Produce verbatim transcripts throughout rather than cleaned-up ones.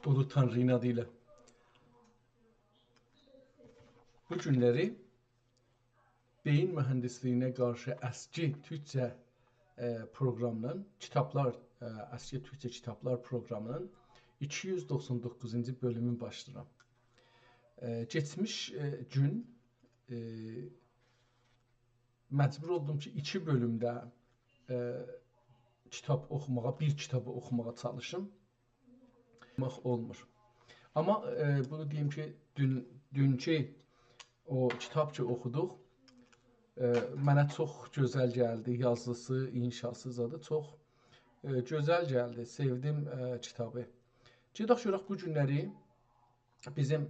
اولو تانری‌نین آدی ایله. بو گونلری بئیین موهندیسلیگینه قارشی اسکی تورکجه، ائ، پروقرامینین، کیتابلار، ائ، اسکی تورکجه کیتابلار پروقرامینین ایکی یوز دوخسان دوققوزونجو بؤلومون باشلاییرام. ائ، کئچمیش، ائ، گون، ائ، مجبور اولدوم کی، ایکی بؤلومده، ائ، کیتاب اوخوماغا، بیر کیتابی اوخوماغا چالیشیم. اوخوماق اولمور. آمما، ائ، بونو دئییم کی، دون، دونکو او کیتاب کی اوخودوق، ائ، منه چوخ گؤزل گلدی، یازیسی، انشاسی زادی چوخ، ائ، گؤزل گلدی. سئودیم، ائ، کیتابی. گئدک گؤرک بو گونلری بیزیم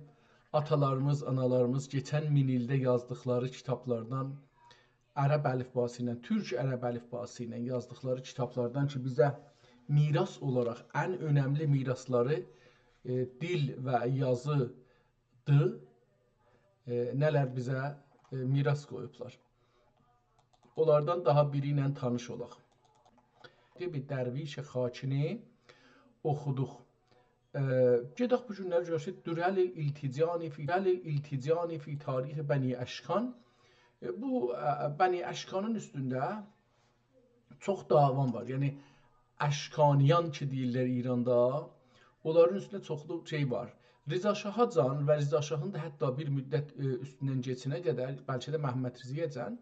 آتالاریمیز، آنالاریمیز کئچن مین ایلده یازدیقلاری کیتابلاردان، عرب الیفباسی ایله، تورک عرب الیفباسی ایله یازدیقلاری کیتابلاردان کی، بیزه میراث اولاراق ان اؤنملی میراثلاری، ائ، دیل و یازیدیر، ائ، نه‌لر بیزه، ائ، میراث قویوبلار. اونلاردان داها بیری ایله تانیش اولاق. بیر درویش خاکینی اوخودوق. ائ، گئدک بو گونلری گؤرک کی، درر الالتجانی فی، الالتجانی فی تاریخ بنی اشکان. ائ، بو، ائ، بنی اشکانین اوستونده چوخ دعوام وار. یعنی، اشکانیان کی دئییرلر ایراندا، اونلارین اوستونده چوخلو شئی وار. رضا شاهاجان و رضا شاهین دا حتی بیر مدت، ائ، اوستوندن کئچنه قدر، بلکه ده محمد رضایه‌جان،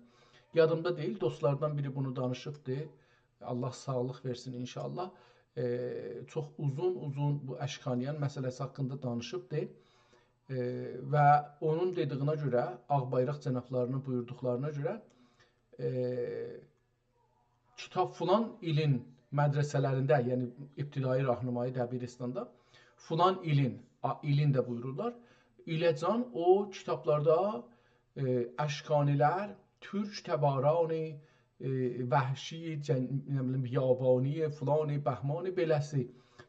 یادیمدا دئییل، دوستلاردان بیری بونو دانیشیبدی. الله ساغلیق وئرسین انشاءالله. ائ، چوخ اوزون اوزون بو اشکانیان مسئله‌سی حاقیندا دانیشیبدی. ائ، و اونون دئدیگینه گؤره، آغ‌بایراق جنابلاری‌نین بویوردوقلارینا گؤره، ائ، کیتاب فلان ایلین مدرسه‌لرینده، یعنی ابتدایی راهنمایی دبیرستاندا، فلان ایلین، آ، ایلین ده بویورورلار، ایله‌جان او کیتابلاردا، ائ، اشکانی‌لر، تورک تباران، ائ، وحشی، جن-، نه بیلیم، بیابانی، فلان، بهمان، بئله‌سی،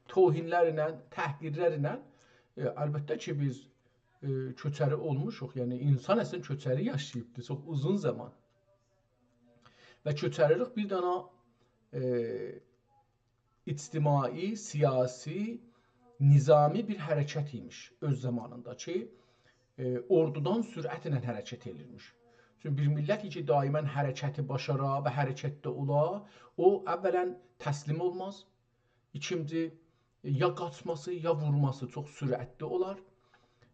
توهینلرله، تحقیرلرله، ائ، البته کی، بیز، ائ، کؤچری اولموشوق، یعنی انسان اصلینده کؤچری یاشاییبدیر چوخ اوزون زامان. و کؤچریلیک بیر دنه، ائ، اجتماعی، سیاسی، نظامی بیر حرکت ایمیش اؤز زامانیندا کی، ائ، اوردودان سرعتله حرکت ائدیرمیش. چونکی بیر میللت کی، دائما حرکتی باشارا و حرکتده اولا، او اولاً تسلیم اولماز، ایکینجی، ائ، یا قاچماسی، یا وورماسی چوخ سرعتلی اولار.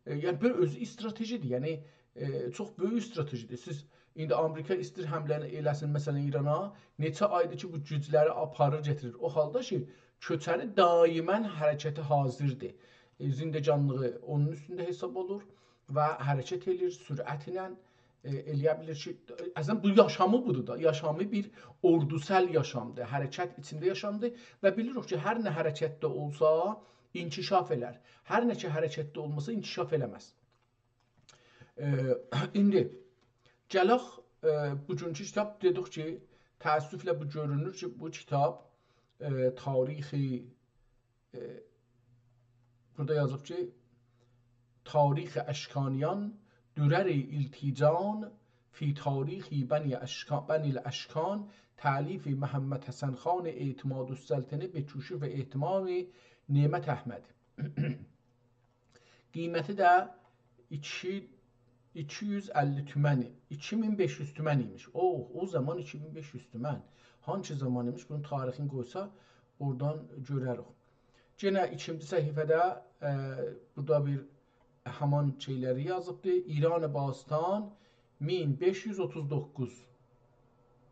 ائ، یعنی، بیر اؤزو استراتژی‌دیر. یعنی، ائ، چوخ بؤیوک استراتژی‌دیر. سیز ایندی آمریکا ایستیر حمله ائله‌سین، مثلا، ایرانا، نئچه آیدیر کی، بو گوجلری آپاریر، گتیریر. او حالدا کی، کؤچری دائما حرکته حاضردیر. ائ، زندگانلیغی اونون اوستونده حساب اولور و حرکت ائله‌ییر سرعتله، ائ، ائله‌یه بیلیر کی، اصلینده بو یاشامی بودور دا. یاشامی بیر اوردوسال یاشامدیر، حرکت ایچینده یاشامدیر و بیلیریک کی، هر نه حرکتده اولسا، انکشاف ائلر. هر نه کی، حرکتده اولماسا، انکشاف ائله‌مز. ائ، ایندی گلک، ائ، بوگونکو کیتاب، دئدیک کی، تأسفله بو گؤرونور کی، بو کیتاب، ائ، تاریخی، ائ، بورادا یازیب کی، تاریخ اشکانیان، درر التیجان فی تاریخ بنی اشکا-، بنی الاشکان، تألیف محمد حسن خان اعتمادالسلطنه به کوشش و اهتمام نعمت احمدی. قیمتی ده ایکی، ایکی یوز اللی تومنی، ایکی مین بئش یوز تومن ایمیش. اوه، او زامان ایکی مین بئش یوز تومن. هانسی زامان ایمیش؟ بونون تاریخینی قویسا، اورادان گؤرریک. یئنه ایکینجی صفحه‌ده، ائ، بورادا بیر همان شئیلری یازیبدی. ایران باستان مین بئش یوز اوتوز دوققوز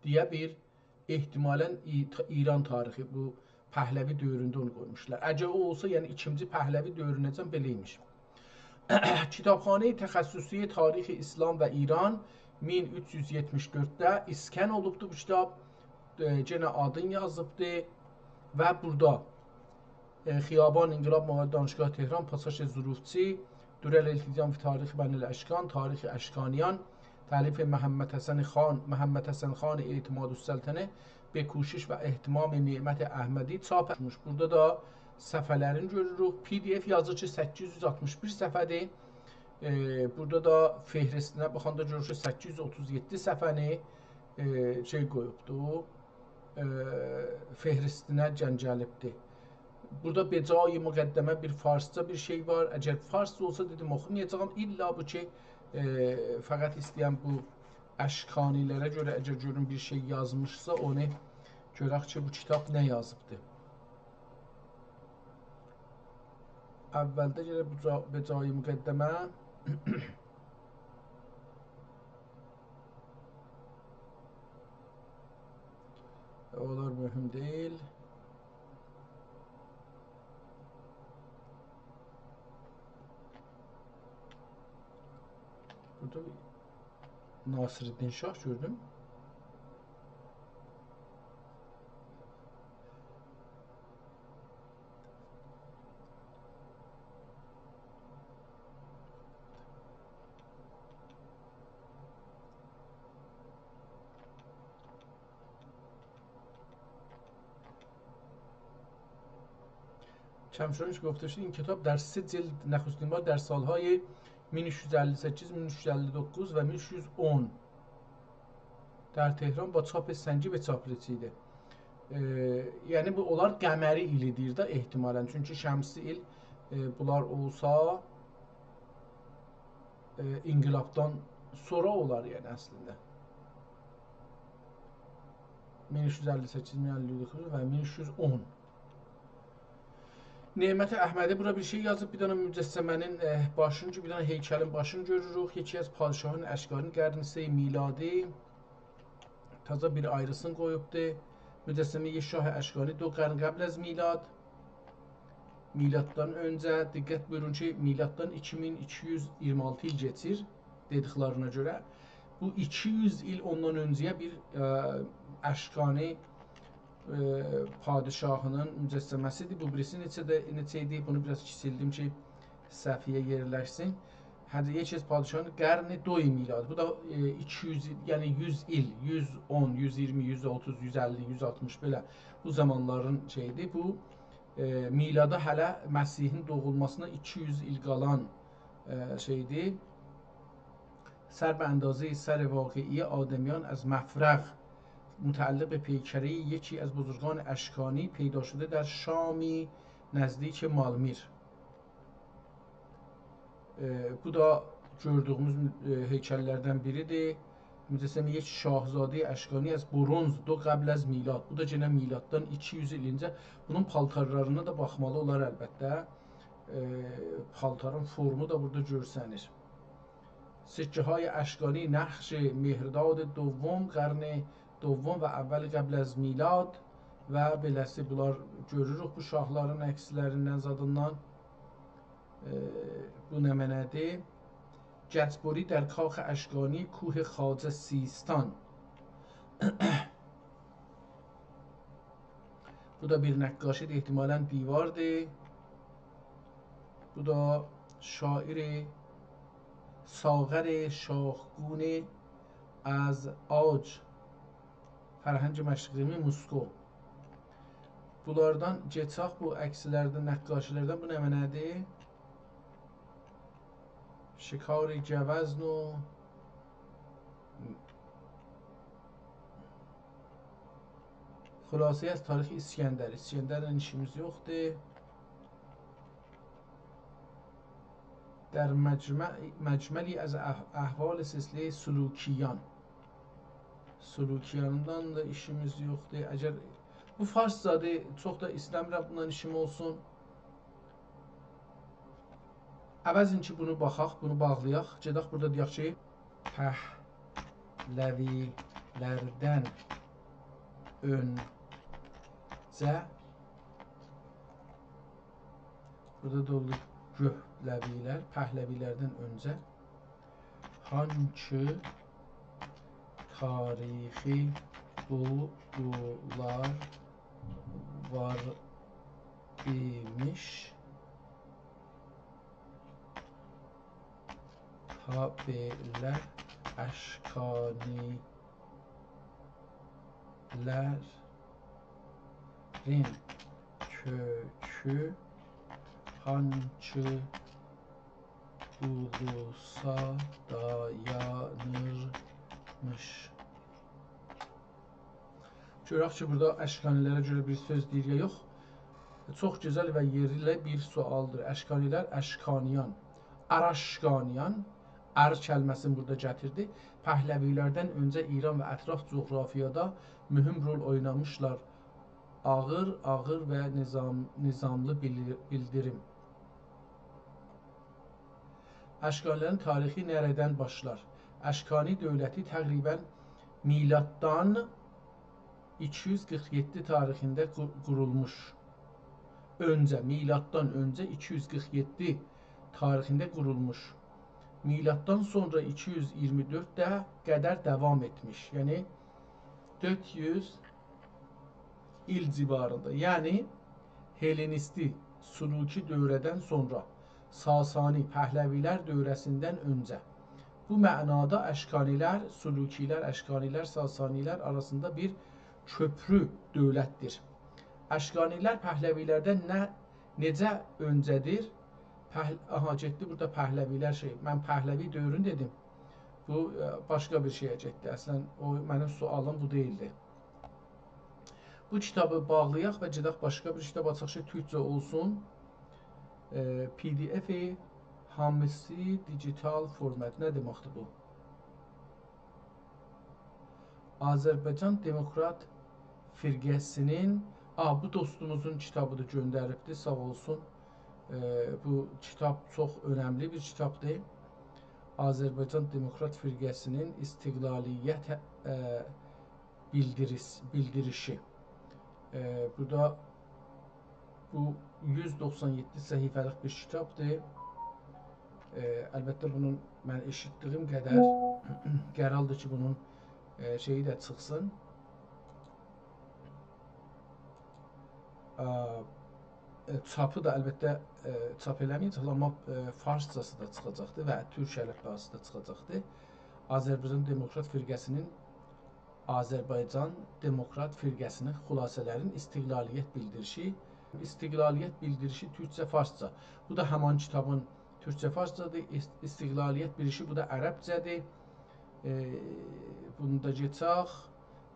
دئیه بیر احتمالاً ای-، تا-، ایران تاریخی، بو پهلوی دؤورونده اونو قویموشلار. اگر او اولسا، یعنی ایکینجی پهلوی دؤورونه‌جن بئله ایمیش. کتابخانهٔ تخصصی تاریخ اسلام و ایران مین اوچ یوز یئتمیش دؤردده اسکن اولوبدو بو کیتاب. ائ، یئنه آدین یازیبدی و بورادا، ائ، خیابان انقلاب محمدی، دانشگاه تهران، پاساژ ظروفچی، درر التیجان فی تاریخ بنی الاشکان، تاریخ اشکانیان، تألیف محمد حسن خان، محمد حسن خان اعتمادالسلطنه، به کوشش و اهتمام نعمت احمدی چاپ اولموش. بورادا دا صفحه‌لرینی گؤروروک. پی دی اف یازیر کی، سککیز یوز آلتمیش بیر صفحه‌دیر. ائ، بورادا دا فهرستینه باخاندا گؤرورسونوز، سککیز یوز اوتوز یئددی صفحه‌نی، ائ، شئی قویوبدو، ائ، فهرستینه گنجلیبدی. بورادا «به جای مقدمه» بیر فارسجا بیر شئی وار. اگر فارسجا اولسا، دئدیم، اوخومایاجاغام. الّا بو کی، ائ، فقط ایسته‌یم بو اشکانی‌لره گؤره، اگر گؤروم بیر شئی یازمیشسا، اونو گؤرک کی، بو کیتاب نه یازیبدی. اولده گرک بو جا-، «به جای مقدمه». اونلار مهم دئییل. بورادا بیر ناصرالدین شاه گؤردوم. کم‌شورونج گفته شد این کتاب در سه جلد، نخستین بار در سال‌های مین و ششصد و اللی و سککیز، مین و ششصد و اللی و دوققوز و مین و ششصد و اون در تهران با چاپ سنگی به چاپ رسیده. ائ، یعنی بو، اونلار قمری ایلی دئییر ده احتمالاً. چونکی شمسی ایل، ائ، بونلار اولسا، ائ، انقلابدان سونرا اولار، یعنی، اصلینده. مین اوچ یوز اللی سککیز، مین اللی دوققوز و مین اوچ یوز اون. نعمت احمدی بورا بیر شئی یازیب، بیر دنه مجسمه‌نین، ائ، باشینی، بیر دنه هیکلین باشینی گؤروروک. یکی از پادشاهان اشکانی قرن سه میلادی. تازا بیر آیریسینی قویوبدو. مجسمه‌ی شاه اشکانی دو قرن قبل از میلاد. میلاددان اؤنجه، دقت بویورون کی، میلاددان ایکی مین ایکی یوز اییرمی آلتی ایل کئچیر، دئدیکلرینه گؤره. بو ایکی یوز ایل اوندان اؤنجه‌یه بیر، ائ، اشکانی، ائ، پادشاهینین مجسمه‌سیدیر. بو بیریسی نئچه ده، نئچه ایدی؟ بونو بیر آز کیچیلدیم کی، صفحه‌یه یئرلشسین. هر یکی از پادشاهان قرن دو میلاد. بو دا، ائ، ایکی یوز ایل، یعنی یوز ایل، یوز اون، یوز اییرمی، یوز اوتوز، یوز اللی، یوز آلتمیش، بئله بو زامانلارین شئییدیر. بو، ائ، میلادا هله مسیحین دوغولماسینا ایکی یوز ایل قالان، ائ، شئییدیر. سر به اندازهٔ سر واقعی آدمیان از مفرق، متعلق به پیکرهٔ یکی از بزرگان اشکانی، پیدا شده در شامی نزدیک مالمیر. ائ، بو دا گؤردویوموز، ائ، هیکل‌لردن بیریدیر. مجسمه‌ی شاهزادهٔ اشکانی از برنز دو قبل از میلاد. بو دا یئنه میلاددان ایکی یوز ایل اؤنجه. بونون پالتارلارینا دا باخمالی اولار البته. ائ، پالتارین فورمو دا بورادا گؤرسنیر. سکه‌های اشکانی، نقش مهرداد دوم، قرن دوم و اول قبل از میلاد و بئله‌سی، بونلار گؤروروک بو شاهلارین عکس‌لریندن، زادیندان. ائ، بو نمنه‌دیر؟ گچ‌بری در کاخ اشکانی، کوه خواجه سیستان. بو دا بیر نقاشی‌دیر، احتمالاً دیواردیر. بو دا شاعر، ساغر شاهگون از عاج، فرهنگ مشرقی، موسکو. بونلاردان گئچک بو عکس‌لردن، نقاشی‌لردن. بو نمنه‌دیر؟ شکار گوزن و خلاصه‌ای از تاریخ اسکندر. اسکندرله ایشیمیز یوخدور. در مجمع، مجملی از اح-، احوال سلسلهٔ سلوکیان. سلوکیانیندان دا ایشیمیز یوخدور. اگر بو فارسجادیر، چوخ دا ایسته‌میرم بوندان ایشیم اولسون. عوضین کی، بونو باخاق، بونو باغلایاق. گئدک بورادا دئیک کی، پهلوی‌لردن اؤنجه، بورادا دا اولدو گؤهلوی‌لر، پهلوی‌لردن اؤنجه هانکی تاریخی بولگولار وار ایمیش، تا بئله اشکانی‌لرین کؤکو هانکی اولوسا دایانیرمیش؟ گؤرک کی، بورادا اشکانی‌لره گؤره بیر سؤز دئییر یا یوخ. چوخ گؤزل و یئرلی بیر سؤالدیر. اشکانی‌لر، اشکانیان، آراشکانیان، ار کلمه‌سینی بورادا گتیردی. پهلوی‌لردن اؤنجه ایران و اطراف جغرافیادا مهم رول اوینامیشلار. آغیر، آغیر و نظام، نظاملی بیلی-، بیلدیریم. اشکانی‌لرین تاریخی نره‌دن باشلار؟ اشکانی دؤولتی تقریباً میلاددان ایکی یوز قیرخ یئددی تاریخینده قو-، قورولموش. اؤنجه، میلاددان اؤنجه ایکی یوز قیرخ یئددی تاریخینده قورولموش. میلاددان سونرا ایکی یوز اییرمی دؤرد ده قدر داوام ائتمیش. یعنی، دؤرد یوز ایل جیواریندا. یعنی، هلنیستی، سلوکی دؤوره‌دن سونرا ساسانی، پهلوی‌لر دؤوره‌سیندن اؤنجه. بو معنادا اشکانی‌لر، سلوکی‌لر، اشکانی‌لر، ساسانی‌لر آراسیندا بیر کؤپرو دؤولتدیر. اشکانی‌لر پهلوی‌لردن نه، نئجه اؤنجه‌دیر؟ پهل-، آها، گئتدی بورادا پهلوی‌لر شئی. من پهلوی دؤورونو دئدیم. بو، ائ، باشقا بیر شئیه گئتدی. اصلاً، او منیم سؤالیم بو دئییلدی. بو کیتابی باغلایاق و گئدک باشقا بیر کیتاب آچاق کی، تورکجه اولسون. ائ، پی دی افی هامیسی دیجیتال فورمات. نه دئمکدیر بو؟ آذربایجان دموکرات فرقه‌سی‌نین، آ، بو دوستوموزون کیتابیدیر، گؤندریبدی، ساغ اولسون. ائ، بو کیتاب چوخ اؤنملی بیر کیتابدیر. آذربایجان دموکرات فرقه‌سی‌نین استقلالیت، ائ، بیلدیریس-، بیلدیریشی. ائ، بورادا بو یوز دوخسان یئددی صفحه‌لیک بیر کیتابدیر. ائ، البته، بونون من ائشیتدیگیم قدر قراردیر کی، بونون، ائ، شئیی ده چیخسین. ا، ائ، چاپی دا البته، ائ، چاپ ائله‌مه‌یه‌جکلر، آمما، ائ، فارسجاسی دا چیخاجاقدیر و تورک الفباسی دا چیخاجاقدیر. آذربایجان دموکرات فرقه‌سی‌نین، آذربایجان دموکرات فرقه‌سی‌نین خلاصه‌لرین استقلالیت بیلدیریشی، استقلالیت بیلدیریشی تورکجه، فارسجا. بو دا همان کیتابین تورکجه، فارسجادیر. اس-، استقلالیت بیلدیریشی، بو دا عربجه‌دیر. ائ، بونو دا گئچک.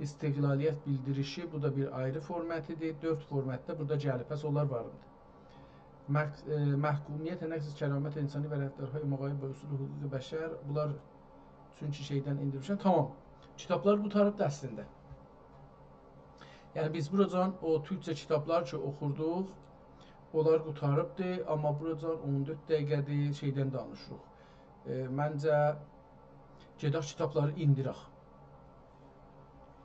استقلالیت بیلدیریشی، بو دا بیر آیری فورماتیدیر. دؤرد فورماتدا بورادا گلیب، پس اونلار وار ایدی. مح-، ائ، محکومیت نقض کرامت انسانی و رفتارهای مخالف با اصول حقوق بشر، بونلار چونکی شئیدن ایندیرمیشم. تامام. کیتابلار قوتاریبدی اصلینده. یعنی، بیز بوراجان او تورکجه کیتابلار کی اوخوردوق، اونلار قوتاریبدی، آمما بوراجان اون دؤرد دقیقه‌دیر شئیدن دانیشیریق. ائ، منجه، گئدک کیتابلاری ایندیرک.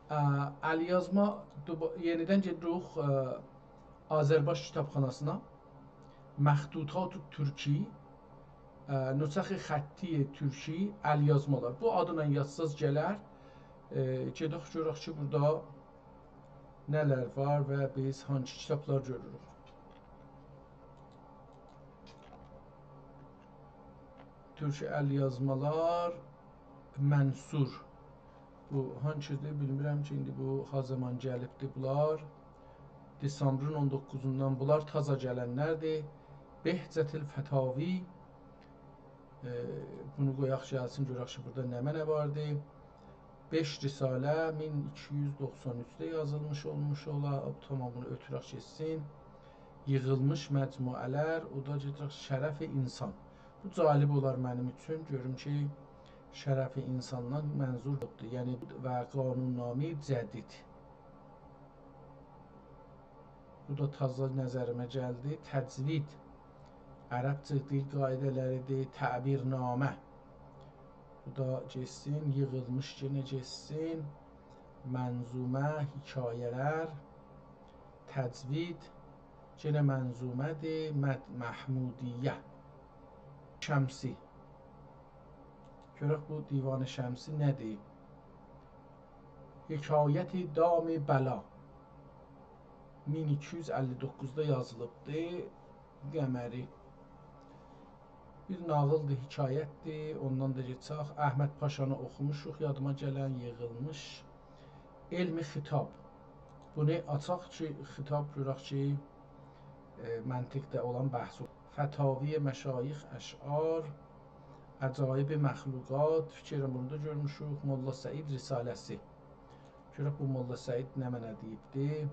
ا، الیازما، دوبا-، یئنیدن گئدیریک، ا، آذرباش کیتابخاناسینا. مخطوطات ترکی، ا، نسخ خطی ترکی، الیازمالار. بو آدلا یازساز گلر. ائ، گئدک گؤرک کی، بورادا نه‌لر وار و بیز هانسی کیتابلار گؤروروک. تورکی الیازمالار، منصور. بو هانسیدیر، بیلمیرم کی، ایندی بو ها زامان گلیبدی بونلار. دسامبرین اون دوققوزوندان بونلار تازا گلنلردیر. بهجت الفتاوی، ائ، بونو قویاق گلسین، گؤرک کی، بورادا نمنه واردی. بئش رساله مین ایکی یوز دوخسان اوچده یازیلمیش اولموش اولا. تامام، بونو اؤتورک گئتسین. ییغیلمیش مجموعه‌لر، او دا گئدیریک شرف انسان. بو جالب اولار منیم اوچون. گؤروم کی، شرف انساندان منظور بودور. یعنی، و قانون‌نامه‌ی جدید. بو دا تازا نظریمه گلدی. تجوید، عربجه دیل قاعده‌لریدیر، تعبیرنامه. بو دا گئتسین، ییغیلمیش یئنه گئتسین. منظومه، حکایه‌لر، تجوید، یئنه منظومه‌دیر، مد-، محمودیه. شمسی. گؤرک بو دیوان شمسی نه‌دیر؟ حکایت دام بلا. مین ایکی یوز اللی دوققوزدا یازیلیبدی. قمری. بیر ناغیلدیر، حکایتدیر. اوندان دا گئچک. احمد پاشانی اوخوموشوق. یادیما گلن، ییغیلمیش. علم خطاب. بونو آچاق کی، خطاب گؤرک کی، ائ، منطقده اولان بحث. فتاوی مشایخ، اشعار، عجایب مخلوقات، فیکر ائلیرم بونو دا گؤرموشوک. ملا سعید رساله‌سی. گؤرک بو ملا سعید نمنه دئییبدی.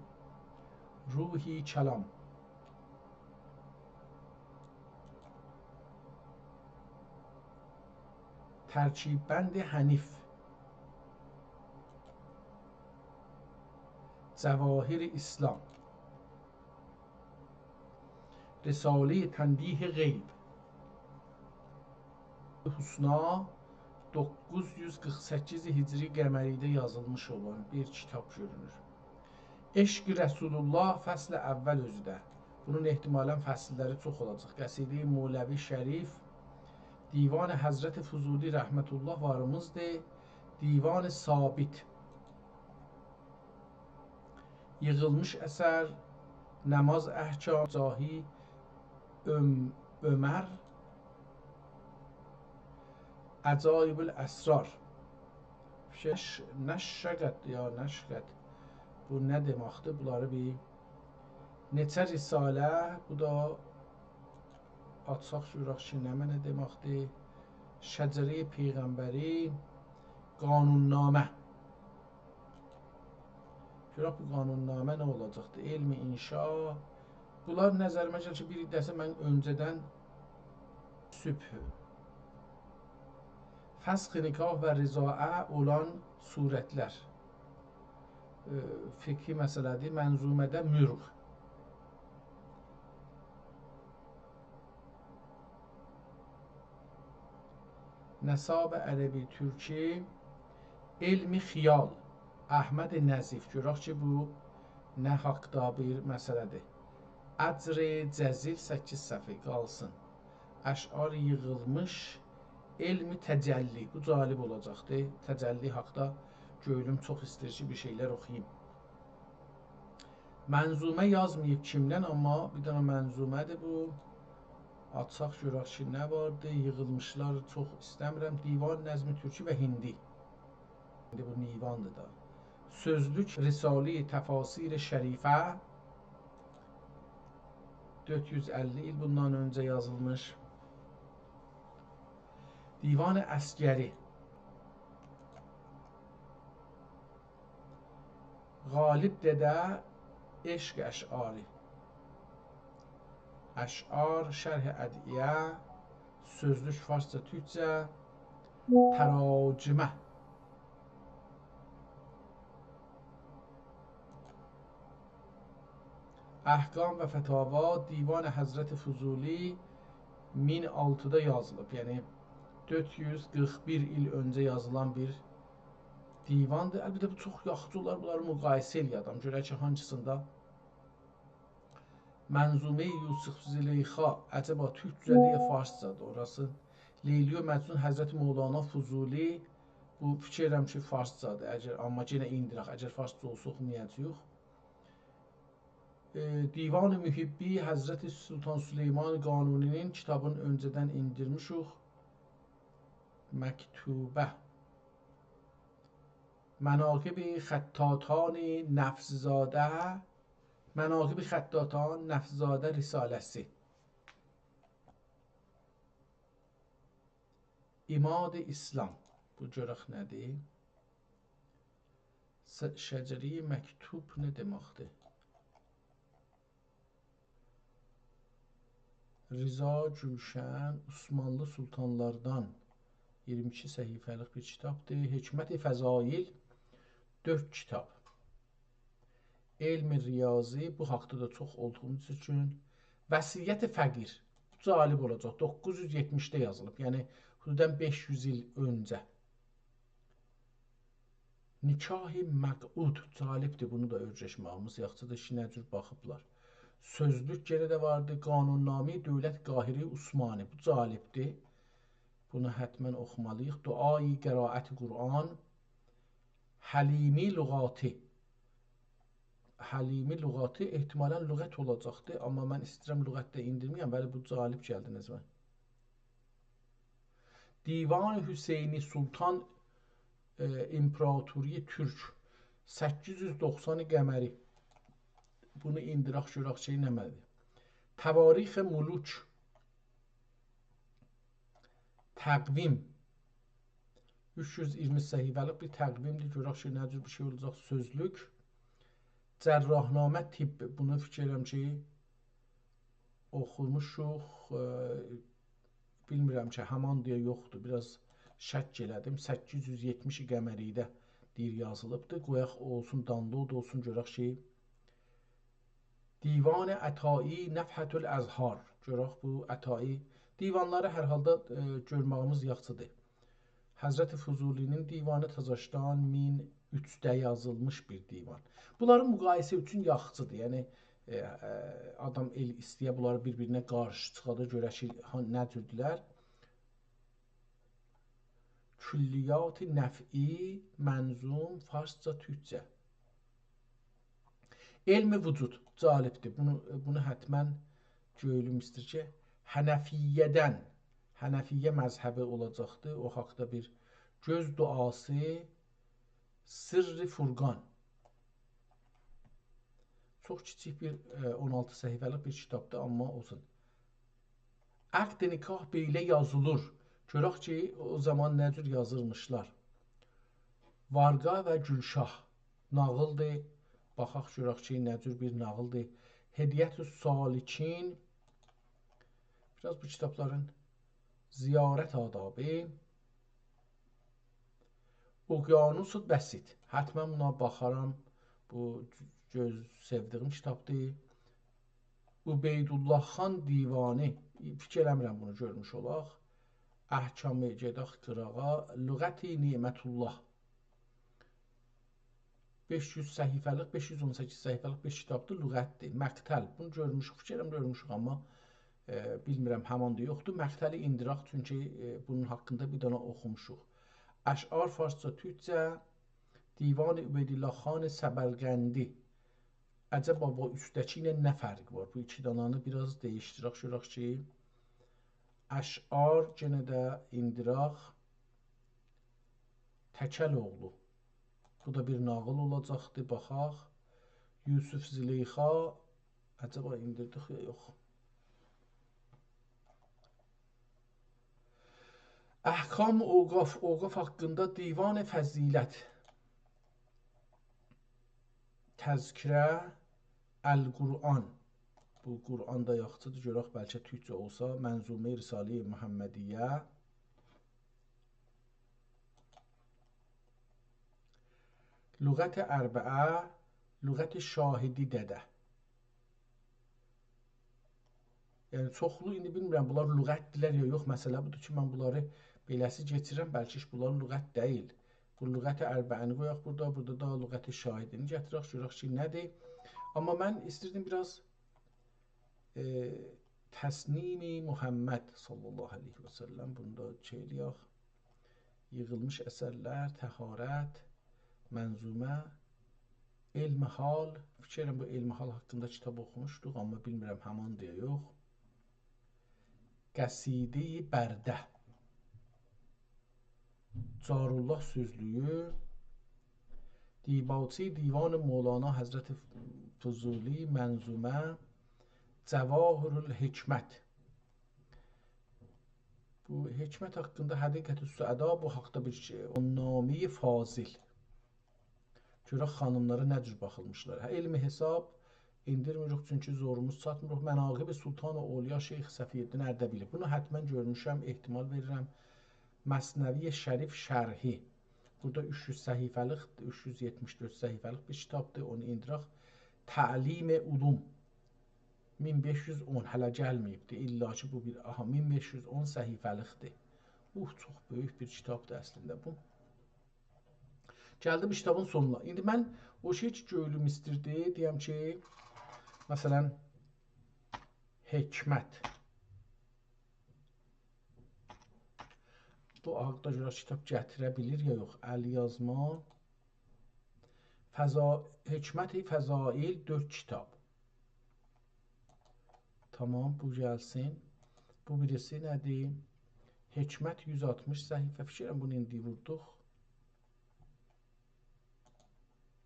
روحی کلام. ترکیب‌بند حنیف، جواهر اسلام، رسالهٔ تنبیه غیب، حسنا، دوققوز یوز قیرخ سککیز هجری قمری‌ده یازیلمیش اولان بیر کیتاب گؤرونور. عشق رسول‌الله، فصل اول اؤزو ده. بونون احتمالاً فصل‌لری چوخ اولاجاق. قصیدهٔ مولوی شریف، دیوان حضرت فضولی رحمة الله واریمیزدیر. دیوان ثابت، ییغیلمیش اثر، نماز احکام، جاهی عم-، عمر، عجایب الاسرار. شش، نشقت یا نشقت. بو نه دئمکدیر؟ بونلاری بیر نئچه رساله، بو دا آچاق گؤرک کی، نمنه دئمکدیر؟ شجرهٔ پیغمبری، قانون‌نامه. گؤرک بو قانون‌نامه نه اولاجاقدیر؟ علم انشا. بونلار نظریمه گلیر کی، بیر عده‌سی من اؤنجه‌دن صبح. فسخ نکاح و رضاعه اولان صورت‌لر. ائ، فقهی مسئله‌دیر. منظومه‌ده مرغ. نسب عربی ترکی، علم خیال، احمد نظیف. گؤرک کی، بو نه حاقدا بیر مسئله‌دیر. اجر جزیل، سککیز صفحه قالسین. اشعار ییغیلمیش، علم تجلی. بو جالب اولاجاقدیر. تجلی حاقدا گؤیلوم چوخ ایسته‌ییر کی، بیر شئیلر اوخویوم. منظومه یازماییب کیمدن، آمما بیر دنه منظومه‌دیر بو. آچاق گؤرک کی، نه واردی؟ ییغیلمیشلار چوخ ایسته‌میرم. دیوان نظم ترکی و هندی. ایندی بو دیواندیر دا. سؤزلوک رسالهٔ تفاسیر شریفه. دؤرد یوز اللی ایل بوندان اؤنجه یازیلمیش. دیوان عسگری. غالب دده، عشق اشعاری. اشعار، شرح ادعیه، سؤزلوک فارسجا، تورکجه، تراجمه. احکام و فتاوا، دیوان حضرت فضولی، مین آلتیدا یازیلیب. یعنی، دؤرد یوز قیرخ بیر ایل اؤنجه یازیلان بیر دیواندیر. البته، بو چوخ یاخشی اولار بونلاری مقایسه ائله‌یه آدام، گؤره کی، هانسیندا. منظومهٔ یوسف زلیخا، عجبا تورکجه‌دیر یا فارسجادیر؟ اوراسی لیلی و مجنون حضرت مولانا فضولی، بو فیکیر ائدیرم کی، فارسجادیر. اگر، آمما یئنه ایندیرک، اگر فارسجا اولسا اوخومایاجاغیق. ائ، دیوان محبی حضرت سلطان سلیمان قانونی‌نین کیتابینی اؤنجه‌دن ایندیرمیشیک. مکتوبه. مناقب خطاطان نفس‌زاده، مناقب خطاطان نفس‌زاده رساله‌سی. عماد اسلام. بو گؤرک نه‌دیر؟ س-، شجرهٔ مکتوب نه دئمکدیر؟ رضا گولشن، عثمانلی سلطانلاردان، اییرمی ایکی صفحه‌لیک بیر کیتابدیر. حکمت فضایل، دؤرد کیتاب. علم ریاضی، بو حاقدا دا چوخ اولدوغوموز اوچون. وصیت فقیر، بو جالب اولاجاق، دوققوز یوز یئتمیشده یازیلیب، یعنی حدوداً بئش یوز ایل اؤنجه. نکاح مقعود، جالبدیر، بونو دا اؤیرشمه‌ییمیز یاخشیدیر کی، نه جور باخیبلار. سؤزلوک یئنه ده واردی، قانون‌نامهٔ دولت قاهرهٔ عثمانی، بو جالبدیر. بونو حتماً اوخومالی‌ییق. دعای قرائت قرآن، حلیمی لغاتی. حلیمی لغاتی احتمالاً لغت اولاجاقدی، آمما من ایسته‌ییرم لغت ده ایندیرمه‌یم، ولی بو جالب گلدی نظریمه. دیوان حسینی سلطان، ائ، امپراتوری تورک، سککیز یوز دوخسان قمری. بونو ایندیرک گؤرک کی، نمنه‌دیر. تواریخ ملوک، تقویم. اوچ یوز اییرمی صفحه‌لیک بیر تقویمدیر. گؤرک کی، نه جور بیر شئی اولاجاق. سؤزلوک. جراحنامه طب. بونو فیکیر ائدیرم کی، اوخوموشوق. ائ، بیلمیرم کی، هماندیر یا یوخدور. بیر آز شک ائله‌دیم. سککیز یوز یئتمیش قمری‌ده دئییر یازیلیبدیر. قویاق اولسون، دانلود اولسون، گؤرک کی، دیوان عطایی، نفحة الازهار. گؤرک بو عطایی دیوانلاری هر حالدا، ائ، گؤرمه‌ییمیز یاخشیدیر. حضرت فضولی‌نین دیوانی تازاشدان مین اوچده یازیلمیش بیر دیوان. بونلارین مقایسه اوچون یاخشیدیر. یعنی، ائ، ائ، آدام ائله ایسته‌یه بونلاری بیر-بیرینه قارشی چیخادا گؤره کی، ها، نه جوردولر. کلیات نفعی، منظوم، فارسجا، تورکجه. علم وجود، جالبدیر. بونو، بونو حتماً گؤیلوم ایستیر کی، حنفیه‌دن، حنفیه مذهبی اولاجاقدیر. او حاقدا بیر گؤز دعاسی، سر فرقان. چوخ کیچیک بیر، ائ، اون آلتی صفحه‌لیک بیر کیتابدیر، آمما اولسون. عقد نکاح بئله یازیلیر. گؤرک کی، او زامان نه جور یازیرمیشلار. وارقا و گولشاه. ناغیلدیر. باخاق گؤرک کی، نه جور بیر ناغیلدیر. هدیة السالکین. بیر آز بو کیتابلارین، زیارت آدابی. اقیانوس بسیط. حتماً بونا باخارام. بو گؤز سئودیگیم کیتابدیر. عبیدالله خان دیوانی. فیکیر ائله‌میرم بونو گؤرموش اولاق. احکامی، گئدک قیراغا. لغت نعمت‌الله. بئش یوز صفحه‌لیک، بئش یوز اون سککیز صفحه‌لیک بیر کیتابدیر، لغتدیر. مقتل، بونو گؤرموشوک، فیکر ائلیرم گؤرموشوک، آمما، ائ، بیلمیرم، هماندیر، یوخدور. مقتلی ایندیراق، چونکی، ائ، بونون حاقیندا بیر دانا اوخوموشوق. اشعار فارسجا، تورکجه، دیوان عبیدالله خان سمرقندی. عجبا بو اوستده‌کی ایله نه فرقی وار؟ بو ایکی دانانی بیر آز دییشدیرک، گؤرک کی، اشعار، یئنه ده ایندیراق. تکل اوغلو. بو دا بیر ناغیل اولاجاقدی، باخاق. یوسف زلیخا، عجبا ایندیردیک یا یوخ؟ احکام اوقاف، اوقاف حاقیندا دیوان فضیلت. تذکره، القرآن. بو قرآن دا یاخشیدیر، گؤرک بلکه تورکجه اولسا، منظومه رساله محمدیه. لغت اربعه، لغت شاهدی دده. یعنی چوخلو، ایندی بیلمیرم بونلار لغتدیرلر یا یوخ، مسئله بودور کی، من بونلاری بئله‌سی کئچیرم، بلکه هئچ بونلار لغت دئییل. بو لغت اربعه‌نی قویاق بورادا، بورادا دا لغت شاهدینی گتیرک، گؤرک کی، نه‌دیر. آمما من ایستیردیم بیر آز، ائ، تسنیم محمد صلی الله علیه و سلم، بونو دا شئی ائله‌یک. ییغیلمیش اثرلر، طهارت، منظومه، علم حال. فیکر ائلیرم بو علم حال حاقیندا کیتاب اوخوموشدوق، آمما بیلمیرم هماندیر یا یوخ. قصیده‌ی برده. جارالله سؤزلویو. دیباچی دیوان مولانا حضرت فضولی، منظومه، جواهر الحکمت. بو حکمت حاقیندا، حدیقة السعدا، بو حاقدا بیر شئی. نامه‌ی فاضل. گؤرک خانیملارا نه جور باخیلمیشلار. هه، علم حساب ایندیرمیریک، چونکی زوروموز چاتمیر. مناقب سلطان و اولیا شیخ صفی‌الدین اردبیلی. بونو حتماً گؤرموشم، احتمال وئریرم. مثنوی شریف شرحی. بورادا اوچ یوز صفحه‌لیک، اوچ یوز یئتمیش دؤرد صفحه‌لیک بیر کیتابدیر، اونو ایندیرک. تعلیم علوم. مین بئش یوز اون، هله گلمه‌ییبدی. الا کی، بو بیر، آها، مین بئش یوز اون صفحه‌لیکدیر. اوه، چوخ بؤیوک بیر کیتابدیر اصلینده بو. گلدیم کیتابین سونونا. ایندی من او شئی کی، گؤیلوم ایستیردی، دئیم کی، مثلاً، حکمت. بو حاقدا گؤرک کیتاب گتیره بیلیر یا یوخ. ال‌یازما. فضا-، حکمت فضائل، دؤرد کیتاب. تامام، بو گلسین. بو بیریسی نه‌دیر؟ حکمت یوز آلتمیش صفحه. فیکر ائلیرم بونو ایندی ووردوق.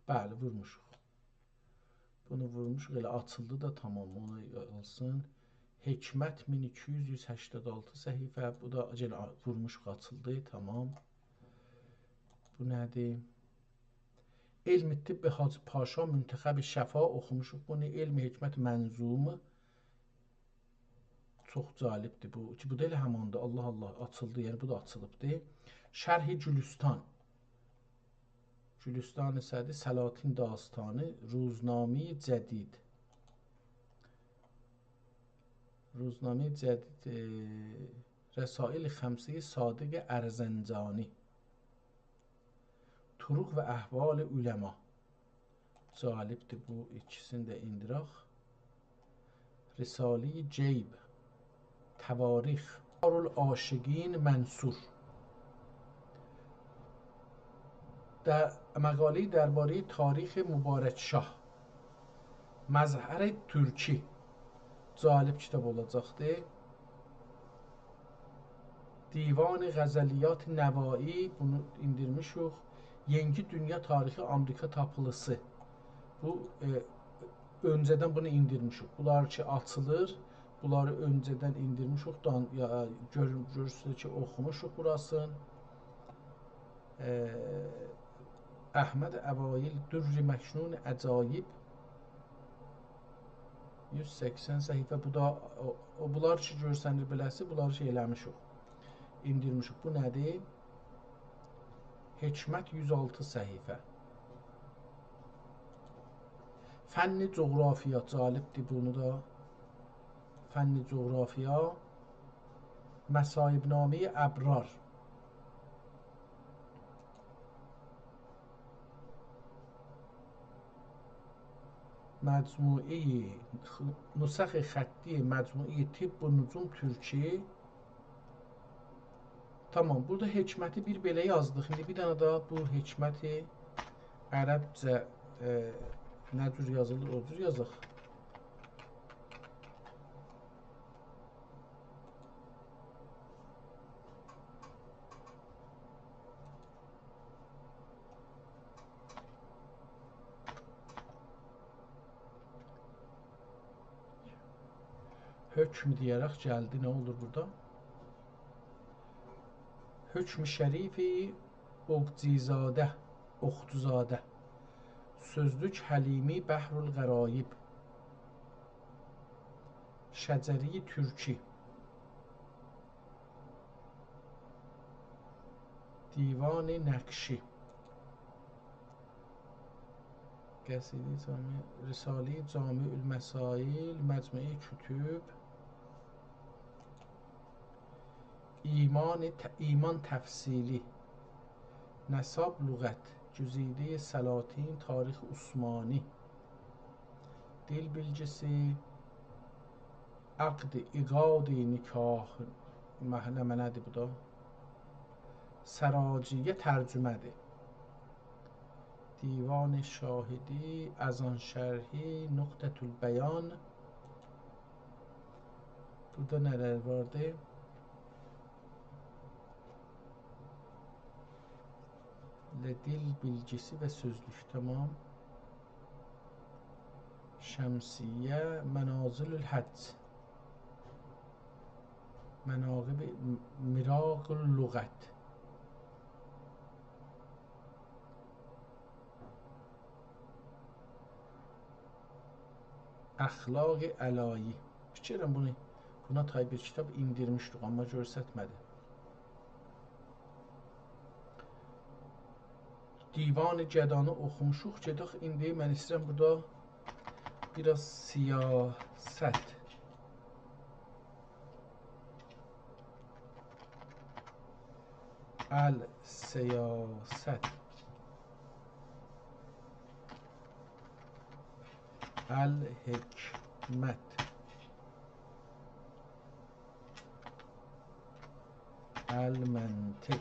بلی، وورموشوق. بونو وورموشوق، ائله آچیلدی دا، تامام، اونو آلسین. حکمت مین ایکی یوز، یوز هشتاد آلتی صفحه، بو دا یئنه آ-، وورموشوق، آچیلدی، تامام. بو نه‌دیر؟ علم طب حاجی پاشا، منتخب شفا اوخوموشوق. بونو علم حکمت منظومو. چوخ جالبدیر بو. کی، بو دا ائله هماندیر. الله الله، آچیلدی. یعنی، بو دا آچیلیبدی. شرح گلستان. گلستان سعدی، سلاطین داستانی، روزنامهٔ جدید. روزنامهٔ جدید، ائ، رسائل خمسهٔ صادق ارزنجانی. طرق و احوال علما. جالبدیر، بو ایکیسینی ده ایندیرک. رسالهٔ جیب، تواریخ، دارالعاشقین منصور. در، مقاله‌ای دربارهٔ تاریخ مبارک شاه، مظهر ترکی. جالب کیتاب اولاجاقدی. دیوان غزلیات نوایی، بونو ایندیرمیشیک. یئنگی دونیا تاریخی آمریکا تاپیلیسی. بو، ائ، اؤنجه‌دن بونو ایندیرمیشیک. بونلار کی آچیلیر، بونلاری اؤنجه‌دن ایندیرمیشیک. دان-، یا، گؤر-، گؤرورسونوز کی، اوخوموشوق بوراسینی. ائ، احمد اوایل، در مکنون عجایب، یوز سکسن صفحه. بو دا او، او، بونلار کی گؤرسنیر بئله‌سی، بونلاری شئی ائله‌میشیک، ایندیرمیشیک. بو نه‌دیر؟ حکمت، یوز آلتی صفحه. فن جغرافیا، جالبدیر بونو دا. فن جغرافیا، مصائب‌نامهٔ ابرار. مجموعهٔ، نسخ خطی مجموعهٔ طب و نجوم ترکی. تامام، بورادا حکمتی بیر بئله یازدیق. ایندی بیر دنه ده بو حکمتی عربجه، ائ، نه جور یازیلیر، او جور یازاق. حکم دئیه‌رک گلدی. نه اولور بورادا؟ حکم شریف اقجی‌زاده، اختزاده. سؤزلوک حلیمی، بحرالغرایب. شجری ترکی. دیوان نقشی. قصیده جامع، رسالهٔ جامع المسائل، مجمع کتب. ایمان ت-، ایمان تفصیلی. نسب لغت، گزیدهٔ سلاطین، تاریخ عثمانی. دیل بیلگیسی، عقد، عقاد نکاح، مه-، نمنه‌دیر بو دا؟ سراجیه ترجمه‌دیر. دیوان شاهدی، اذان شرحی، نقطة البیان. بورادا نه‌لر واردی؟ ائله دیل بیلگیسی و سؤزلوک، تامام. شمسیه، منازل الحج. مناقب، م-، مراق اللغت. اخلاق علایی. فیکر ائلیرم بونو، بونا تای بیر کیتاب ایندیرمیشدیک، آمما گؤرستمه‌دی. دیوان گدانی اوخوموشوق، گئدک. ایندی من ایسته‌ییرم بورادا بیر آز سیاست. السیاست. الحکمت. المنطق.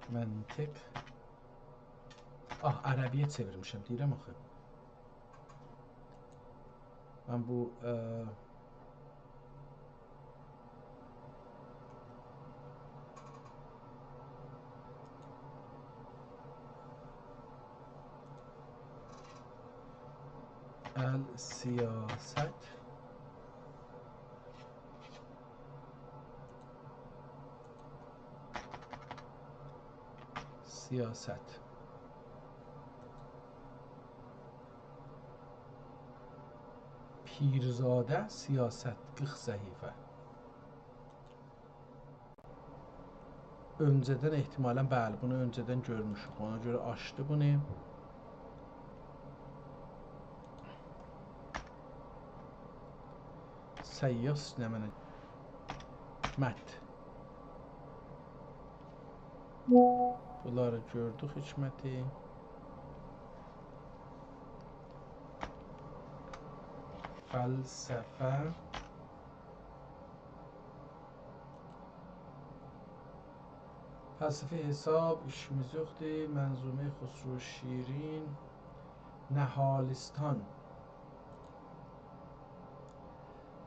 منطق. آه، عربی‌یه چئویرمیشم، دئییرم آخی. من بو، ائ، السیاست. سیاست. پیرزاده، سیاست، قیرخ صفحه. اؤنجه‌دن احتمالاً، بلی، بونو اؤنجه‌دن گؤرموشوک. اونا گؤره آچدی بونو. سیاس نمنه؟ مت. بونلاری گؤردوک، حکمتی. فلسفه. فلسفهٔ حساب ایشیمیز یوخدور. منظومهٔ خسرو شیرین، نهالستان.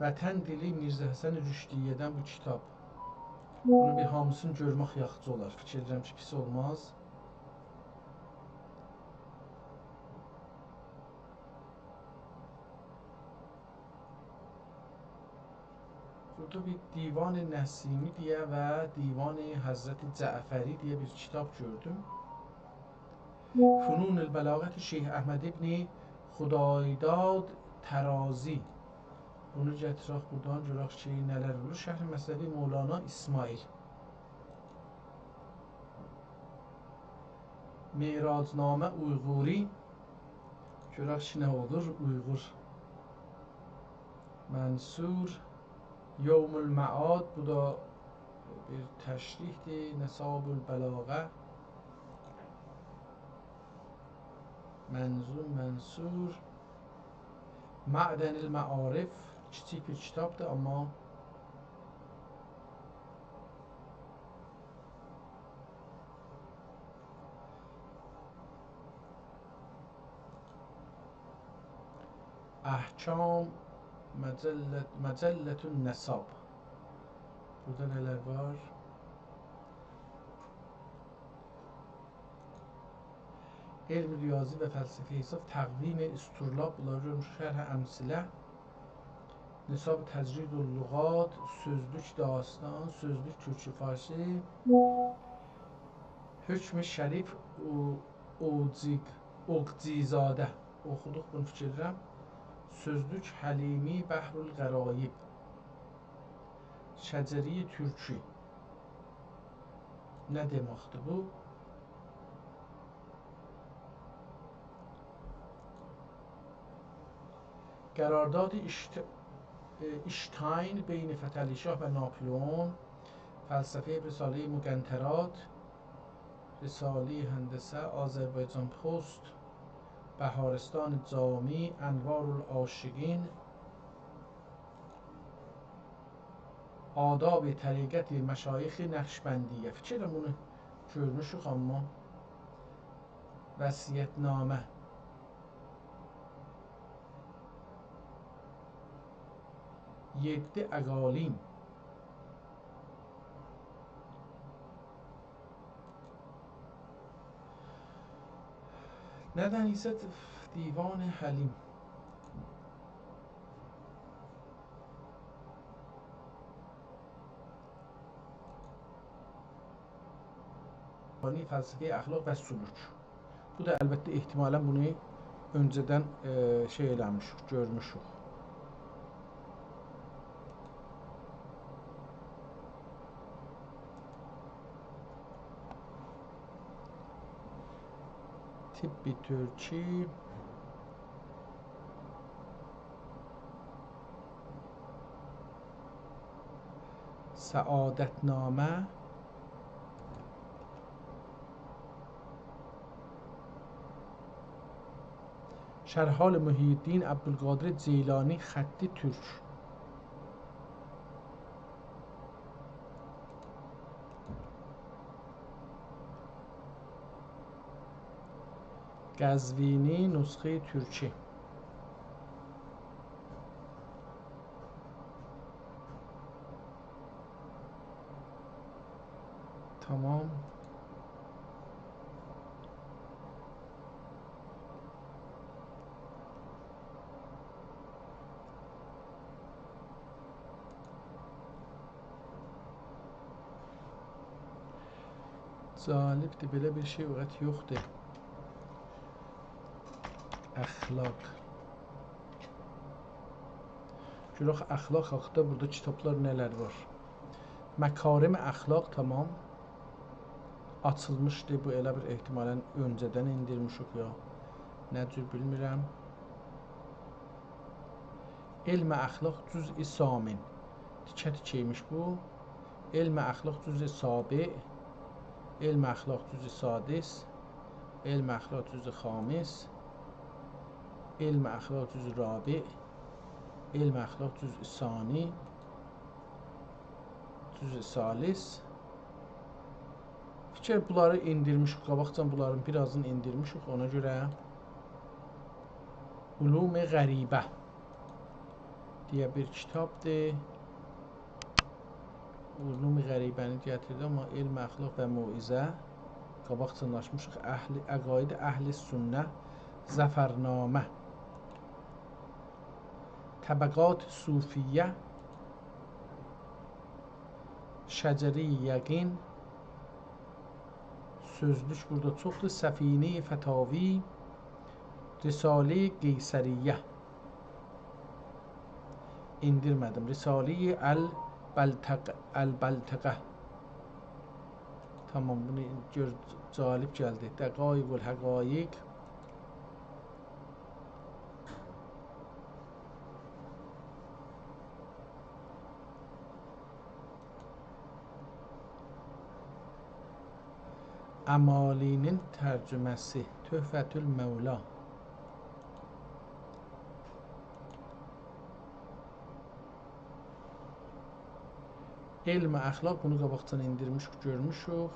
وطن دیلی، میرزه حسن رشدیه‌دن بو کیتاب. بونو بیر هامیسینی گؤرمک یاخشی اولار. فیکیر ائدیرم کی، پیس اولماز. بورادا بیر دیوان نسیمی دئیه و دیوان حضرت جعفری دئیه بیر کیتاب گؤردوم. فنون البلاغه، شیخ احمد ابن خدایداد طرازی. بونو گتیرک بورادان، گؤرک کی، نه‌لر اولور. شرح مثنوی مولانا اسماعیل. معراج‌نامه اویغوری. گؤرک کی، نه اولور اویغور. منصور، یوم المعاد، بو دا بیر تشریحدیر. نصاب البلاغه. منظوم منصور. معدن المعارف، کیچیک بیر کیتابدیر، آمما احکام، مجلة، مجلة النساب. بورادا نه‌لر وار؟ علم ریاضی و فلسفهٔ حساب، تقویم اسطرلاب، بونلاری گؤرموشوک، شرح امثله، نصاب تجرید اللغات، سؤزلوک داستان، سؤزلوک تورکی فارسی، حکم شریف او-، اوجیق، اوقجی‌زاده. اوخودوق بونو، فیکیر ائدیرم. سؤزلوک حلیمی، بحر الغرایب. شجرهٔ تورکی. نه دئمکدیر بو؟ قرارداد اشت-، ائ، اشتاین بین فتحعلی شاه و ناپلئون، فلسفهٔ رسالهٔ مقنطرات، رسالهٔ هندسه، آذربایجان پست، بهارستان جامی، انوار العاشقین، آداب طریقت مشایخ نقشبندیه. فیکیر ائدیرم بونو گؤرموشوک، آمما وصیت‌نامه. یئددی اقالیم. ندنیسه دیوان حلیم. یعنی فلسفهٔ اخلاق و سلوک. بو دا البته احتمالاً بونو اؤنجه‌دن، ائ، شئی ائله‌میشیک، گؤرموشوک. طب ترکی، سعادت‌نامه، شرحال محی‌الدین عبدالقادر جیلانی، خط ترک. قزوینی، نسخهٔ ترکی. تمام. جالبدیر، بئله بیر شئی فقط یوخدور. اخلاق. گؤرک اخلاق حاقدا بورادا کیتابلار نه‌لر وار. مکارم اخلاق، تمام. آچیلمیشدی. بو ائله بیر احتمالاً اؤنجه‌دن ائندیرمیشیک یا نه جور بیلمیرم. علم اخلاق جزء ثامن. تیکه تیکه ایمیش بو. علم اخلاق جزء سابع. علم اخلاق جزء سادس. علم اخلاق جزء خامس. علم اخلاق جزء رابع. علم اخلاق جزء ثانی. جزء ثالث. فیکر بونلاری ائندیرمیشیک، قاباقجان بونلارین بیر آزینی ائندیرمیشیک، اونا گؤره علوم غریبه دئیه بیر کیتابدیر. علوم غریبه‌نی گتیردی، آمما علم اخلاق و موعظه قاباقجان آچمیشیق. اهل، عقاید اهل سنت، ظفرنامه، طبقات صوفیه، شجرهٔ یقین، سؤزلوک بورادا چوخدور، سفینهٔ فتاوی، رسالهٔ قیصریه. ائندیرمه‌دیم. رسالهٔ البلتق-، البلتقه. تامام، بونو گؤر، جالب گلدی. دقایق الحقایق. امالی‌نین ترجمه‌سی، تحفة المولا. علم اخلاق، بونو قاباقجان ائندیرمیشیک، گؤرموشوک.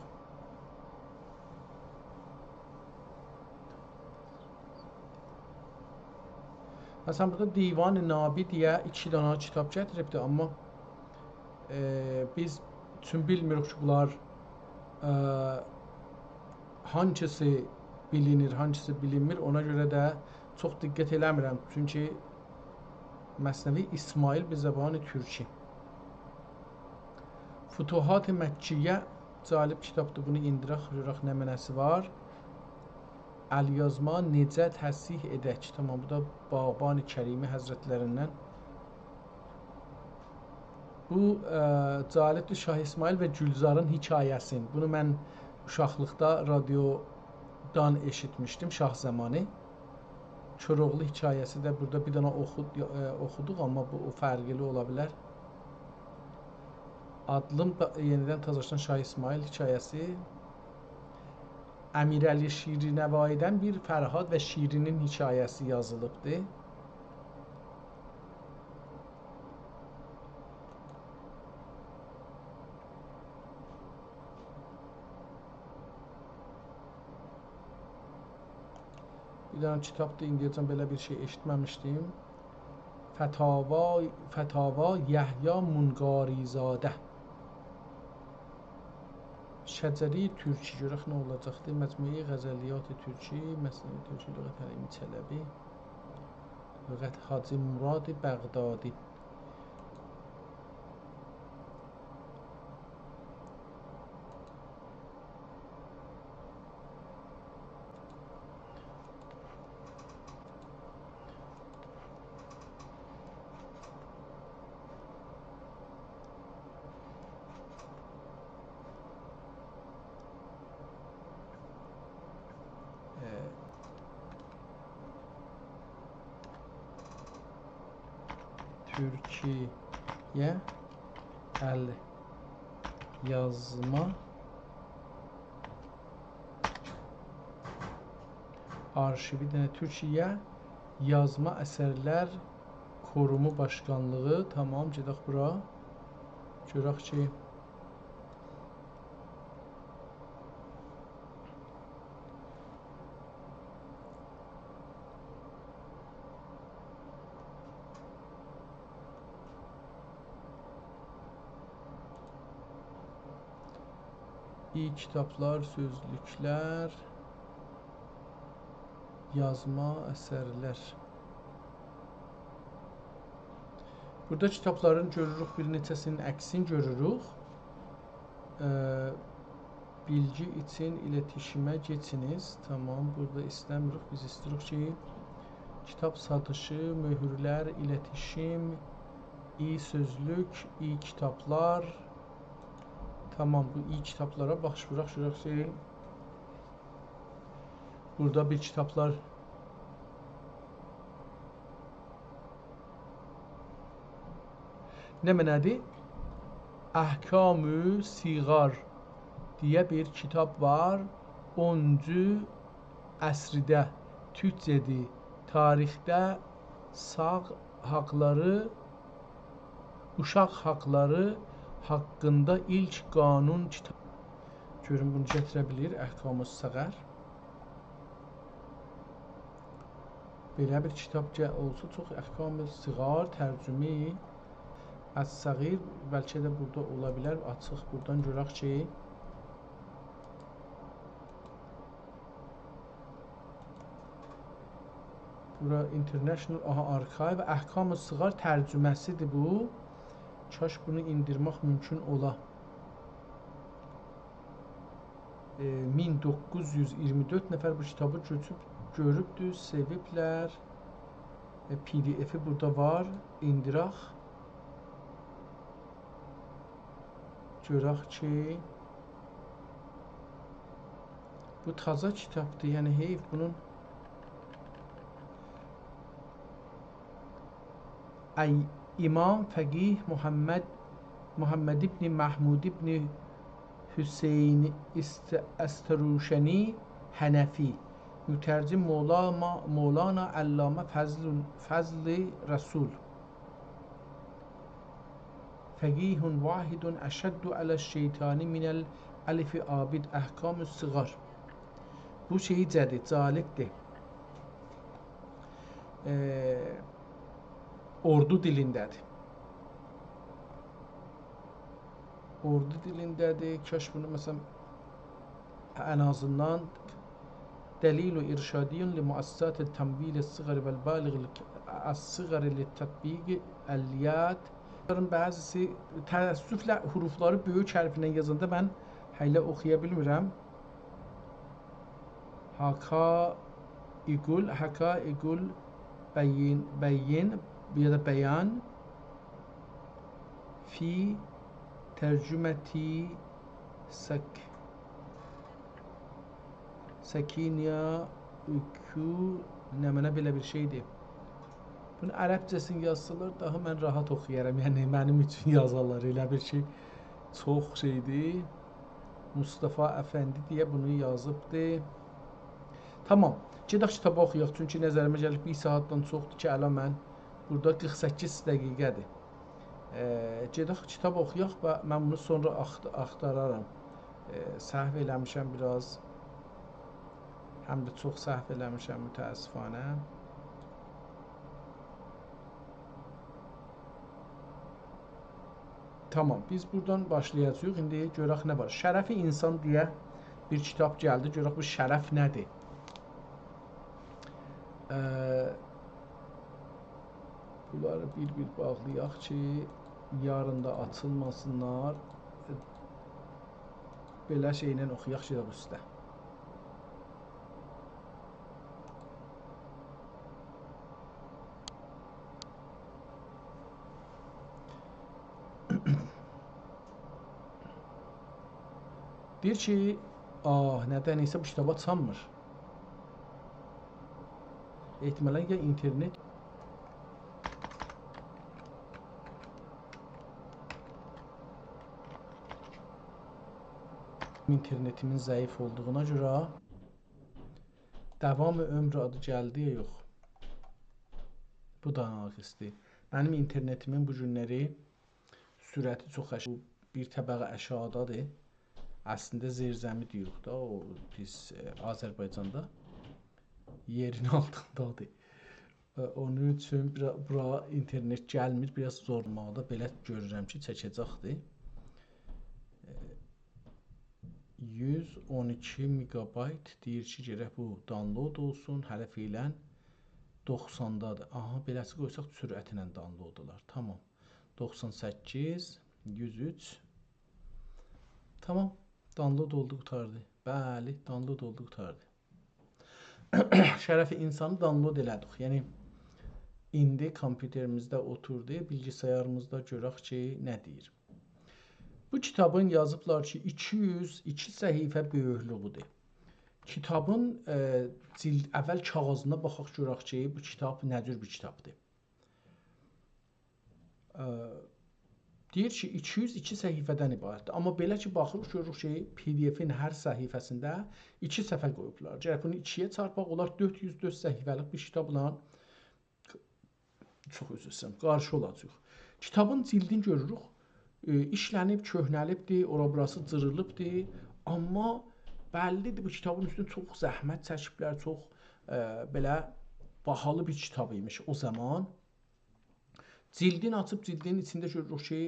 مثلاً، بورادا دیوان نابی دئیه ایکی دنه کیتاب گتیریبدی، آمما، ائ، بیز چون بیلمیریک کی، بونلار، ائ، هانگیسی بیلینیر، هانگیسی بیلینمیر، اونا گؤره ده چوخ دقت ائله‌میرم. چونکی مثنوی اسماعیل به زبان ترکی. فتوحات مکیه جالب کیتابدیر، بونو ائندیرک، گؤرک نمنه‌سی وار. الیازما نئجه تصحیح ائدک؟ تامام، بو دا باغبان کریمی حضرتلریندن. بو، ائ، جالبدیر، شاه اسماعیل و گلزارین حکایه‌سین. بونو من اوشاقلیقدا رادیودان ائشیتمیشدیم، شاه زامانی. کوراوغلو حکایه‌سی ده بورادا بیر دنه اوخو-، ائ، اوخودوق، آمما بو او فرقلی اولا بیلر. آدلیم دا یئنیدن تازاشدان شاه اسماعیل حکایه‌سی. امیرعلی شیرنوایی‌دن بیر فرهاد و شیرینین حکایه‌سی یازیلیبدی. بیر دنه کیتابدیر، ایندیه‌جن بئله بیر شئی ائشیتمه‌میشدیم. فتاوا، فتاوا یحیی منقاری‌زاده. شجرهٔ ترکی، گؤرک نه اولاجاقدیر. مجموعهٔ غزلیات ترکی، مثنوی ترکی، لغت حلیمی چلبی، لغت حاجی مراد بغدادی. ائ، ترکیه ال یازما آرشیوی، دئنه تورکیه یازما اثرلر کورومو باشقانلیغی. تامام، گئدک بورا. گؤرک کی، ای کیتابلار، سؤزلوکلر، یازما اثرلر. بورادا کیتابلارین گؤروروک، بیر نئچه‌سینین عکسینی گؤروروک. ائ، بیلگی اوچون ایلتیشیمه کئچینیز. تامام، بورادا ایسته‌میریک. بیز ایسته‌ییریک کی، کیتاب ساتیشی، مؤهورلر، ایلتیشیم، ای سؤزلوک، ای کیتابلار، تامام، بو ایلک کیتابلارا باخیش ووراق، گؤرک کی، بورادا بیر کیتابلار نمنه‌دیر؟ احکام صغار دئیه بیر کیتاب وار. اونونجو عصرده تورکجه‌دیر. تاریخده ساغ حاقلاری، اوشاق حاقلاری حاقیندا ایلک قانون کیتاب. گؤروم بونو گتیره بیلیر، احکام صغار. بئله بیر کیتاب گه-، اولسا چوخ، احکام صغار ترجمه الصغیر، بلکه ده بورادا اولا بیلر. آچیق بورادان گؤرک کی، بورا International، آها، Archive، احکام صغار ترجمه‌سی‌دیر بو. کاش بونو ایندیرمک مومکون اولا. ائ، مین دوققوز یوز اییرمی دؤرد نفر بو کیتابی گؤچوب، گؤروبدور، سئویبلر. ائ، PDF-ی بورادا وار، ایندیرک. گؤرک کی، بو تازا کیتابدیر، یعنی حیف بونون. ای امام فقیه محمد، محمد ابن محمود ابن حسین است-، استروشنی حنفی، مترجم مولانا، مولانا علامه فضل، فضل رسول. فقیه واحد اشد علی الشیطان من الالف عابد، احکام صغار. بو شئی‌جه‌دیر، جالبدیر. ائ، اردو دیلینده‌دیر. اردو دیلینده‌دیر. کاش بونو، مثلا، ان آزیندان دلیل ارشادی لمؤسسات تمویل الصغار والبالغ الصغار لتطبیق الیات. بونلارین بعضیسی، تأسفله، حروفلاری بؤیوک حرفله یازاندا من هله اوخویا بیلمیرم. حقائق ال-، حقائق البین، بین یا دا بیان فی ترجمة سک-، سکینیا اوکو، نمنه بئله بیر شئی‌دیر. بونو عربجه‌سینی یازسالار، داها من راحت اوخویارام. یعنی، منیم اوچون یازارلار. ائله بیل کی، چوخ شئی‌دیر. مصطفی افندی دئیه بونو یازیبدی. تامام. گئدک کیتابی اوخویاق. چونکی نظریمه گلیر بیر ساعاتدان چوخدور کی، الان من بورادا قیرخ سککیز دقیقه‌دیر. ائ، گئدک کیتاب اوخویاق و من بونو سونرا آخت-، آختارارام. ائ، سهو ائله‌میشم بیر آز. هم ده چوخ سهو ائله‌میشم، متأسفانه. تامام، بیز بورادان باشلایاجاغیق. ایندی گؤرک نه وار. شرف انسان دئیه بیر کیتاب گلدی. گؤرک بو شرف نه‌دیر؟ ائ، بونلاری بیر-بیر باغلایاق کی، یارین دا آچیلماسینلار. بئله شئیله اوخویاق کی، اوسته. دئییر کی، آه، نه‌دنسه بو کیتاب آچانمیر. احتمالاً یا اینترنت، اینترنتیمین ضعیف اولدوغونا گؤره. دوام عمر آدی گلدی یا یوخ؟ بو دا ناقصدیر. منیم اینترنتیمین بو گونلری سرعتی چوخ آش-، بیر طبقه آشاغیدادیر. اصلینده زیرزمی دئییریک دا، او بیز، ائ، آذربایجاندا یئرین آلتیندادیر. ائ، اونون اوچون بورا، بورا اینترنت گلمیر، بیر آز زورلاماقدا بئله گؤرورم کی، چکه‌جکدیر. ائ، یوز اون ایکی مگابایت دئییر کی، گرک بو دانلود اولسون، هله فعلاً دوخساندادیر. آها، بئله‌سی قویساق سرعتله دانلود اولار. تامام. دوخسان سککیز، یوز اوچ. تامام. دانلود اولدو، قوتاردی. بلی، دانلود اولدو، قوتاردی. شرف انسانی دانلود ائله‌دیک. یعنی، ایندی کامپیوتریمیزده اوتوردو، بیلگیسایاریمیزدا گؤرک کی، نه دئییر. بو کیتابین یازیبلار کی، ایکی یوز ایکی صفحه بؤیوکلویودور. کیتابین، ائ، جیلد، اول کاغیذینا باخاق، گؤرک کی، بو کیتاب نه جور بیر کیتابدیر. ائ، دئییر کی، ایکی یوز ایکی صفحه‌دن عبارتدیر. آمما بئله کی، باخیریق، گؤروروک کی، پی دی افین هر صفحه‌سینده ایکی صفحه قویوبلار. گرک بونو ایکی‌یه چارپاق، اولار دؤرد یوز دؤرد صفحه‌لیک بیر کیتابلا، چوخ عذر ایسته‌ییرم، قارشی اولاجاق. کیتابین جیلدینی گؤروروک. ائ، ایشلنیب، کؤهنه‌لیبدیر، اورا بوراسی جیریلیبدیر. آمما بللیدیر، بو کیتابین اوستونده چوخ زحمت چکیبلر، چوخ، ائ، بئله باهالی بیر کیتاب ایمیش او زامان. جیلدین آچیب، جیلدین ایچینده گؤروروک کی،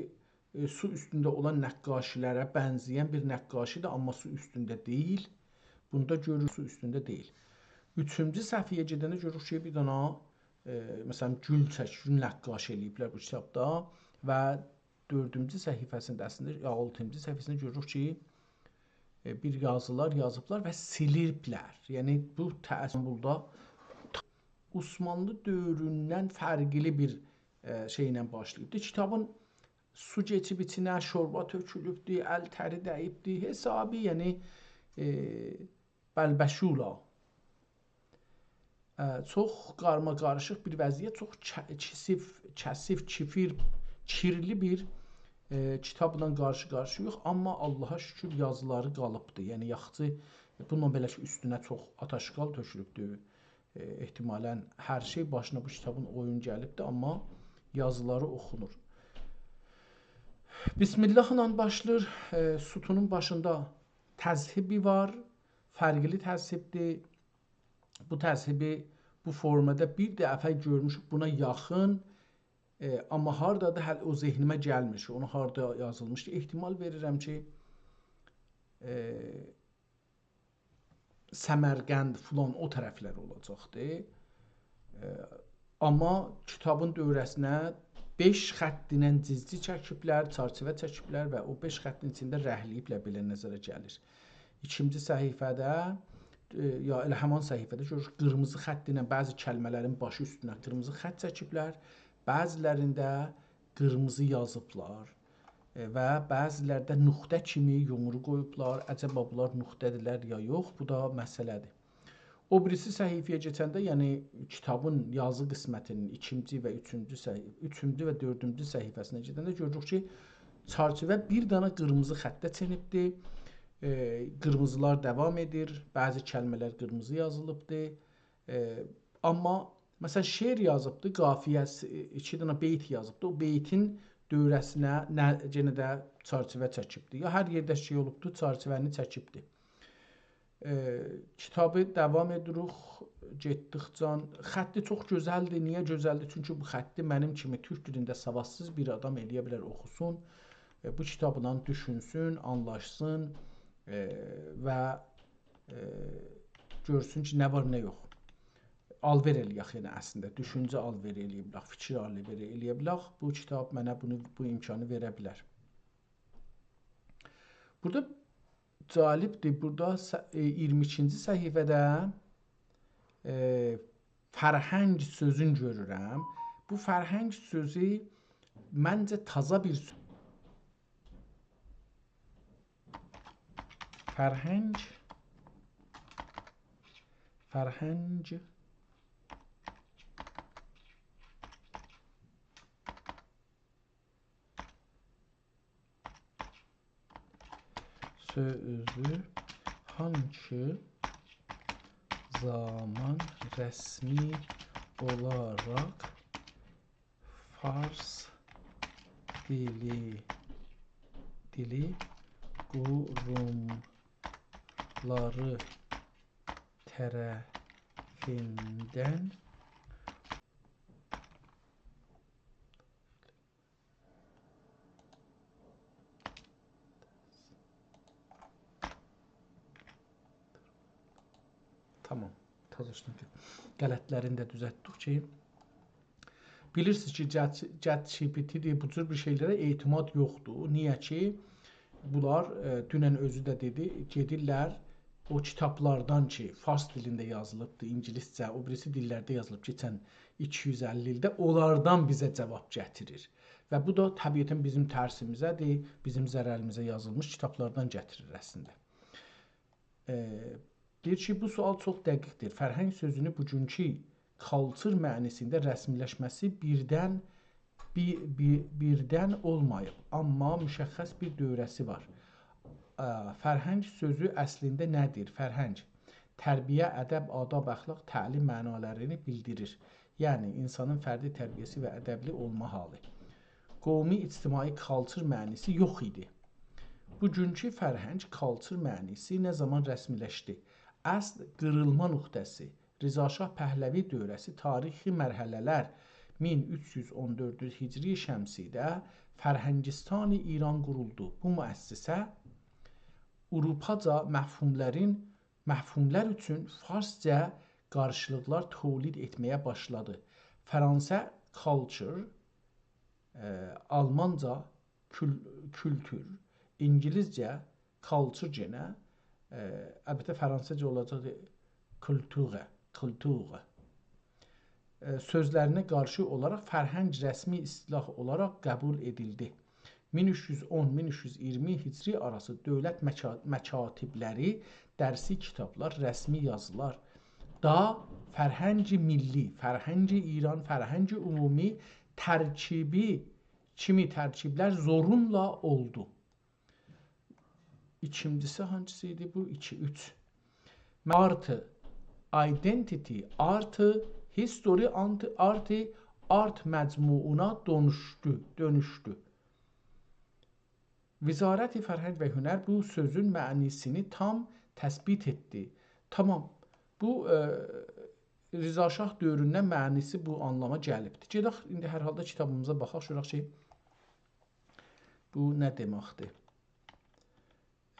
ائ، سو اوستونده اولان نقاشی‌لره بنزه‌ین بیر نقاشی‌دیر، آمما سو اوستونده دئییل. بوندا گؤروروک، سو اوستونده دئییل. اوچونجو صفحه‌یه گئدنده گؤروروک کی، بیر دانا، ائ، مثلا، گول چک، گول نقاشی ائله‌ییبلر بو کیتابدا و دؤردونجو صفحه‌سینده، اصلینده، یا آلتینجی صفحه‌سینده گؤروروک کی، ائ، بیر یازیلار یازیبلار و سیلیبلر. یعنی، بو تأس-، بورادا عثمانلی دؤوروندن فرقلی بیر، ائ، شئیله باشلاییبدی. کیتابین سو کئچیب ایچینه، شوربا تؤکولوبدو، ال تری دَییبدی، حسابی، یعنی، ائ، بلبشولا. ائ، چوخ قارماقاریشیق بیر وضعیت، چوخ ک-، کثیف، کثیف، کیفیر، کیرلی بیر، ائ، کیتابلا قارشی-قارشی‌یاییق. آمما آللاها شوکور یازیلاری قالیبدی. یعنی، یاخچی، بونونلا بئله کی، اوستونه چوخ آت‌آشغال تؤکولوبدو. ائ، احتمالا هر شئی باشینا بو کیتابین اویون گلیبدی، آمما یازیلاری اوخونور. بسم الله ایله باشلاییر. ائ، ستونون باشیندا تذهیبی وار، فرقلی تذهیبدیر. بو تذهیبی بو فورمادا بیر دفعه گؤرموشوک، بونا یاخین. ائ، آمما هاردادیر، هله او ذهنیمه گلمیر کی، اونو هاردا یازیلمیشدی. احتمال وئریرم کی، ائ، سمرقند فلان او طرفلر اولاجاقدی. ائ، آمما کیتابین دؤوره‌سینه بئش خط ایله جیزگی چکیبلر، چرچیوه چکیبلر و او بئش خطین ایچینده رنگله‌ییبلر، بئله نظره گلیر. ایکینجی صفحه‌ده، ائ، یا ائله همان صفحه‌ده گؤروروک، قیرمیزی خط ایله بعضی کلمه‌لرین باشی اوستونه قیرمیزی خط چکیبلر، بعضی‌لرینده قیرمیزی یازیبلار، ائ، و بعضی‌لرده نقطه کیمی یومرو قویوبلار. عجبا بونلار نقطه‌دیرلر یا یوخ، بو دا مسئله‌دیر. او بیریسی صفحه‌یه کئچنده، یعنی کیتابین یازی قسمتینین ایکینجی و اوچونجو صفحه-، اوچونجو و دؤردونجو صفحه‌سینه گئدنده گؤروروک کی، چرچیوه بیر دانا قیرمیزی خطه چئنیبدیر. ائ، قیرمیزیلار داوام ائدیر، بعضی کلمه‌لر قیرمیزی یازیلیبدیر. ائ، آمما، مثلا، شعر یازیبدی، قافیه‌سی، ایکی دنه بیت یازیبدی. او بیتین دؤوره‌سینه نه، یئنه ده چرچیوه چکیبدی. یا هر یئرده شئی اولوبدو، چرچیوه‌نی چکیبدی. ائ، کیتابی داوام ائدیریک، گئتدیکجه. خطی چوخ گؤزلدیر. نییه گؤزلدیر؟ چونکی بو خطی منیم کیمی تورک دیلینده سوادسیز بیر آدام ائلیه بیلر اوخوسون، ائ، بو کیتابلا دوشونسون، آنلاشسین، ائ، و، ائ، گؤرسون کی، نه وار، نه یوخ. آلوئر ائلیه‌ک، یعنی اصلینده دوشونجه آلوئری ائلیه بیلک، فیکیر آلوئری ائلیه بیلک. بو کیتاب منه بونو، بو امکانی وئره بیلر. بورادا جالبدیر، بورادا س-، ائ، اییرمی ایکینجی صفحه‌ده، ائ، فرهنگ سؤزون گؤرورم. بو فرهنگ سؤزو منجه تازا بیر سؤ-، فرهنگ، فرهنگ سؤزو هانکی زامان رسمی اولاراق فارس دیلی، دیلی قوروملاری طرفیندن تامام. تازاشدان کی، غلطلرینی ده دوزلتدیک کی، بیلیرسینیز کی، چت، چت جی پی تی دیر، بو جور بیر شئیلره اعتماد یوخدور. نییه کی، بونلار، ائ، دونن اؤزو ده دئدی، گئدیرلر، او کیتابلاردان کی، فارس دیلینده یازیلیبدیر، اینگیلیسجه، او بیریسی دیللرده یازیلیب کئچن ایکی یوز اللی ایلده، اونلاردان بیزه جاواب گتیریر. و بو دا طبیعتاً بیزیم ترسیمیزه‌دیر، بیزیم ضرریمیزه یازیلمیش کیتابلاردان گتیریر اصلینده. ائ، دئییر کی، بو سؤال چوخ دقیقدیر. فرهنگ سؤزونو بوگونکو culture معنی‌سینده رسمی‌لشمه‌سی بیردن، بی-، بی-، بیردن اولماییب، آمما مشخص بیر دؤوره‌سی وار. ا، فرهنگ سؤزو اصلینده نه‌دیر؟ فرهنگ، تربیه، ادب، آداب، اخلاق، تعلیم معنالارینی بیلدیریر. یعنی، اینسانین فردی تربیه‌سی و ادبلی اولما حالی. قومی، اجتماعی، culture معنی‌سی یوخ ایدی. بوگونکو فرهنگ، culture معنی‌سی نه زامان رسمی‌لشدی؟ اصل قیریلما نقطه‌سی، رضا شاه پهلوی دؤوره‌سی، تاریخی مرحله‌لر، مین اوچ یوز اون دؤردونجو هجری شمسی‌ده فرهنگستان ایران قورولدو. بو مؤسسه آوروپاجا مفهوملرین، مفهوملر اوچون فارسجا قارشیلیقلار تولید ائتمه‌یه باشلادی. فرانسه culture، ائ، آلمانجا کول-، کولتور، اینگیلیسجه culture یئنه، ائ، البته فرانسیزجا اولاجاق Kultur، Kultur. ائ، سؤزلرینه قارشی اولاراق فرهنگ رسمی اصطلاح اولاراق قبول ائدیلدی. مین اوچ یوز اون، مین اوچ یوز اییرمی هجری آراسی دؤولت مکا-، مکاتبلری درسی کیتابلار، رسمی یازیلار دا فرهنگ ملی، فرهنگ ایران، فرهنگ عمومی ترکیبی کیمی ترکیبلر زورونلا اولدو. ایکینجیسی هانسیسی ایدی بو؟ ایکی، اوچ. Art، identity، art، history، art، art، art مجموعونا دؤنوشدو، دؤنوشدو. وزارت فرهنگ و هنر بو سؤزون معنی‌سینی تام تثبیت ائتدی. تامام. بو، ائ، رضا شاه دؤوروندن معنی‌سی بو آنلاما گلیبدیر. گئدک ایندی هر حالدا کیتابیمیزا باخاق، گؤرک کی، بو نه دئمکدیر؟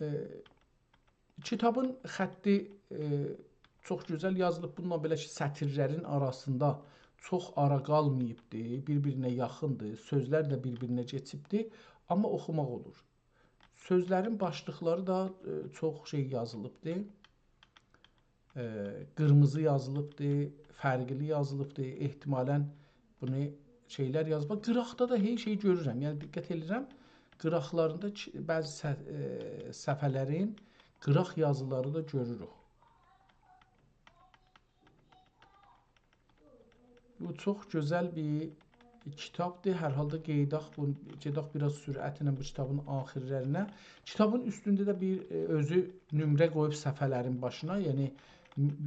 ائ، کیتابین خطی، ائ، چوخ گؤزل یازیلیب. بونونلا بئله کی، سطیرلرین آراسیندا چوخ آرا قالماییبدی، بیر-بیرینه یاخیندیر، سؤزلر ده بیر-بیرینه کئچیبدی، آمما اوخوماق اولور. سؤزلرین باشلیقلاری دا، ائ، چوخ شئی یازیلیبدی. ائ، قیرمیزی یازیلیبدی، فرقلی یازیلیبدی. احتمالاً بونو شئیلر یازیب. قیراقدا دا هئچ شئی گؤرورم. یعنی دقت ائدیرم، قیراقلاریندا کی-، بعضی صح-، ائ، صفحه‌لرین قیراق یازیلاری دا گؤروروک. بو چوخ گؤزل بیر کیتابدیر. هر حالدا قئییداق بو، گئدک بیر آز سرعتله بو کیتابین آخیرلرینه. کیتابین اوستونده ده بیر، ائ، اؤزو نمره قویوب صفحه‌لرین باشینا، یعنی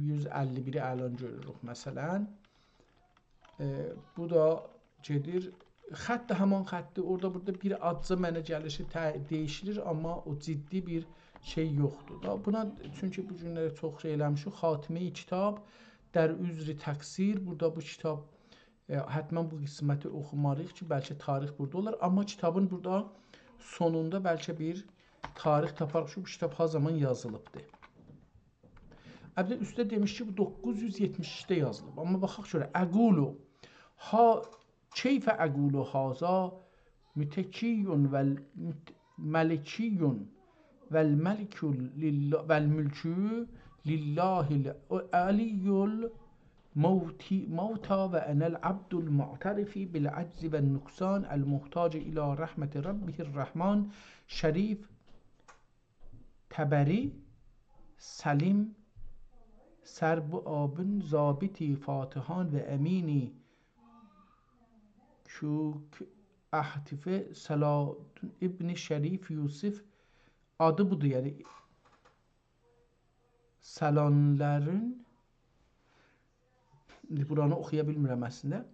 یوز اللی بیری الان گؤروروک مثلاً. ائ، بو دا گئدیر. خط ده همان خطدیر. اورادا بورادا بیر آزجا منه گلیر کی، ته-، دییشیلیر، آمما او جدی بیر شئی یوخدور دا. بونا، چونکی بو گونلری چوخ شئی ائله‌میشیک. خاتمه‌ی کتاب، در عذر تقصیر. بورادا بو کیتاب، ائ، حتماً بو قسمتی اوخوماریق کی، بلکه تاریخ بورادا اولار. آمما کیتابین بورادا سونوندا بلکه بیر تاریخ تاپاریق کی، بو کیتاب ها زامان یازیلیبدیر. البته، اوسته دئمیش کی، بو دوققوز یوز یئتمیش ایکیده یازیلیب. آمما باخاق گؤرک، «أقول ها، کیف أقول هذا متکی و المت-، ملکی و الملک لله، و الملک لله العلی الموتی، موتی و أنا العبد المعترف بالعجز والنقصان المحتاج إلی رحمة ربه الرحمن شریف طبری، سلیم، سر بو آبین ضابطی، فاتحان و امینی، کوک اهتف سلادین ابن شریف یوسف»، آدی بودور، یعنی سلانلرین، ایندی بورانی اوخویا بیلمیرم اصلینده.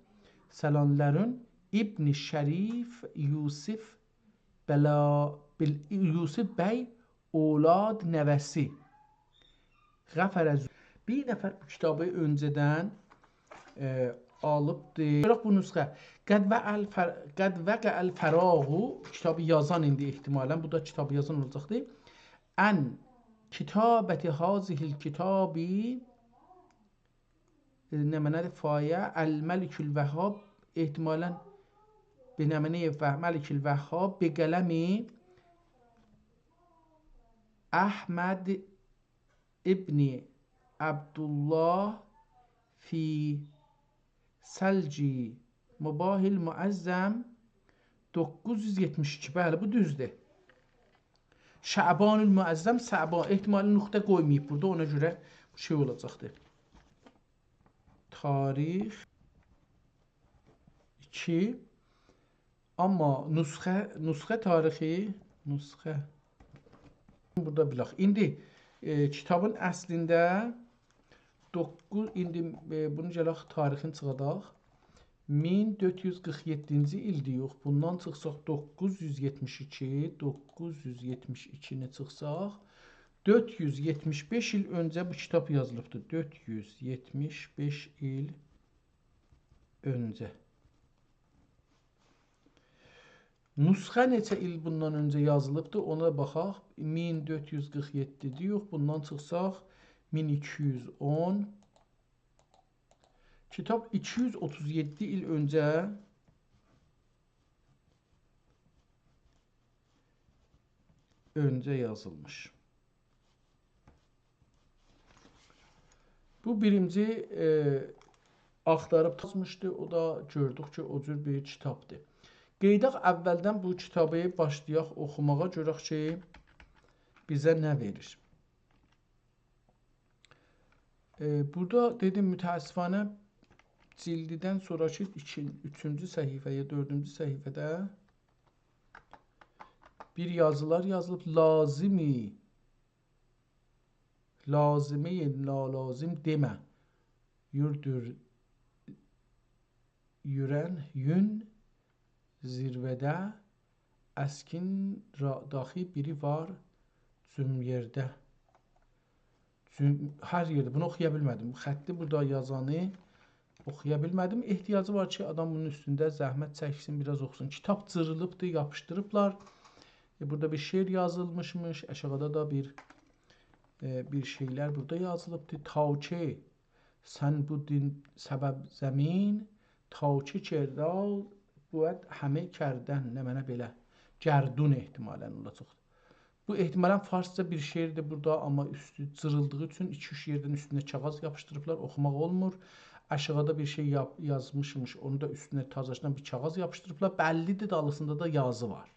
سلانلرین ابن شریف یوسف بلا، بیل-، یوسف بی اولاد نوه‌سی. غفر از، بیر نفر بو کیتابی اؤنجه‌دن، ائ، آلیبدی. گؤرک بو نسخه. «قد وقع الفر-، قد وقع الفراغ»، کیتابی یازان ایندی احتمالاً، بو دا کیتابی یازان اولاجاقدی. «عن کتابة هذه الکتاب»، ائ، نمنه‌دیر؟ «فایه الملک الوهاب»، احتمالاً «به نمنهٔ و-، ملک الوهاب، به قلم احمد ابن عبدالله فی ثلج مباح المعظم، دوققوز یوز یئتمیش ایکی. بلی، بو دوزدور. شعبان المعظم، شعبان. احتمالاً نقطه قویماییب بورادا، اونا گؤره بو شئی اولاجاقدیر. تاریخ ایکی. آمما نسخه، نسخه تاریخی، نسخه. بورادا بیلاخ. ایندی، ائ، کیتابین اصلینده دوققوز، ایندی، ائ، بونو گلک تاریخینی چیخاداق. مین دؤرد یوز قیرخ یئددینجی ایلدیر، یوخ. بوندان چیخساق دوققوز یوز یئتمیش ایکی، دوققوز یوز یئتمیش ایکینی چیخساق، دؤرد یوز یئتمیش بئش ایل اؤنجه بو کیتاب یازیلیبدیر. دؤرد یوز یئتمیش بئش ایل اؤنجه. نسخه نئچه ایل بوندان اؤنجه یازیلیبدی، اونا دا باخاق. مین دؤرد یوز قیرخ یئددیدیر، یوخ، بوندان چیخساق مین ایکی یوز اون. کیتاب ایکی یوز اوتوز یئددی ایل اؤنجه، اؤنجه یازیلمیش. بو بیرینجی، ائ، آختاریب تاپمیشدی. او دا گؤردوک کی، او جور بیر کیتابدیر. قئییداق، اولدن بو کیتابی باشلایاق اوخوماغا، گؤرک کی، بیزه نه وئریر. ائ، بورادا دئدیم، متأسفانه جلددن سونراکی ایکی، اوچونجو صفحه یا دؤردونجو صفحه‌ده بیر یازیلار یازیلیب. لازیمی، لازیمی نالازیم دئمه. یوردور یورن، یون زیروه‌ده، اسکین را داخی بیری وار جوم یئرده. جوم-، هر یئرده. بونو اوخویا بیلمه‌دیم. بو خطی بورادا یازانی اوخویا بیلمه‌دیم. احتیاجی وار کی، آدام بونون اوستونده زحمت چکسین، بیر آز اوخوسون. کیتاب جیریلیبدیر، یاپیشدیریبلار. ائ، بورادا بیر شعر یازیلمیشمیش. آشاغیدا دا بیر، ائ، بیر شئیلر بورادا یازیلیبدیر. تا کی سن بو دین سبب زمین، تا کی کردا بود همه کردن، نمنه بئله. گردون احتمالاً اولاجاق. بو احتمالاً فارسجا بیر شعردیر بورادا، آمما اوستو جیریلدیغی اوچون ایکی-اوچ یئردن اوستونه کاغیذ یاپیشدیریبلار، اوخوماق اولمور. آشاغیدا بیر شئی یاپ-، یازمیشمیش، اونو دا اوستونه تازاشدان بیر کاغیذ یاپیشدیریبلار. بللیدیر، دالیسیندا دا یازی وار.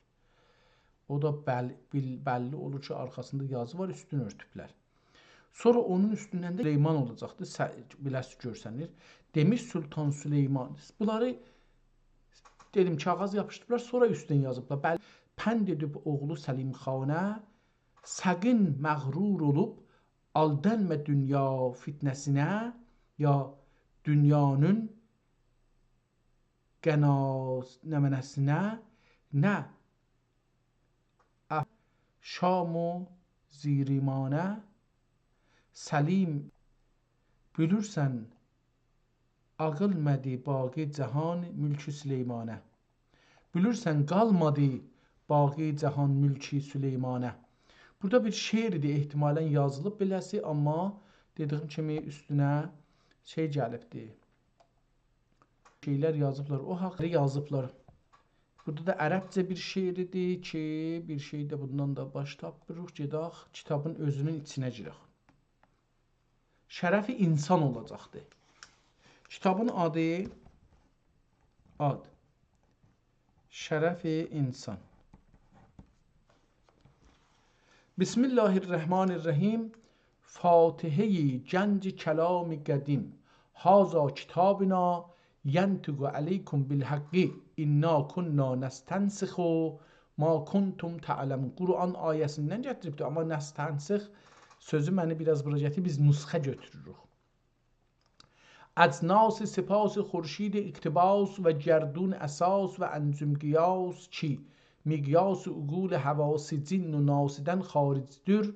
او دا بل-، بیل-، بللی اولور کی، آرخاسیندا یازی وار، اوستونو اؤرتوبلر. سونرا اونون اوستوندن ده سلیمان اولاجاقدیر. سه-، بیله‌سی گؤرسنیر. دئمیش سلطان سلیمان. بونلاری دئدیم، کاغیذ یاپیشدیریبلار، سونرا اوستوندن یازیبلار. بل-، پند ائدیب اوغلو سلیم خانا، ساقین مغرور اولوب، آلدانما دونیا فتنه‌سینه، یا دونیانین قناس-، نمنه‌سینه، نه اف-، شام و زیریمانه. سلیم، بیلیرسن، آغیلمادی باقی جهان ملک سلیمانه. بیلیرسن، قالمادی باقی جهان ملک سلیمانه. بورادا بیر شعردیر، احتمالاً یازیلیب بئله‌سی، آمما دئدیگیم کیمی اوستونه شئی گلیبدی. شئیلر یازیبلار، او حاقدا یازیبلار. بورادا دا عربجه بیر شعردیر کی، بیر شئی ده بوندان دا باش تاپمیریق. گئدک کیتابین اؤزونون ایچینه گیرک. شرف انسان اولاجاقدی. کیتابین آدی، آد، شرف انسان. بسم الله الرحمن الرحیم. فاتحهٔ گنج کلام قدیم. هذا کتابنا ینطق علیکم بالحق انا کنا نستنسخ ما کنتم تعلمون. قرآن آیه‌سیندن گتیریبدیر، آمما نستنسخ سؤزو منی بیر آز بورا گتیریر، بیز نسخه گؤتوروروک. اجناس سپاس خورشید اقتباس و گردون اساس و انجم قیاس کی، مقیاس عقول حواس جن و ناسدن خارج‌دور،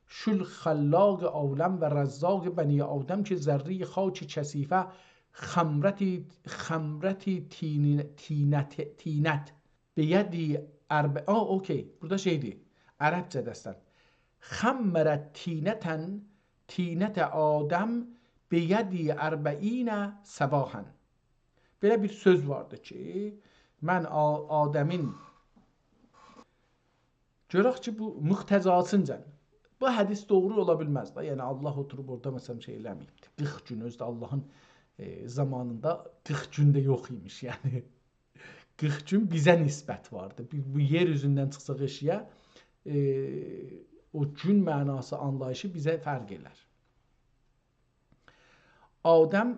شول خلاق عالم و رزاق بنی آدم کی، ذرهٔ خاک کثیفه خمرتی، خمرتی طینی-، طینت، طینت. بیدی ارب-، آ، اوکی. بورادا شئیدیر. عربجه‌ده اصلاً. خمرت طینةً، طینت آدم، بیدی اربعین صباحاً. بئله بیر سؤز واردی کی، من آ-، آدمین، گؤرک کی، بو مقتضاسینجا بو حدیث دوغرو اولا بیلمز ده. یعنی، الله اوتوروب اورادا، مثلا، شئی ائله‌مه‌ییبدی. قیرخ گون، اؤزو ده اللهین، ائ، زامانیندا قیرخ گون ده یوخ ایمیش، یعنی. قیرخ گون بیزه نسبت واردی. بو، بو یئر اوزوندن چیخساق ائشیگه، ائ، او گون معناسی، آنلاییشی بیزه فرق ائلر. آدم،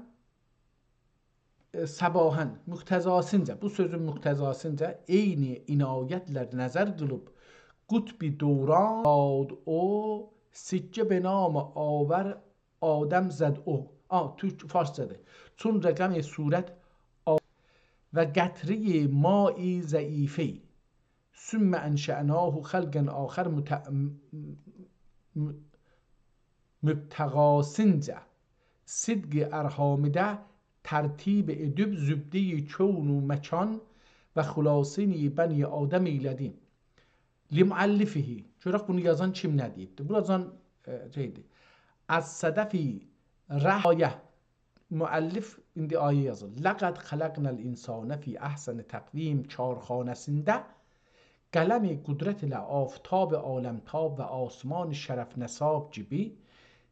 ائ، صباحاً، مقتضاسینجا، بو سؤزون مقتضاسینجا، عینی عنایتله نظر قیلیب، قطب دوران داد او، سکه به نام آور آدم زد او. آ، تورک، فارسجادیر. چون رقم صورت آ-، و قطره‌ی ماء ضعیفه، ثم انشأناه خلقاً آخر مت-، م-، م-، مبتغاسینجا، صدق ارحامده ترتیب ائدیب زبده‌ی کون و مکان و خلاصه‌ی بنی آدم ائیله‌دی. لمؤلفه. گؤرک بونو یازان کیم نه دئییبدیر. بوراجان، ائ، شئیدیر. از صدف رح-، آیه. مؤلف ایندی آیه یازیر. «لقد خلقنا الانسان فی احسن تقویم» کارخانه‌سینده قلم قدرت ایله آفتاب عالمتاب و آسمان شرف‌نساب کیمی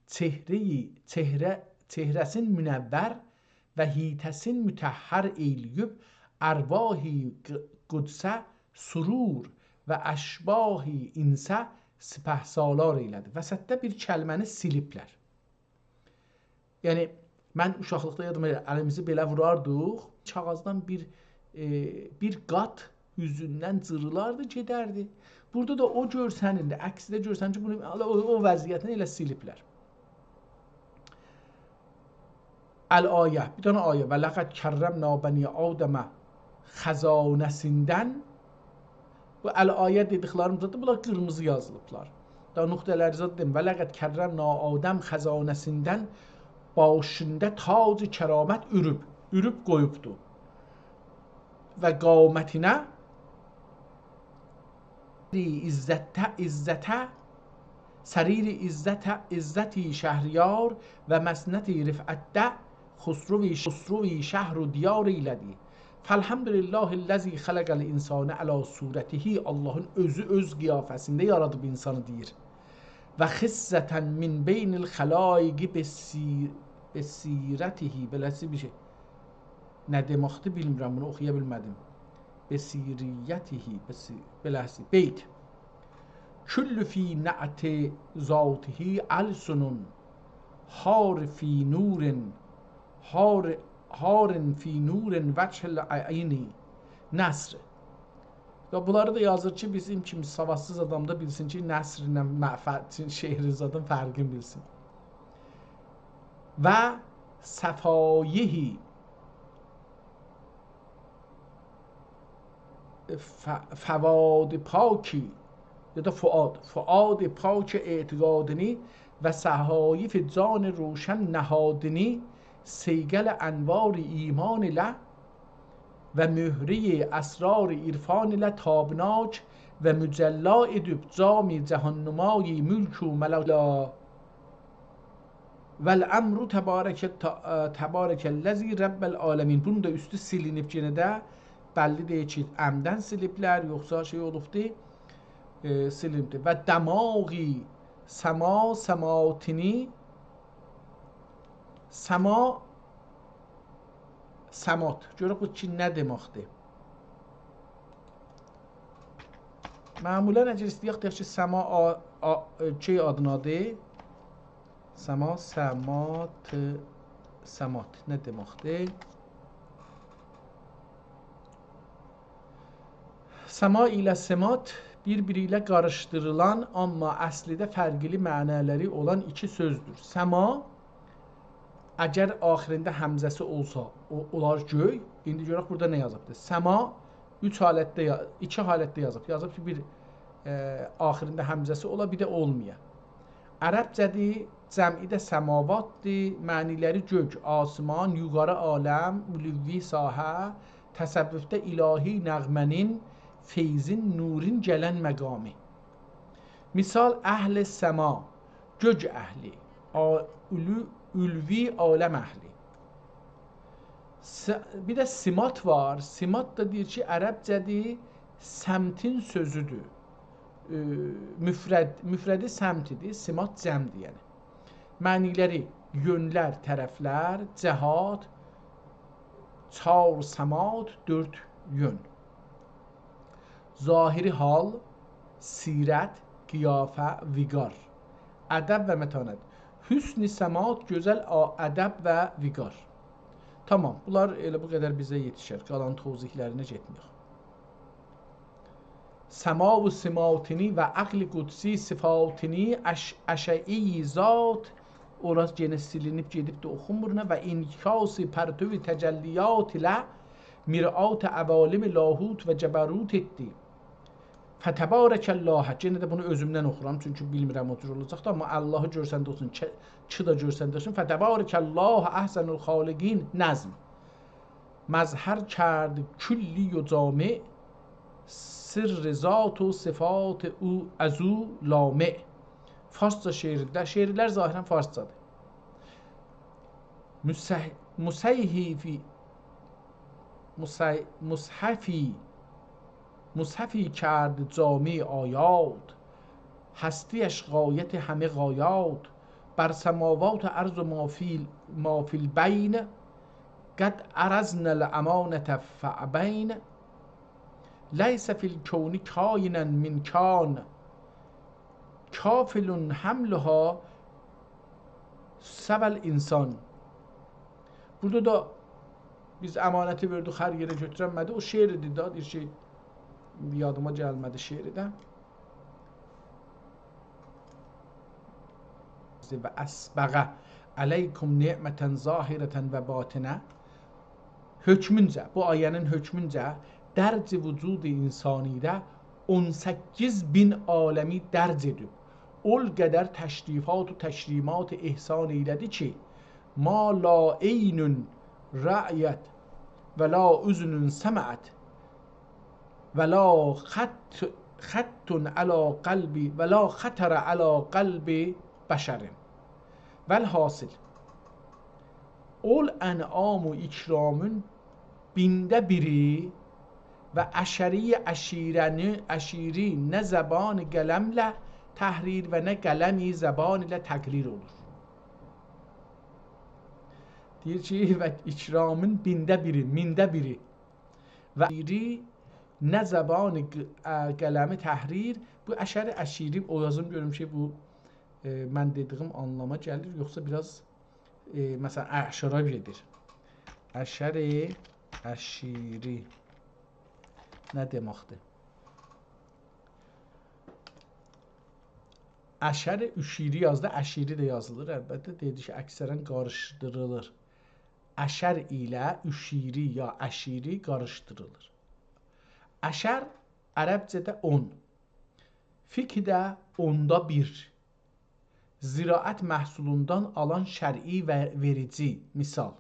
چهره‌ی، چهره، چهره‌سین منور و حیطه‌سین مطهر ائیله‌ییب، ارواح ق-، قدسه سرور و اشباح انسه سپه‌سالار ائیله‌دی. وسطده بیر کلمه‌نی سیلیبلر. یعنی، من اوشاقلیقدا یادیما گلیر، الیمیزی بئله ووراردیق، کاغیذدان بیر، ائ، بیر قات اوزوندن جیریلاردی، گئدردی. بورادا دا او گؤرسنیردی، عکسده گؤرسنیر کی، بونو ائله او، او وضعیتینی ائله سیلیبلر. الآیه، بیر دنه آیه. «ولقد کرمنا بنی آدم» خزانه‌سیندن، بو الآیه دئدیکلریمیز زادی، بونلار قیرمیزی یازیلیبلار. دا نقطه‌لری زاد دئدیم. «ولقد کرمنا آدم» خزانه‌سیندن باشیندا تاج کرامت اؤروب، اؤروب قویوبدو. و قامتینه عزت، عزت، سریر عزت، عزتی شهریار و مسند رفعت ده خسروی، خسروی شهر و دیار ائیله‌دی. «فالحمد لله الذی خلق الانسان علی صورته»، اللهین اؤزو اؤز قیافه‌سینده یارادیب اینسانی دئییر. «و خصة من بین الخلایق بسی-، بصیرته»، بئله‌سی بیر شئی. نه دئمکدیر، بیلمیرم، بونو اوخویا بیلمه‌دیم. بصیرته، بصی-، بئله‌سی. بیت. «کل فی نعت ذاته ألسن، حار فی نور، حار، حار فی نور وجه العین». نثر. یا بونلاری دا یازیر کی، بیزیم کیمی سوادسیز آدام دا بیلسین کی، نثر ایله معرفت، شعرین زادین فرقینی بیلسین. «و صفایه»، ف-، فؤاد پاکی، یا دا فؤاد، فؤاد پاک اعتقادینی و صحایف جان روشن نهادینی صیقل انوار ایمان ایله و مهره‌ی اسرار عرفان ایله تابناک و مجلا ائدیب جام جهان‌نمای ملک و ملکوت. «والأمر تبارک، ت-، تبارک الذی رب العالمین». بونون دا اوستو سیلینیب یئنه ده. بللی دئییل کی، عمداً سیلیبلر، یوخسا شئی اولوبدو، ائ، سیلینیبدیر. «و دماغی سما سماتینی»، سما، سمات. گؤرک بو کی، نه دئمکدیر؟ معمولاً اگر ایسته‌یک دئیک کی، سما آ-، آ-، ائ، شئی آدینادیر. سما، سمات، سمات. نه دئمکدیر؟ سما ایله سمات بیر-بیری ایله قاریشدیریلان، آمما اصلیده فرقلی معنالاری اولان ایکی سؤزدور. سما، اگر آخیریندا همزه‌سی اولسا، او، اولار گؤی. ایندی گؤرک بورادا نه یازیبدیر. سما اوچ حالتده یا-، ایکی حالتده یازیب. یازیب کی، بیر، ائ، آخیریندا همزه‌سی اولا، بیر ده اولمایا. عربجه‌دیر، جمعی ده سماواتدیر، معنی‌لری گؤک، آسمان، یوخاری عالم، علوی ساحه، تصوفده الهی نغمه‌نین، فیضین، نورون گلن مقامی. مثال، اهل سما، گؤک اهلی، آ-، علو-، علوی عالم اهلی. س-، بیر ده سمات وار. سمات دا دئییر کی، عربجه‌دیر، سمتین سؤزودور. ائ، مفرد، مفردی سمتیدیر، سمات جمعدیر، یعنی. معنی‌لری: یؤنلر، طرفلر، جهات، چهار سمات، دؤرد یؤن. ظاهری حال، سیرت، قیافه، وقار. ادب و متانت. حسن سمات، گؤزل آ-، ادب و وقار. تامام، بونلار ائله بو قدر بیزه یئتیشر. قالان توضیحلرینه گئتمه‌یک. سما و سماتینی و عقل قدسی صفاتینی اش-، اشعه‌ی ذات، اورا یئنه سیلینیب گئدیب ده اوخونمور نه، و انعکاس پرتو تجلیات ایله مرآت عوالم لاهوت و جبروت ائتدی. فتبارک الله، یئنه ده بونو اؤزومدن اوخورام، چونکی بیلمیرم او جور اولاجاقدی، آمما اللهی گؤرسنده اولسون، کی، کی دا گؤرسنده اولسون. فتبارک الله احسن الخالقین، نظم. مظهر کرد کلی و جامع، سر ذات و صفات او از او لامع. فارسجا شعردیر ده، شعرلر ظاهراً فارسجادیر. مصح-، مصححی، مصح-، مصحفی، مصحفی کرد جامع آیات، هستی‌اش غایت همه غایات، بر سماوات و ارض و ما فی، ما فی البین، قد عرضنا الامانة فابین، لیس فی الکون کائنا من کان، کافل حملها سوی الانسان. بورادا دا بیز امانتی وئردیک، هر یئره گؤتورنمه‌دی. او شعر ایدی دا، دئییر کی، یادیما گلمه‌دی شعری ده. و اسبغ علیکم نعمة ظاهرة و باطنة. حکمونجه، بو آیه‌نین حکمونجه، درج وجود انسانی‌ده اون سککیز بین عالمی درج ائدیب، اول قدر تشریفات و تکریمات احسان ائیله‌دی کی، ما لا عین رأیت و لا اذن سمعت و لا خط، خط علی قلب، و لا خطر علی قلب بشر. والحاصل، اول انعام و اکرامین بینده بیری و اشری، اشیره‌نی، اشیری نه زبان قلمله تحریر و نه قلم زبان ایله تقریر اولور. دئییر کی، و اکرامین بینده بیری، مینده بیری. و اشیری نه زبان ق-، ا، قلمی تحریر، بو اشر اشیری، او یازیم گؤروم کی، بو، ائ، من دئدیگیم آنلاما گلیر، یوخسا بیر آز، ائ، مثلا، اعشارا گئدیر. اشر اشیری نه دئمکدیر؟ اشر اشیری یازدی، اشیری ده یازیلیر. البته، دئدی کی، اکثرا قاریشدیریلیر. اشر ایله اشیری یا اشیری قاریشدیریلیر. اشر عربجه‌ده اون، فقهده اوندا بیر، زراعت محصولوندان آلان شرعی و وئریجی، مثال،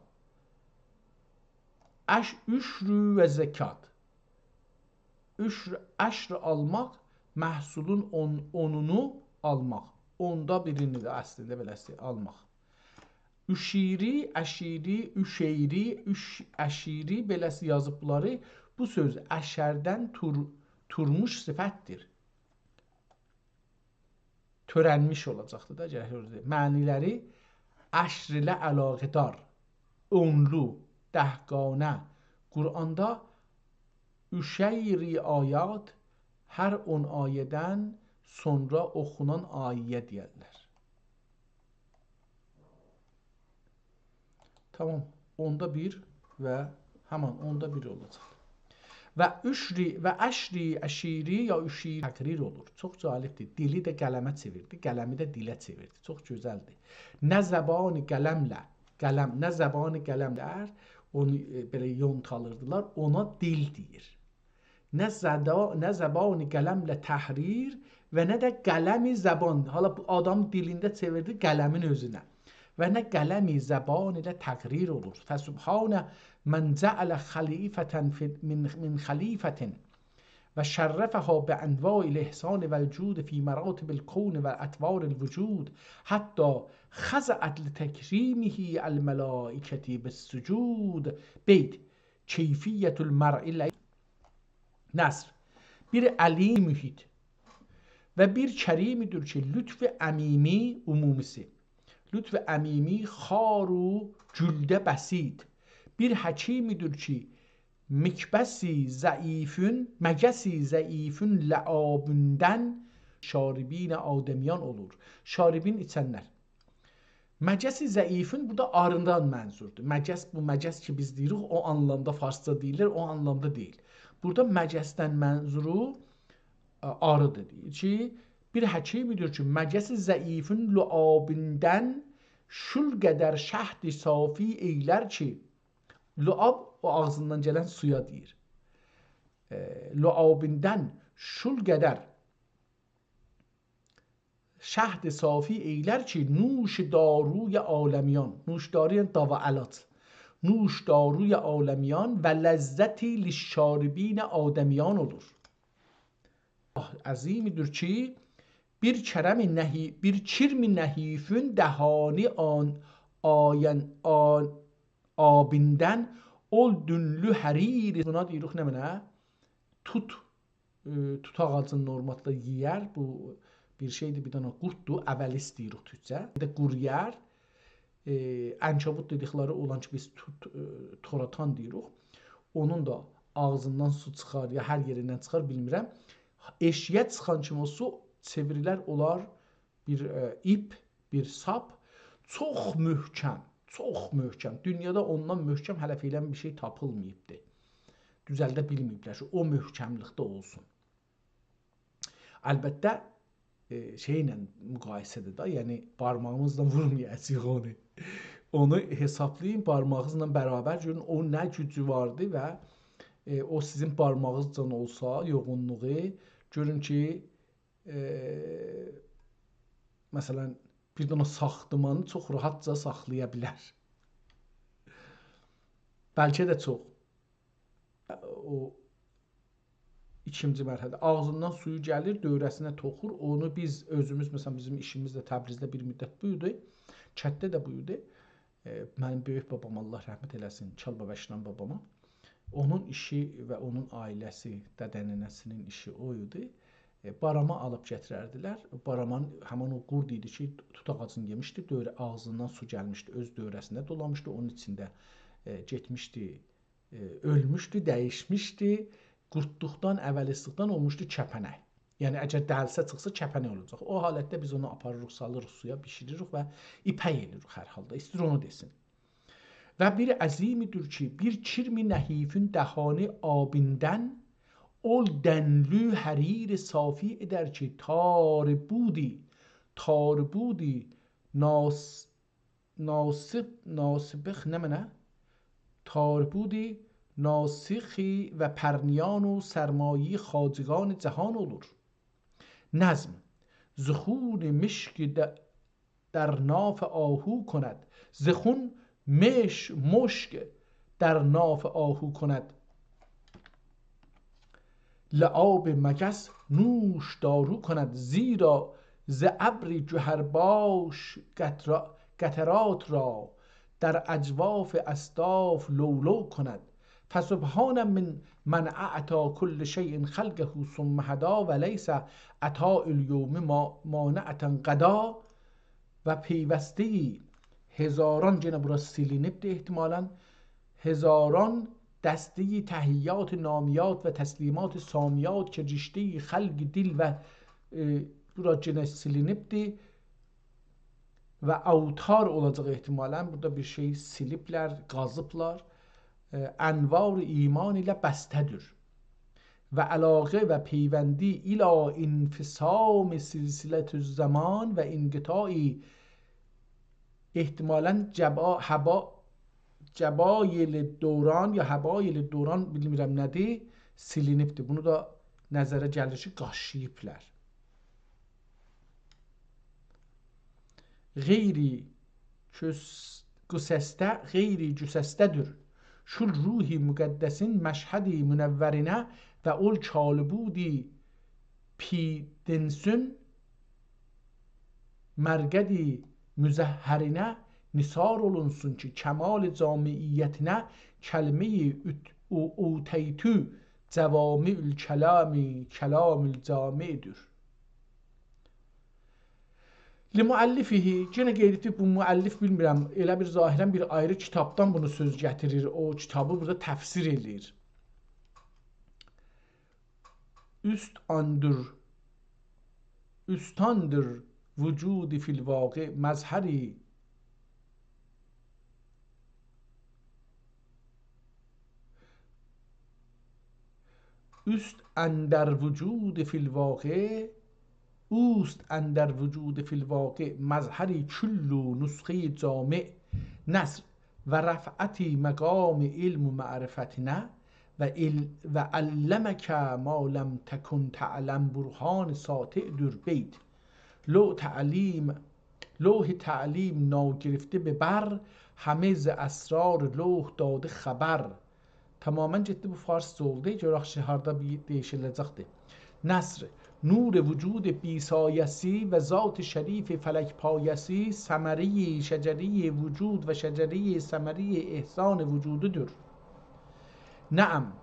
اش-، عشر و زکات. عشر، عشر آلماق، محصولون اون، اونونو آلماق. اوندا بیرینی ده اصلینده بئله‌سی آلماق. اشیری، اشیری، اشیری، اش-، اشیری بئله‌سی یازیبلاری. بو سؤز اشردن تور-، تورموش صفتدیر. تؤرنمیش اولاجاقدی دا، گرک اؤزو. معنی‌لری: اشر ایله علاقه‌دار، اونلو، دهگانه. قرآندا اشری آیات، هر اون آیه‌دن سونرا اوخونان آیه‌یه دئیرلر. تامام، اوندا بیر و همان اوندا بیر اولاجاق. و اشری، و اشری، اشیری یا اشیری تقریر اولور. چوخ جالبدیر. دیلی ده قلمه چئویردی، قلمی ده دیله چئویردی. چوخ گؤزلدیر. نه زبان قلمله، قلم، نه زبان قلمله اونو، ائ، بئله یونتالیردیلار، اونا دیل دئییر. نه زدا-، نه زبان قلمله تحریر و نه ده قلم زبان. حالا بو آدام دیلینده چئویردی قلمین اؤزونه. و نه قلم زبان ایله تقریر اولور. فسبحان من جعل خلیفة فی، من، من خلیفة و شرفها بانواع الاحسان والجود فی مراتب الکون و اطوار الوجود، حتی خضعت لتکریمه الملائکة بالسجود. بیت. کیفیة المرء لی-، نثر. بیر علیم محیط. و بیر کریمی‌دیر کی، لطف عمیمی، عمومی‌سی، لطف عمیمی خار و گولده بسید. بیر حکیمی‌دیر کی، مکبس ضعیفون، مگس ضعیفون لعابیندن شاربین آدمیان اولور. شاربین، ایچنلر. مگس ضعیفون بورادا آریدان منظوردور. مگس، بو مگس کی بیز دئییریک، او آنلامدا فارسجا دئییلیر، او آنلامدا دئییل. بورادا مگسدن منظورو، ا، آریدیر. دئییر کی، بیر حکیمی‌دیر کی، مگس ضعیفون لعابیندن شول قدر شهد صافی ائیلر کی، لعاب او آغزیندان گلن سویا دئییر. ائ، لعابیندن شول قدر شهد صافی ائیلر کی، نوش داروی عالمیان، نوش دارو یعنی داوا علاج، نوش داروی عالمیان و لذتی للشاربین آدمیان اولور. الله عظیمی‌دیر کی، بیر کرم نحی-، بیر کرم نحیفون دهانی آن، آین، آن، آبیندن اول دونلو حریر. بونا دئییریک نمنه؟ توت، ائ، توت آغاجینی نورمالدا یئیر. بو بیر شئیدیر، بیر دنه قورددور. اولیس دئییریک تورکجه. بیر ده قورو یئر. ائ، عنکبوت دئدیکلری اولان کی، بیز توت، ائ، توراتان دئییریک. اونون دا آغزیندان سو چیخار، یا هر یئریندن چیخار، بیلمیرم. ائشییه چیخان کیمی او سو چئوریلر، اولار بیر، ائ، ایپ، بیر ساپ، چوخ محکم، چوخ محکم. دونیادا اوندان محکم هله فعلاً بیر شئی تاپیلماییبدی. دوزلده بیلمه‌ییبلر کی، او محکملیکده اولسون. البته، ائ، شئی ایله مقایسه‌دیر ده، یعنی بارماغیمیزلا وورمایاجاغیق اونو. اونو حسابلایین، بارماغینیزلا برابر گؤرون، او نه گوجو واردی و، ائ، او سیزین بارماغینیزجان اولسا، یوغونلوغو، گؤرون کی، ائ، مثلاً، بیر دنه ساختمانی چوخ راحتجا ساخلایا بیلر. بلکه ده چوخ. او ایکینجی مرحله. آغزیندان سویو گلیر، دؤوره‌سینه توخور. اونو بیز اؤزوموز، مثلاً، بیزیم ایشیمیز ده تبریزده بیر مدت بو ایدی. کتده ده بو ایدی. ائ، منیم بؤیوک بابام، الله رحمت ائله‌سین، چالبابا اشنان باباما. اونون ایشی و اونون عائله‌سی، دده ننه‌سینین ایشی او ایدی. ائ، باراما آلیب گتیرردیلر. بارامان همین او قورد ایدی کی، توت آغاجینی یئمیشدی، دؤوره-، آغزیندان سو گلمیشدی، اؤز دؤوره‌سینده دولانمیشدی، اونون ایچینده، ائ، گئتمیشدی، ائ، اؤلموشدو، دییشمیشدی. قوردلوقدان، اولیسلیکدن اولموشدو کپنک. یعنی، اگر دلسه چیخسا، کپنک اولاجاق. او حالتده بیز اونو آپاریریق، سالیریق سویا، بیشیریریک و ایپک ائله‌ییریک هر حالدا. ایستیر اونو دئسین. و بیر عظیمی‌دیر کی، بیر کرم نحیفون دهانی آبیندن، اول دنلو حریر صافی ائدر کی، تار بودی، تار بودی، ناس-، ناسب، ناسبخ نمنه؟ تار بودی، ناسخی و پرنیان و سرمایهٔ خواجگان جهان اولور. نظم. ز خون مشک د-، در ناف آهو کند، ز خون مش-، مشک در ناف آهو کند. لعاب مگس نوش دارو کند، زیرا ز ابر گهرباش قطرا-، قطرات را در اجواف اصداف لؤلؤ کند. فسبحان من، من اعطی کل شیء خلقه ثم هدی و لیس عطاء الیوم ما-، مانعة قضا. و پیوسته‌ای هزاران، گئنه بورا سیلینیبدی احتمالاً، هزاران دسته‌ای تحیات نامیات و تسلیمات سامیات که رشته‌ای خلق دل و، ائ، بورا گئنه سیلینیبدی و اوتار اولاجاق احتمالاً. بورادا بیر شئی سیلیبلر، قازیبلار. ائ، انوار ایمان ایله بسته‌دیر. و علاقه و پیوندی الی انفصام سلسلة الزمان و انقطاع، احتمالاً جبا-، هبا-، جبایل دوران یا هبایل دوران، بیلمیرم نه‌دیر، سیلینیبدیر. بونو دا نظره گلیر کی، قاشییبلار. غیری کس-، گسسته، غیری گسسته‌دیر. شول روح مقدسین مشهد منورینه و اول کالبد پیدنسون مرقد مزهرینه نثار اولونسون کی، کمال جامعیتینه کلمه‌ی اوت-، او-، اوتیت جوامع الکلام، کلام الجامع‌دیر. لمؤلفه، یئنه قید ائتدی، بو مؤلف بیلمیرم، ائله بیر ظاهراً بیر آیری کیتابدان بونو سؤز گتیریر، او کیتابی بورادا تفسیر ائله‌ییر. اوست آندیر، اوستاندیر وجود فی الواقع مظهری. اوست اندر وجود فی الواقع، اوست اندر وجود فی الواقع مظهری کل نسخهٔ جامع نثر و رفعت مقام علم و معرفتنا و ال-، و علمک ما لم تکن تعلم برهان ساطع در بیت. لوح تعلیم، لوح تعلیم ناگرفته به بر، همه ز اسرار لوح داده خبر. تماماً گئتدی بو فارسجا اولدو. گؤرک کی، هاردا بیر دییشیله‌جکدیر. نثر، نور وجود بی‌سایه‌سی و ذات شریف فلک‌پایه‌سی، ثمرهٔ شجرهٔ وجود و شجرهٔ ثمرهٔ احسان وجودودور. نعم،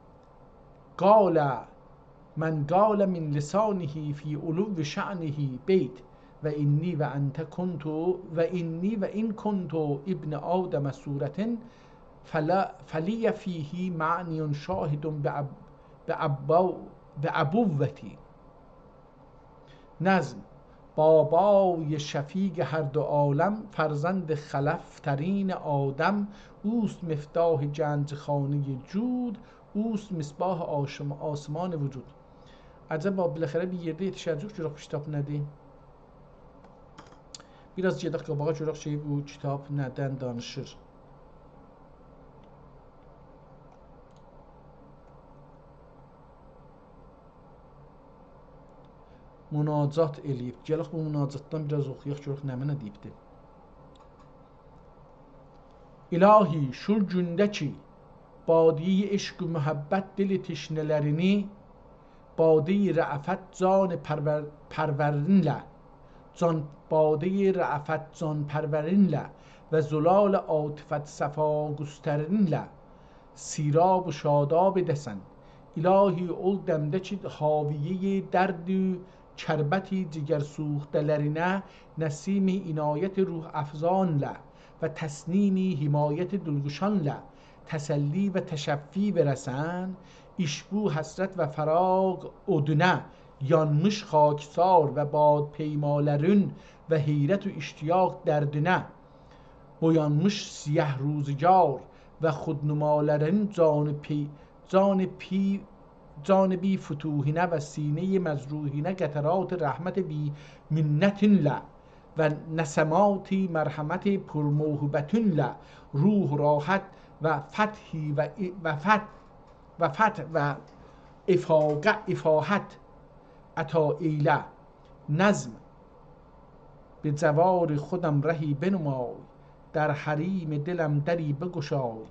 قال من قال من لسانه فی علو شأنه بیت، و انی و انت کنت، و انی و ان کنت ابن آدم صورة، فلا، فلی فیه معنی شاهد بأب-، بأبو-، بأبوتی. نظم، بابای شفیق هر دو عالم، فرزند خلف‌ترین آدم، اوست مفتاح گنجخانهٔ جود، اوست مصباح آشم-، آسمان وجود. عجبا، بالاخره بیر یئرده یئتیشه‌جه‌ییک، گؤرک بو کیتاب نه‌دیر؟ بیر آز گئدک قاباغا، گؤرک کی، بو کیتاب نه‌دن دانیشیر. مناجات ائله‌ییب. گلک بو مناجاتدان بیر آز اوخویاق، گؤرک نمنه دئییبدی. الهی، شول گونده کی، بادهٔ عشق و محبت دل تشنه‌لرینی بادهٔ رأفت جان پرور-، پرورینله، جان، بادهٔ رأفت جان‌پرورینله و زلال عاطفت صفاگسترینله سیراب و شاداب ائده‌سن. الهی، اول دمده کی، حاویهٔ درد و کربت جگرسوخته‌لرینه نسیم عنایت روح‌افزانله و تسنیم حمایت دلگشانله تسلی و تشفی وئره‌سن، اشبو حسرت و فراق اودونه یانمیش خاکسار و بادپیمالرین و حیرت و اشتیاق دردینه بویانمیش سیه روزگار و خودنمالرین جان پی-، جان پی-، جان بی‌فتوحینه و سینهٔ مجروحینه قطرات رحمت بی‌منتینله و نسمات مرحمت پرموهبتینله روح راحت و فتحی و ا-، و فت-، و فتح و افاقه، افاحت عطا ائیله. نظم، به جوار خودم رهی بنمای، در حریم دلم دری بگشای،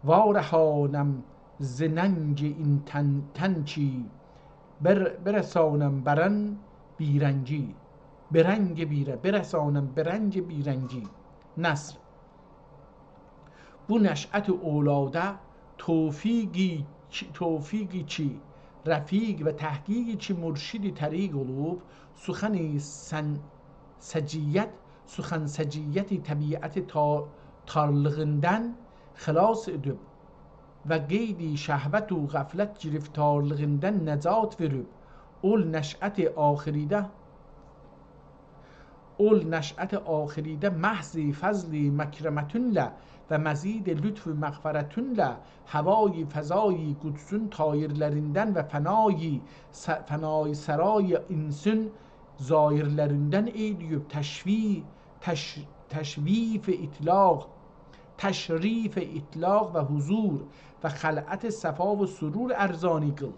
وارهانم ز ننگ این تن، تن کی، بر-، برسانم بر آن بی‌رنگی، به رنگ بی‌ر-، برسانم به رنگ بی‌رنگی. نثر. بو نشأت اولاده توفیقی کی، توفیقی کی رفیق و تحقیقی کی مرشد طریق اولوب، سخن سن-، سجیت، سخن سجیت طبیعت تا-، تارلیغیندان خلاص ائدیب و قید شهوت و غفلت گرفتارلیغیندان نجات وئریب، اول نشأت آخریده اول نشأت آخریده محض فضل مکرمتینله و مزید لطف مغفرتینله هوای فضای قدسین طایرلریندن و فنای س-، فنای سرای انسین ظاهرلریندن ائیله‌ییب تشوی-، تش-، تشویف اطلاق، تشریف اطلاق و حضور و خلعت صفا و سرور ارزانی قیل.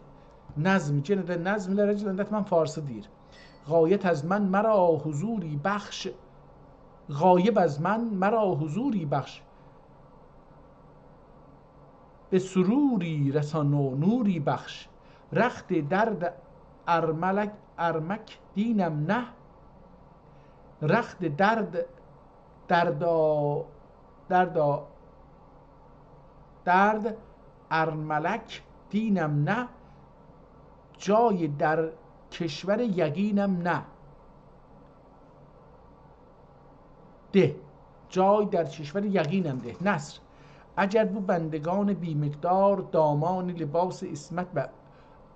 نظم، یئنه ده نظملره گلنده من فارسی دئییر. غایب از من مرا حضوری بخش، غایب از من مرا حضوری بخش، به سروری رسان و نوری بخش. رخت درد ارملک، ارمک دینم نه، رخت درد، دردا، دردا، درد ارملک دینم نه، جای در کشور یقینم نه. ده، جای در کشور یقینم ده. نثر. اگر بو بندگان بی‌مقدار دامان لباس عصمت و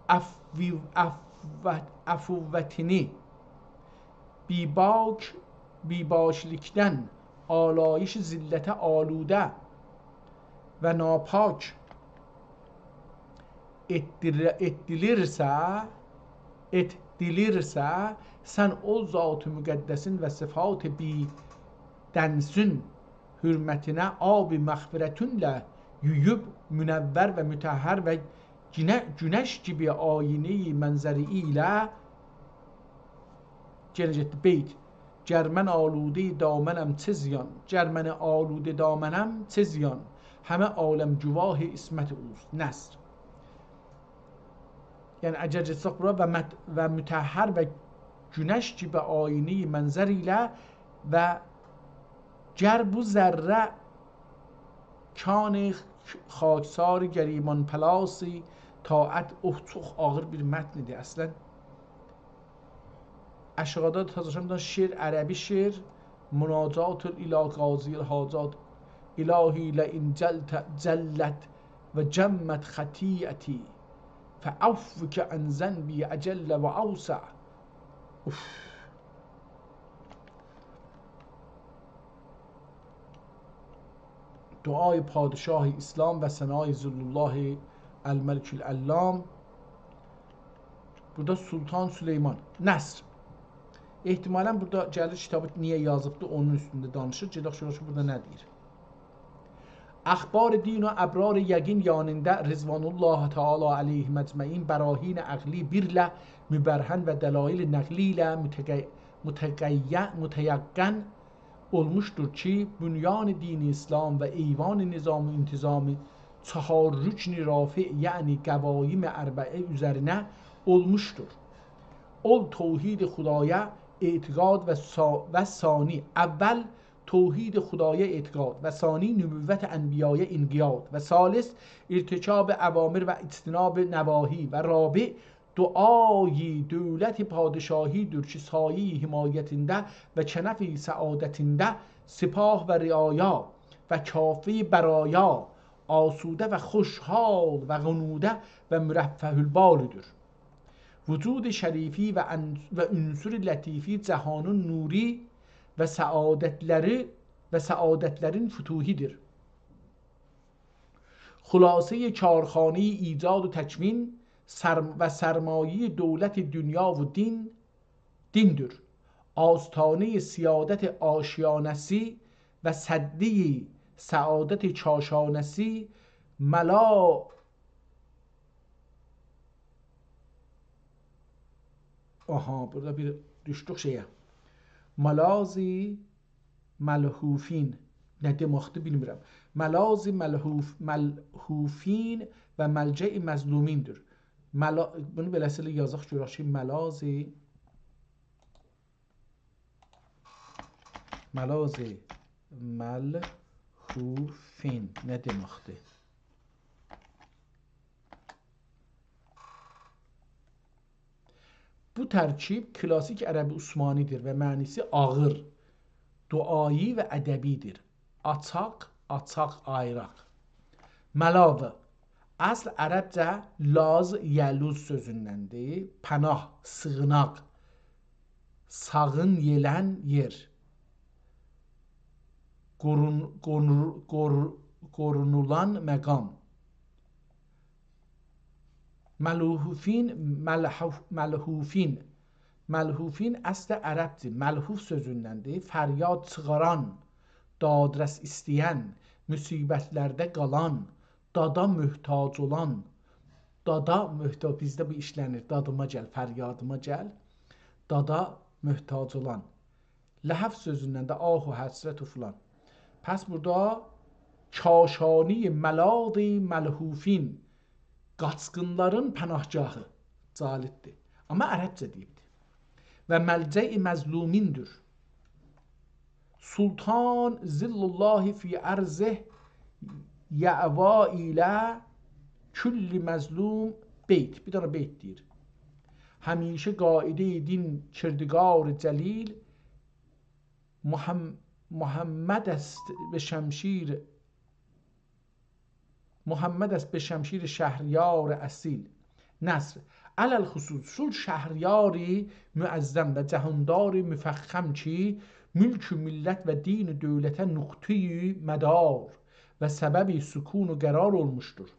عفو-، عفو-، عفوتینی بی‌باک، بی‌باکلیکدن، آلایش ذلته آلوده و ناپاک ائتدیر-، ائتدیلیرسه، ائتدیلیرسه، سن اول ذات مقدسین و صفات بی‌دنسین حرمتینه آب مغفرتینله یویوب، منور و مطهر و گونه-، گونش کیمی آینه‌ی منظری ایله، یئنه گئتدی بیت. گر من آلوده دامنم چه زیان، گر من آلوده دامنم چه زیان، همه عالم گواه عصمت اوست. نثر. یعنی، اگر گئتسک بورا و مت-، و مطهر و گونش کیمی آینه‌ی منظر ایله و گر بو ذره کان خاکسار گریبان‌پلاسی طاعت، اوه، چوخ آغیر بیر متن‌دیر اصلاً. آشاغیدا دا تازاشان بیر دنه شعر، عربی شعر، مناجات الی قاضی الحاجات. الهی لئن جلت، جلت و جمت خطیئتی، فعفوک عن ذنبی اجل و اوسع. اوف. دعای پادشاه اسلام و ثنای ظل‌الله الملک العلام. بورادا سلطان سلیمان. نثر. احتمالاً بورادا گلیر کیتابی نییه یازیبدی، اونون اوستونده دانیشیر. گئدک گؤرک کی، بورادا نه دئییر. اخبار دین و ابرار یقین یانیندا رضوان الله تعالی علیهم اجمعین براهین عقلی بیرله مبرهن و دلایل نقلی ایله متق-، متقی-، متیقن اولموشدور کی، بنیان دین اسلام و ایوان نظام و انتظام چهار رکن رافع، یعنی قوایم اربعه اوزرینه اولموشدور. اول توحید خدایا اعتقاد و ثا-، و ثانی، اول توحید خدایا اعتقاد و ثانی نبوت انبیایا انقیاد و ثالث ارتکاب اوامر و اجتناب نواهی و رابع دعای دولت پادشاهی‌دیر کی، سایه‌ی حمایتینده و کنف سعادتینده سپاه و رعایا و کافه‌ی برایا آسوده و خوشحال و غنوده و مرفه‌البال‌دیر. وجود شریفی و ان-، و عنصر لطیفی جهانین نوری و سعادتلری و سعادتلرین فتوحی‌دیر. خلاصه‌ی کارخانه‌ی ایجاد و تکوین سرم-، و سرمایه‌ی دولت دنیا و دین، دیندیر. آستانه‌ی سیادت آشیانه‌سی و سده‌ی سعادت کاشانه‌سی ملا-، آها، بورادا بیر دوشدوک شئیه. ملاذ ملهوفین. نه دئمکدیر، بیلمیرم. ملاذ ملهوف-، ملهوفین و ملجأ مظلومین‌دیر. ملا-، بونو بئله‌سیله یازاق، گؤرک کی، ملاذ، ملاذ ملهوفین نه دئمکدیر؟ بو ترکیب کلاسیک عربی عثمانی‌دیر و معنی‌سی آغیر، دعایی و ادبی‌دیر. آچاق، آچاق، آیراق. ملاذ. اصل عربجه لاذ، یلوذ سؤزوندندیر. پناه، سیغیناق، ساغین یئلن یئر. قورون-، قونور-، قور-، قورونولان مقام. ملهوفین، ملهوف-، ملهوفین. ملهوفین اصلی عربجه، ملهوف سؤزوندندیر. فریاد چیخاران، دادرس ایسته‌ین، مصیبت‌لرده قالان، دادا محتاج اولان. دادا محتاج، بیزده بو ایشله‌نیر. دادیما گل، فریادیما گل. دادا محتاج اولان. لهف سؤزوندن ده آه و حسرت و فلان. پس بورادا کاشانی ملاذ ملهوفین، قاچقینلارین پناهگاهی. جالبدیر. آمما عربجه دئییبدیر. و ملجأ مظلومین‌دیر. سلطان ظل الله فی عرضه یأوی الی کل مظلوم. بیت. بیر دنه بیت دئییر. همیشه قاعده‌ی دین کردگار جلیل، محم-، محمد است به شمشیر، محمد است به شمشیر شهریار اصیل. نصر. علی الخصوص، سول شهریار معظم و جهاندار مفخم کی، ملک و ملت و دین و دولته نقطه‌ی مدار و سبب سکون و قرار اولموشدور.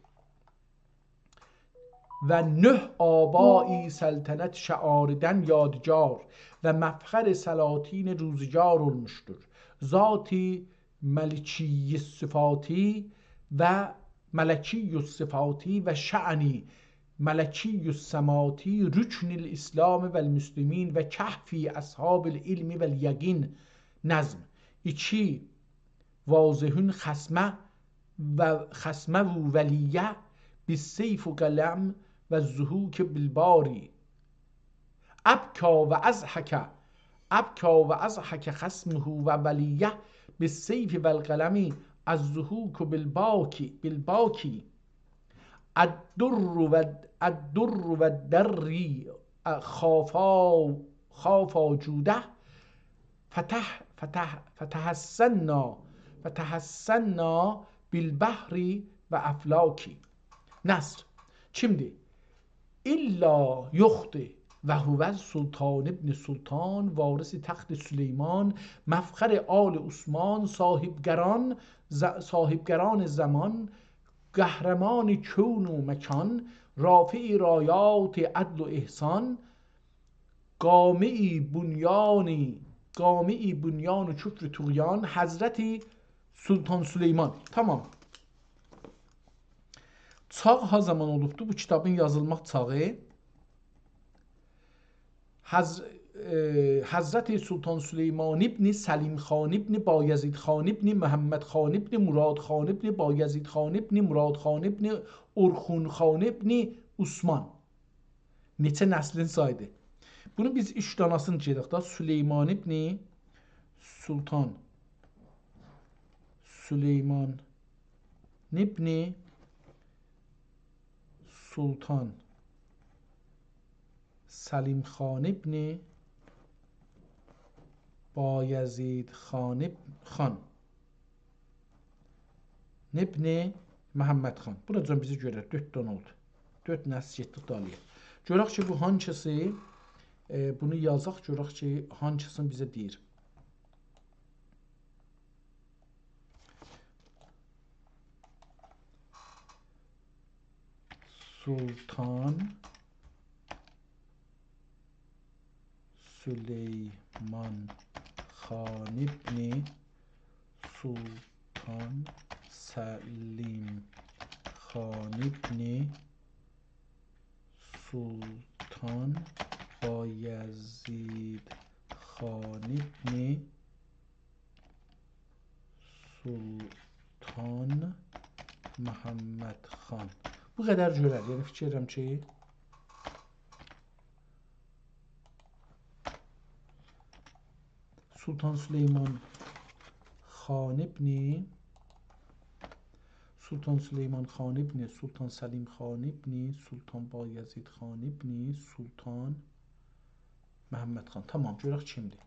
و نه آبایی سلطنت شعاردن یادگار و مفخر سلاطین روزگار اولموشدور. ذاتی ملکی صفاتی و ملکی صفاتی و شأنی ملکی سماتی، رکن الاسلام و المسلمین و کهف اصحاب العلم و الیقین. نظم. ایکی، واضحون خصمه و خصمه و ولیه بالسیف و قلم و الضحوک بالباری. ابکی و اضحک، ابکی و اضحک خصمه و ولیه بالسیف و القلم الضحوک بالباکی، بالباکی. الدر و، الدر و الدری خافا، خافا جوده فتح، فتح، فتحسنا، فتحسنا بالبحر و افلاکی. نصر. کیمدیر؟ الا یوخدور. و هو سلطان ابن سلطان، وارث تخت سلیمان، مفخر آل عثمان، صاحب قران، ز-، صاحب قران زمان، قهرمان کون و مکان، رافع رایات عدل و احسان، قامع بنیان، قامع بنیان کفر و طغیان، حضرت سلطان سلیمان. تمام. چاغ ها زامان اولوبدو بو کیتابین یازیلماق چاغی؟ حض-، ائ، حضرت سلطان سلیمان ابن سلیم خان ابن بایزید خان ابن محمد خان ابن مراد خان ابن بایزید خان ابن مراد خان ابن اورخون خان ابن عثمان. نئچه نسلین سایدی؟ بونو بیز اوچ داناسینی گئدک دا. سلیمان ابن سلطان، سلیمان ابن سلطان سلیم خان ابن بایزید خان اب-، خان ابن محمد خان. بوراجان بیزی گؤرر، دؤرد دنه اولدو. دؤرد نسل گئتدیک دالییا. گؤرک کی، بو هانکیسی، ائ، بونو یازاق، گؤرک کی، هانکیسینی بیزه دئییر. سلطان سلیمان خان ابن سلطان سلیم خان ابن سلطان بایزید خان ابن سلطان محمد خان. بو قدر گؤرر. یعنی، فیکیر ائدیرم کی، سلطان سلیمان خان ابن، سلطان سلیمان خان ابن سلطان سلیم خان ابن سلطان بایزید خان ابن سلطان محمد خان. تمام، گؤرک کیمدیر.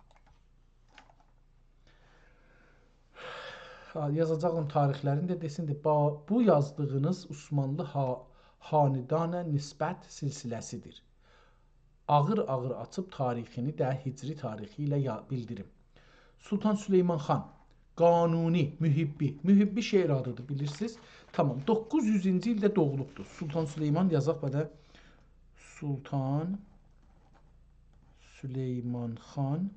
ها، یازاجاغام تاریخلرینی ده، دئسین ده، با-، بو یازدیغینیز عثمانلی ها-، خاندانا نسبت سلسله‌سیدیر. آغیر-آغیر آچیب تاریخینی ده هجری تاریخی ایله یا-، بیلدیریم. سلطان سلیمان خان، قانونی، محبی. محبی شعر آدیدیر، بیلیرسینیز. تمام، دوققوز یوزونجو ایلده دوغولوبدور. سلطان سلیمان یازاق بده. سلطان سلیمان خان،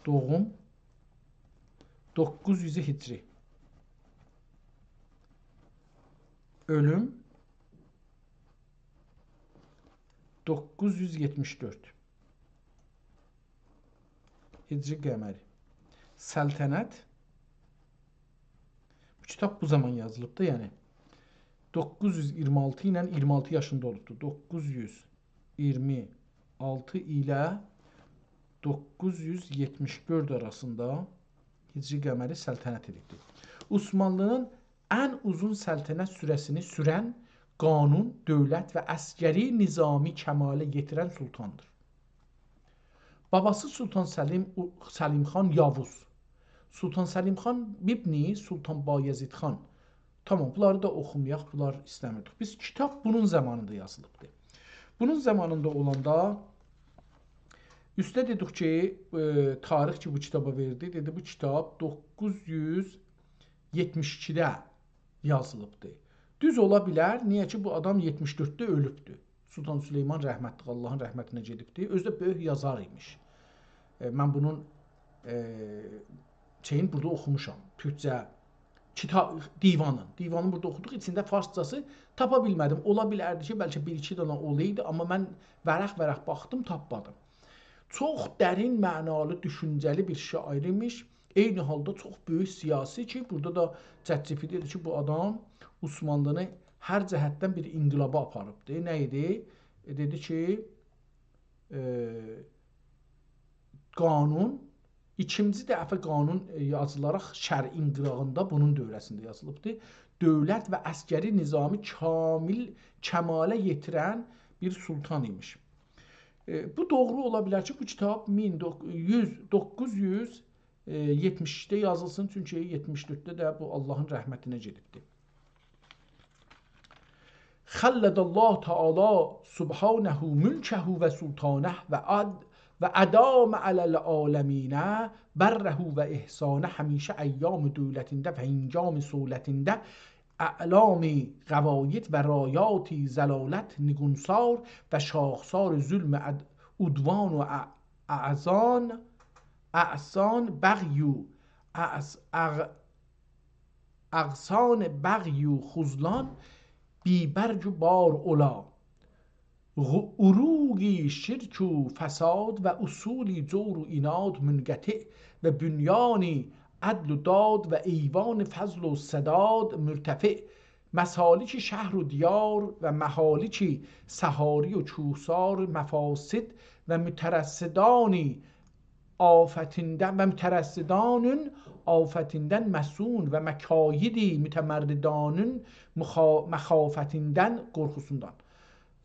دوغوم دوققوز یوز هجری. اؤلوم دوققوز یوز یئتمیش دؤرد هجری قمری. سلطنت، بو کیتاب بو زامان یازیلیب دا، یعنی دوققوز یوز اییرمی آلتی ایله اییرمی آلتی یاشیندا اولوبدور. دوققوز یوز اییرمی آلتی ایله دوققوز یوز یئتمیش دؤرد آراسیندا هجری قمری سلطنت ائدیبدیر. عثمانلی‌نین ان اوزون سلطنت سوره‌سینی سورن، قانون، دؤولت و عسکری نظامی کماله یئتیرن سلطاندیر. باباسی سلطان سلیم، سلیم خان یاووز. سلطان سلیم خان ابن سلطان بایزید خان. تامام، بونلاری دا اوخومایاق، بونلار ایسته‌میردیک. بیز کیتاب بونون زامانیندا یازیلیبدی. بونون زامانیندا اولاندا اوسته دئدیک کی، ائ، تاریخ کی بو کیتابا وئردی، دئدی بو کیتاب دوققوز یوز یئتمیش ایکیده یازیلیبدی. دوز اولا بیلر، نییه کی بو آدام یئتمیش دؤردده اؤلوبدو. سلطان سلیمان رحمتلیک، آللاهین رحمتینه گئدیبدی. اؤزو ده بؤیوک یازار ایمیش. ائ، من بونون، ائ، شئیین بورادا اوخوموشام. تورکجه کیتاب، دیوانین. دیوانین بورادا اوخودوق، ایچینده فارسجاسی تاپا بیلمه‌دیم. اولا بیلردی کی بلکه بیر ایکی دنه اولایدی، آمما من ورق-ورق باخدیم، تاپمادیم. چوخ درین معنالی، دوشونجه‌لی بیر شاعیر ایمیش. عینی حالدا چوخ بؤیوک سیاسی کی، بورادا دا ChatGPT دئدی کی بو آدام عثمانلینی هر جهتدن بیر انقلابا آپاریبدی. نه ایدی؟ ائ، دئدی کی، ائ، قانون، ایکینجی دفعه قانون، ائ، یازیلاراق شرعین قیراغیندا بونون دوره‌سینده یازیلیبدی. دؤولت و عسکری نظامی کامل، کماله یئتیرن بیر سلطان ایمیش. ائ، بو دوغرو اولا بیلر کی بو کیتاب مین دوققوز یوز، دوققوز یوز یئتمیش ایکیده یازیلسین، چونکی یئتمیش دؤردده ده بو آللاهین رحمتینه گئدیبدی. خلد الله تعالی سبحانه ملکه و سلطانه و عد-، و ادام علی العالمین بره و احسانه. همیشه ایام دولتینده و هنگام صولتینده اعلامی قواید و رایاتی ذلالت نگونسار و شاخسار ظلم و عد-، عدوان و ا-، اعصان، اعصان بغی و اعص-، اغ-، اغصان بغی و خذلان بی‌برگ و بار اولا. غ-، عروق شرک و فساد و اصول جور و عناد منقطع و بنیان عدل و داد و ایوان فضل و سداد مرتفع. مسالک شهر و دیار و مهالک صحاری و کوهسار مفاسد و مترصدان آفتیندن و مترصدان آفتیندن مصون و مکاید متمردان مخا-، مخافتیندن، قورخوسوندان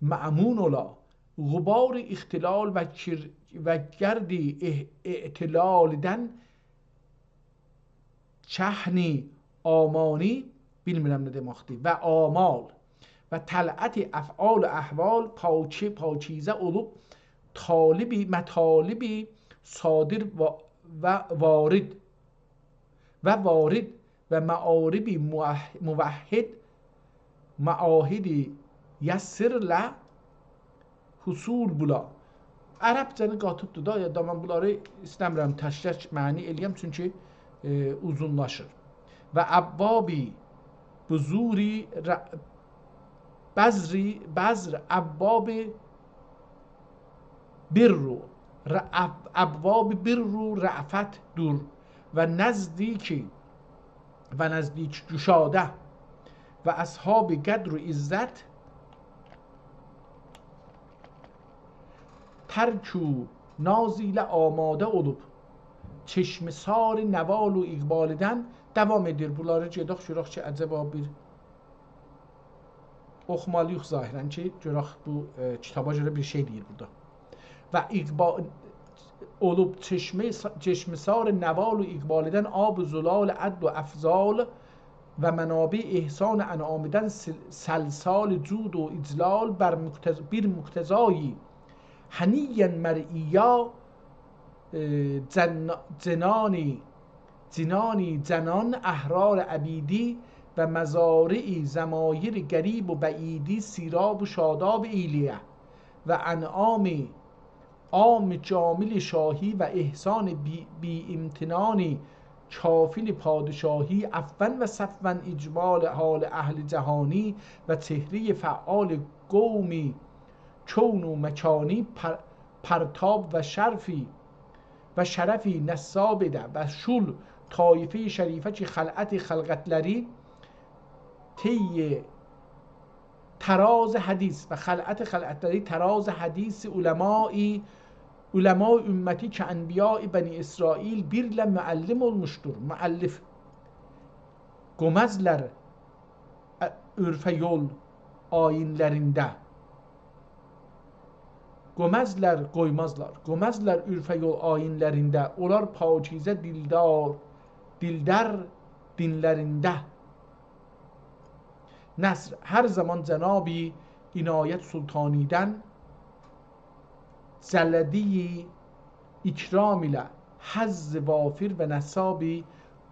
مأمون اولا. غبار اختلال و کر-، و گرد اح-، اعتلالیندن چهن آمانی، بیلمیرم نه دئمکدیر، و آمال و طلعت افعال و احوال پاکی، پاکیزه اولوب، طالب مطالب صادر و، و وارد و وارد و معارب موح-، موحد معاهد یسر له حصول بولا. عربجه‌نی قاتیبدیر دا، یا دا من بونلاری ایسته‌میرم تک-تک معنی ائله‌یم، چونکی، ائ، اوزونلاشیر. و ابواب بزوری ر-، بزری، بزر ابواب بر و ر-، اب-، ابواب بر و رأفت دور و نزدیکی و نزدیک گشاده و اصحاب قدر و عزت ترک و ناز ایله آماده اولوب، چشمه‌سار نوال و اقبالیندن داوام ائدیر. بونلاری گئدک گؤرک کی، عجبا بیر اوخومالی‌ییق ظاهراً کی، گؤرک بو، ائ، کیتابا گؤره بیر شئی دئییر بورادا. و اقبا-، اولوب چشمه-، چشمه‌سار نوال و اقبالیندن آب و زلال عدل و افضال و منابع احسان انعامیندن سل-، سلسال جود و اجلال بر مقتض-، بیر مقتضای هنیاً مرعیا، ائ، جن-، جنانی، جنانی جنان احرار عبیدی و مزارع ضمایر قریب و بعیدی سیراب و شاداب ایلیه و انعام عام جامل شاهی و احسان بی-، بی‌امتنان کافل پادشاهی، عفواً و صفواً اجمال حال اهل جهانی و چهرهٔ فعال قوم کون و مکانی پر-، پرتاب و شرفی و شرفی نسابیده و شول طایفهٔ شریفه کی خلعت خلقتلری طی تراز حدیث و خلعت خلقتلری تراز حدیث علمای، علمای امتی کی انبیای بنی اسرائیل بیرله معلم اولموشدور. مؤلف قومزلر ع-، عرفه یول آیینلرینده گؤمزلر، قویمازلار. گؤمزلر عرفه یول آیینلرینده، اولار پاکیزه دیلدار، دیلدر دینلرینده. نصر، هر زامان جناب عنایت سلطانی‌دن، جلده‌ی اکرام ایله حظ وافر و نصاب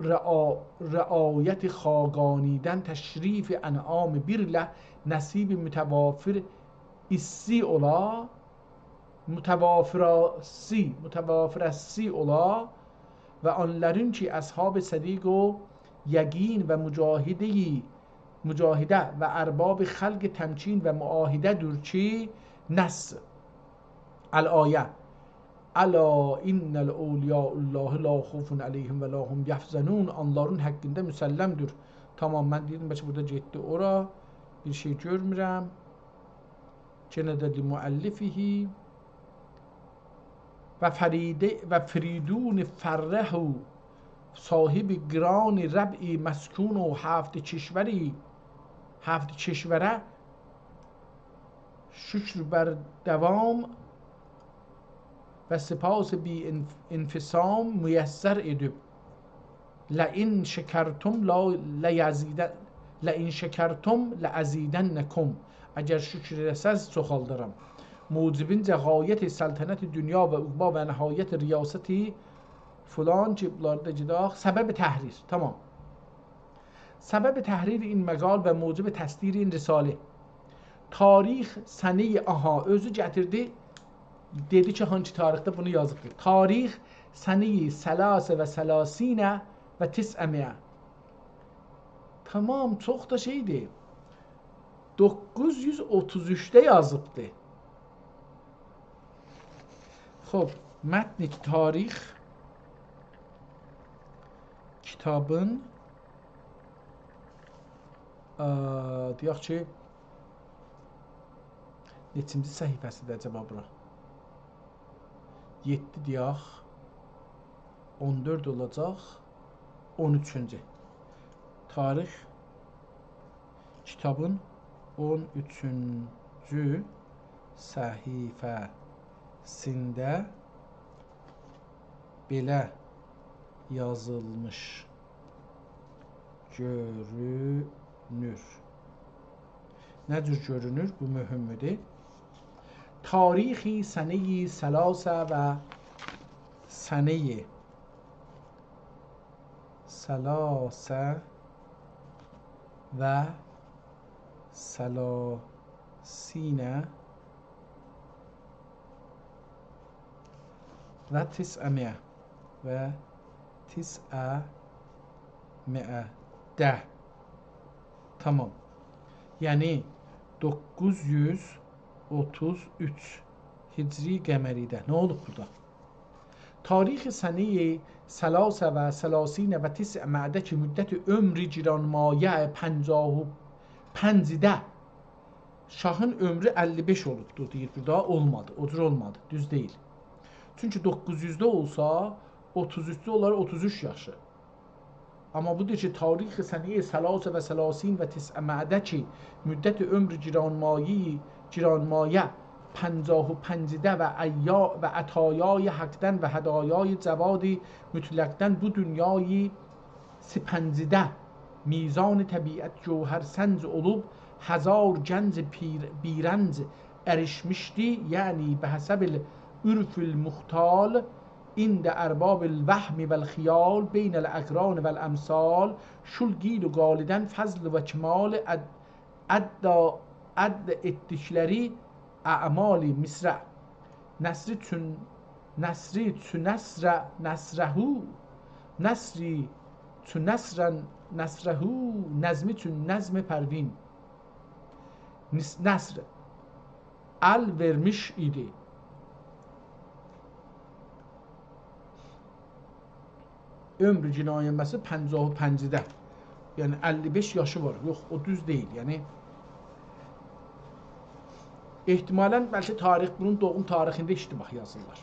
رعا-، رعایت خاقانی‌دن، تشریف انعام بیر ایله نصیب متوافر ایسسی اولا، متوافرسی، متوافرسی اولا و آنلارین کی اصحاب صدیق و یقین و مجاهده، مجاهده و ارباب خلق تمکین و معاهده‌دیر کی نص. الآیه. «الا ان اولیاء الله لا خوف علیهم ولا هم یحزنون.» آنلارین حقینده مسلم‌دیر. تامام، من دئییردیم بلکه بورادا گئتدی اورا. بیر شئی گؤرمورم. یئنه ده لمؤلفه. و فریده، و فریدون فره، صاحب گران ربع مسکون و هفت کشوری، هفت کشوره شکر بر دوام و سپاس بی انف-، انفصام میسر ائدیب. «لئن شکرتم لا، لیزیدن-، لئن شکرتم لأزیدنکم.» اگر شکر ائله‌سز، چوخالدارام. موجبینجه غایت سلطنت دنیا و عقبی و نهایت ریاست فلان کی، بونلاری دا گئدک. سبب تحریر، تامام. سبب تحریر این مقال و موجب تصدیر این رساله. تاریخ سنه‌ی، آها، اؤزو گتیردی. دئدی کی هانسی تاریخده بونو یازیبدیر. تاریخ سنه‌ی ثلاث و ثلاثین و تسعمایه. تامام، چوخ دا شئیدیر. دوققوز یوز اوتوز اوچده یازیبدی. خوب، متن تاریخ کیتابین، ا، دئیک کی، نئچینجی صفحه‌سی‌دیر عجبا بورا؟ یئددی دئیک، اون دؤرد اولاجاق، اون اوچونجو. تاریخ کیتابین اون اوچونجو صفحه‌سینده بئله یازیلمیش گؤرونور. نه جور گؤرونور؟ بو مهمدور. تاریخ سنه‌ی ثلاث و سنه‌ی ثلاث و ثلاثین و تسعمایه و تسعمایه ده. تامام. یعنی دوققوز یوز اوتوز اوچ هجری قمری‌ده. نه اولوب بورادا؟ تاریخ سنه‌ی ثلاث و ثلاثین و تسعمایه کی مدت عمر گرانمایه پنجاه و پنجده، شاهین عمرو اللی بئش اولوبدو، دئییر بورادا، اولمادی، او جور اولمادی، دوز دئییل. چونکی دوققوز یوزده اولسا، اوتوز اوچده اولار اوتوز اوچ یاشی. آمما بو دئییر کی، تاریخ سنه‌ی ثلاث و ثلاثین و تسعمایه کی مدت عمر گرانمایه، گرانمایه پنجاه و پنجده و عیا-، و عطایای حقدن و هدایای جواد مطلقدن بو دنیای سپنجده میزان طبیعت جوهر سنج اولوب، هزار گنج پیر-، بی‌رنج اریشمیشدی، یعنی بحسب العرف المختال عند ارباب الوهم والخیال بین الاقران والامثال، شول قیل و قالدن فضل و کمال اد-، ادّا، ادّا ائتدیکلری اعمال مصرع. نصری چون، نصری چو نصر، نصره، نصری چو نصر، نصره، نظمی چون نظم پروین. نس-، نصر ال وئرمیش ایدی. عمر گرانمایه‌سی پنجاه و پنجده. یعنی اللی بئش یاشی وار. یوخ، او دوز دئییل. یعنی احتمالاً بلکه تاریخ، بونون دوغوم تاریخینده اشتباه یازیرلار.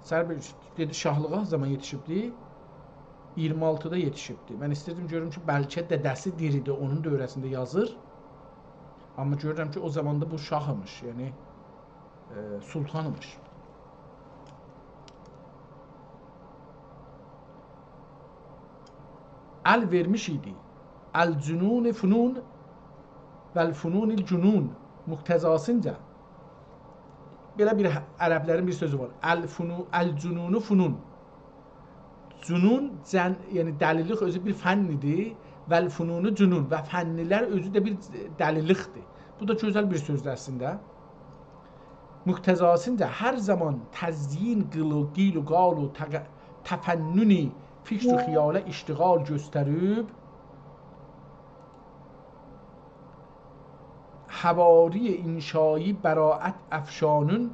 سر بیر دئدی شاهلیغا زامان یئتیشیبدی؟ اییرمی آلتیدا یئتیشیبدی. من ایسته‌ییردیم گؤروم کی، بلکه دده‌سی دیریدی، اونون دؤوره‌سینده یازیر. آمما گؤرورم کی، او زاماندا بو شاه ایمیش، یعنی، ائ، سلطان ایمیش. ال وئرمیش ایدی. الجنون فنون و الفنون الجنون مقتضاسینجا. بئله بیر ه-، عربلرین بیر سؤزو وار. الفنو-، الجنون فنون. جنون، جن-، یعنی دلیلیک اؤزو بیر فن ایدی. و الفنون جنون. و فنلر اؤزو ده بیر دلیلیکدیر. بو دا گؤزل بیر سؤزدور اصلینده. مقتضاسینجا هر زامان تزیین قیل و، قیل و قال و تق-، تفنن فکر و خیاله اشتغال گؤستریب، حواری انشایی براعت افشانون،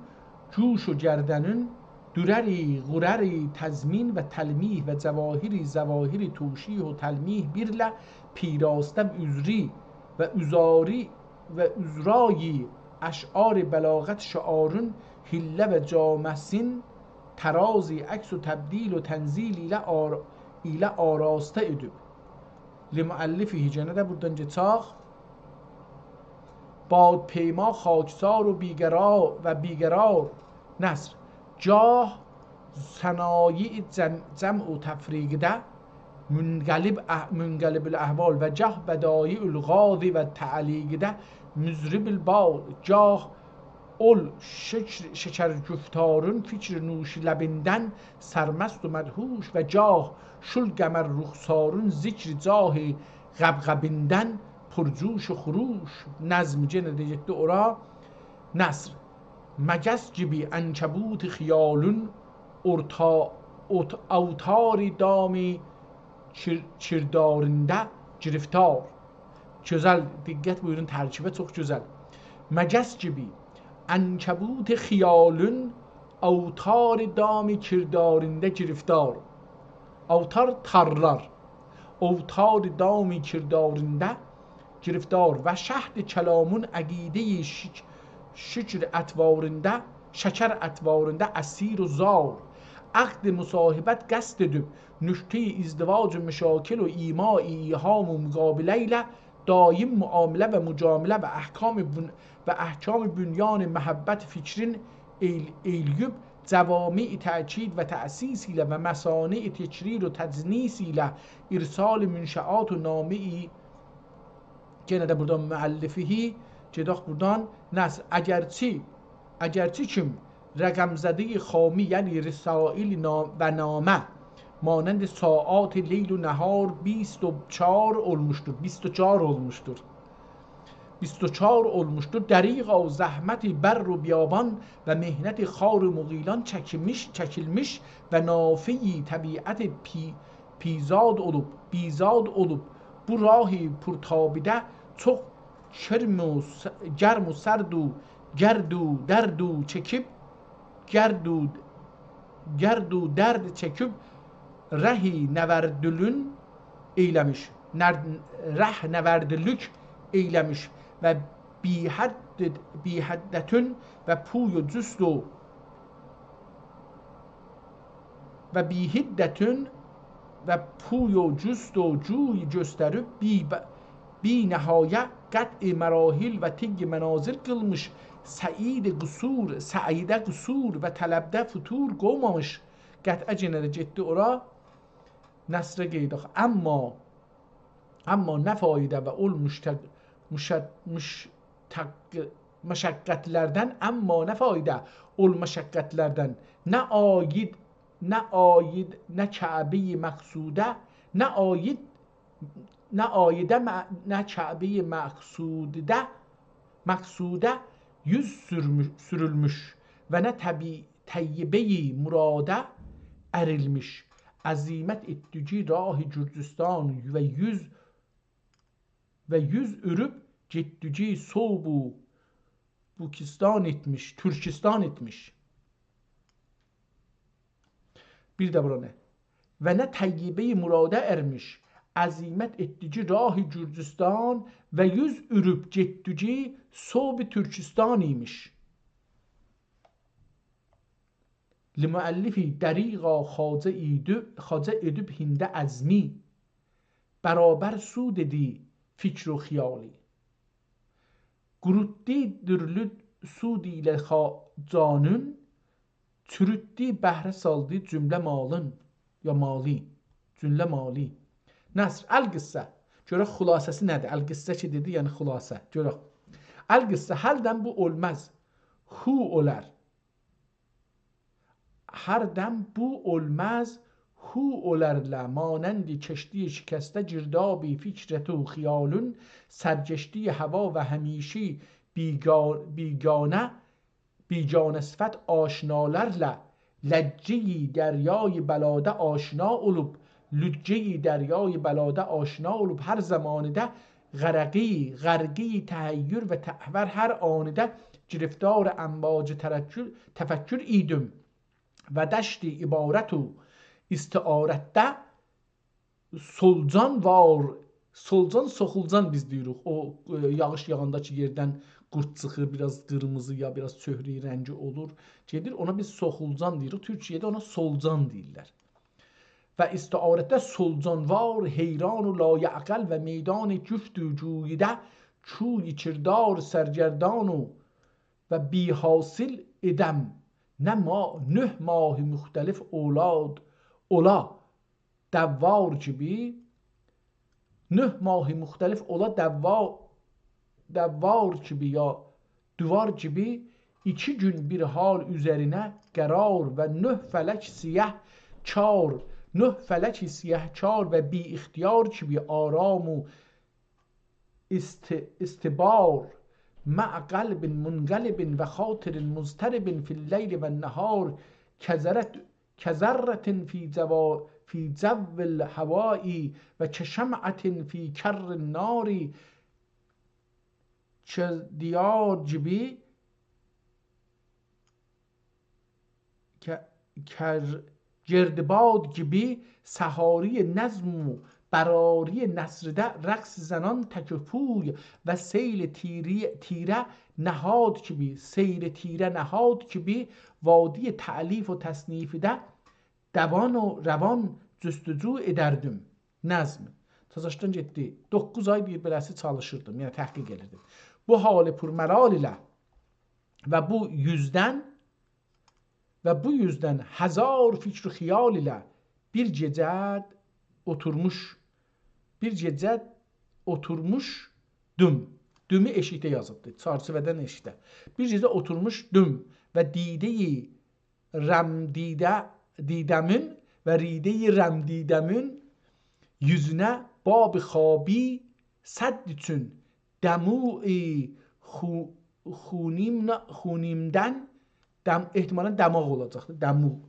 جوش و گردنون، درری غرری تضمین و تلمیح و جواهری ظواهری توشیح و تلمیح بیرله پیراسته عذری و عذاری و عذرایی اشعار بلاغت شعارون حله و جامه‌سین ترازی عکس و تبدیل و تنزیل ایله آر-، ایله آراسته ائدیب. لمؤلفه، یئنه ده بورادان گئچک. بادپیما خاکسار و بی‌قرار، و بی‌قرار نثر. گاه صنایع جم-، جمع و تفریقده منقلب اه-، منقلب الاحوال و گاه بدایع الغاز و تعلیقده مضرب البال، گاه اول شکر، شکر گفتارون فکر نوش لبیندن سرمست و مدهوش و گاه شل قمر رخسارون ذکر جاه غبغبیندن پرجوش و خروش. نظم یئنه ده گئتدی اورا. نثر. مگس گیبی عنکبوت خیالون اورتا-، اوت-، اوتار دام کیر-، کردارینده گرفتار. گؤزل، دقت بویورون، ترکیبه چوخ گؤزل. مگس گیبی عنکبوت خیالون اوتار دام کردارینده گرفتار. اوتار، تارلار. اوتار دام کردارینده گرفتار و شهد کلامون عقیدهٔ شک-، شکر اطوارینده، شکر اطوارینده اسیر و زار. عقد مصاحبت قصد ائدیب، نکتهٔ ازدواج و مشاکل و ایماء ایهام و مقابله ایله دایم معامله و مجامله و احکام بن-، و احکام بنیان محبت فکرین ائیل-، ائیله‌ییب، جوامع تأکید و تأسیس ایله و مصانع تکریر و تجنیس ایله ارسال منشآت و نامه‌ای، یئنه ده بورادان مؤلفه، گئدک بورادان نثر. اگرچی، اگرچی کیم رقم‌زدهٔ خامی، یعنی رسائل نا-، و نامه، مانند ساعات لیل و نهار بیست و چهار اولموشدور، بیست و چهار اولموشدور. بیست و چهار اولموشدور. دریغا زحمت بر و بیابان و محنت خار و مغیلان چکیلمیش، چکیلمیش و نافهٔ طبیعت پی-، پیزاد اولوب، بیزاد اولوب. بو راه پرتابیده چوخ گرم و س-، گرم و سرد و گرد و درد و چکیب، گرد و، گرد و درد چکیب، ره نوردلون ائیله‌میش، نر-، ره نوردلوک ائیله‌میش و بی‌حد، بی‌حدتون و پوی و جست و و بی‌حدتون و پوی و جست و جوی گؤستریب بی-، بی‌نهایه قطع مراحل و طی منازل قیلمیش، سعیده قصور، سعیده قصور و طلبده فتور قویمامیش. قطعه یئنه ده گئتدی اورا. نثره قئییداق. اما، اما نه فایده و اول مشتق-، مشت-، مشتق-، مشقتلردن، اما نه فایده اول مشقتلردن، نه عاید، نه عاید، نه کعبهٔ مقصوده، نه عاید، نه عایده م-، نه کعبهٔ مقصوده، مقصوده یوز سورمو-، سورولموش و نه طبی-، طیبهٔ مراده اریلمیش. عزیمت ائتدیگی راه گرجستان و یوز و یوز اؤروب گئتدیگی سوی بو-، بوکیستان ائتمیش، تورکیستان ائتمیش. بیر ده بورا نه؟ و نه طیبهٔ مراده اریلمیش، عزیمت ائتدیگی راه گرجستان و یوز اؤروب گئتدیگی سوی تورکیستان ایمیش. لمؤلفی دریغا خواجه ایدی، خواجه ائدیب هنده عزمی، برابر سود ائدی فکر و خیالی. قوروتدو دورلو سود ایله خا-، جانین، چوروتدو، بهره سالدی جمله مالین، یا مالی، جمله مالی. نثر، القصه. گؤرک خلاصه‌سی نه‌دیر؟ القصه کی دئدی، یعنی خلاصه. گؤرک. القصه، هردن بو اؤلمز، هو اؤلر. هردن بو اؤلمز، هو اؤلرله، مانند کشتی شکسته، گردابی فکرت و خیالون، سرگشتی هوا و همیشی بیگا-، بیگانه بیگانه صفت آشنالارلا لجه‌ی دریای بلاده آشنا اولوب، لجه‌ی دریای بلاده آشنا اولوب، هر زمانیده غرقی، غرقی تحیر و تهور، هر آنیده گرفتار امواج ترکر، تفکر ایدیم و دشت عبارت و استعارتده سولجان وار، سولجان، سوخولجان بیز دئییریک. او، ائ، یاغیش یاغاندا کی یئردن قورد چیخیر، بیر آز قیرمیزی یا بیر آز چؤهره‌ی رنگی اولور، گئدیر، اونا بیز سوخولجان دئییریک. تورکیه‌ده اونا سولجان دئییرلر. و استعارتده سولجان وار، حیران و لایعقل و میدان گفت و گوییده کوی کردار سرگردان و، و بی‌حاصل ائدم. نه ما-، نه ماه مختلف اولاد، اولا دوار کیمی، نه ماه مختلف اولا دوا-، دوار کیمی یا دووار کیمی، ایکی گون بیر حال اوزرینه قرار و نه فلک سیه چار، نه فلک سیه چار و بی اختیار کیمی آرام و است-، استبار، مع قلب منقلب و خاطر مضطرب فی اللیل و النهار، کذرت-، کذرة فی جوا-، فی جو الهواء و کشمعة فی کر النار، کردباد کیمی، ک-، کر-، گردباد کیمی سحاری نظم و براری نثرده رقص زنان تک و پوی و سیل تیری-، تیره نهاد کیمی، سیل تیره نهاد کیمی وادی تألیف و تصنیفده دوان و روان جستجو ائدردیم. نظم. تازاشدان گئتدی. دوققوز آی بیر بئله‌سی چالیشیردیم، یعنی تحقیق ائدیردیم. بو حال پرملال ایله و بو یوزدن، و بو یوزدن هزار فکر و خیال ایله بیر گئجه اوتورموش، بیر گئجه اوتورموشدوم. دومو ائشیکده یازیبدی، چرچیوه‌دن ائشیکده. بیر گئجه اوتورموشدوم و دیده‌ی رم دیده، دیده‌مین و ریده‌ی رم دیده‌مین یوزونه باب خوابی سد اوچون دموع خو-، خونیم-، خونیمدن، دم-، احتمالاً دماغ اولاجاقدیر، دموع.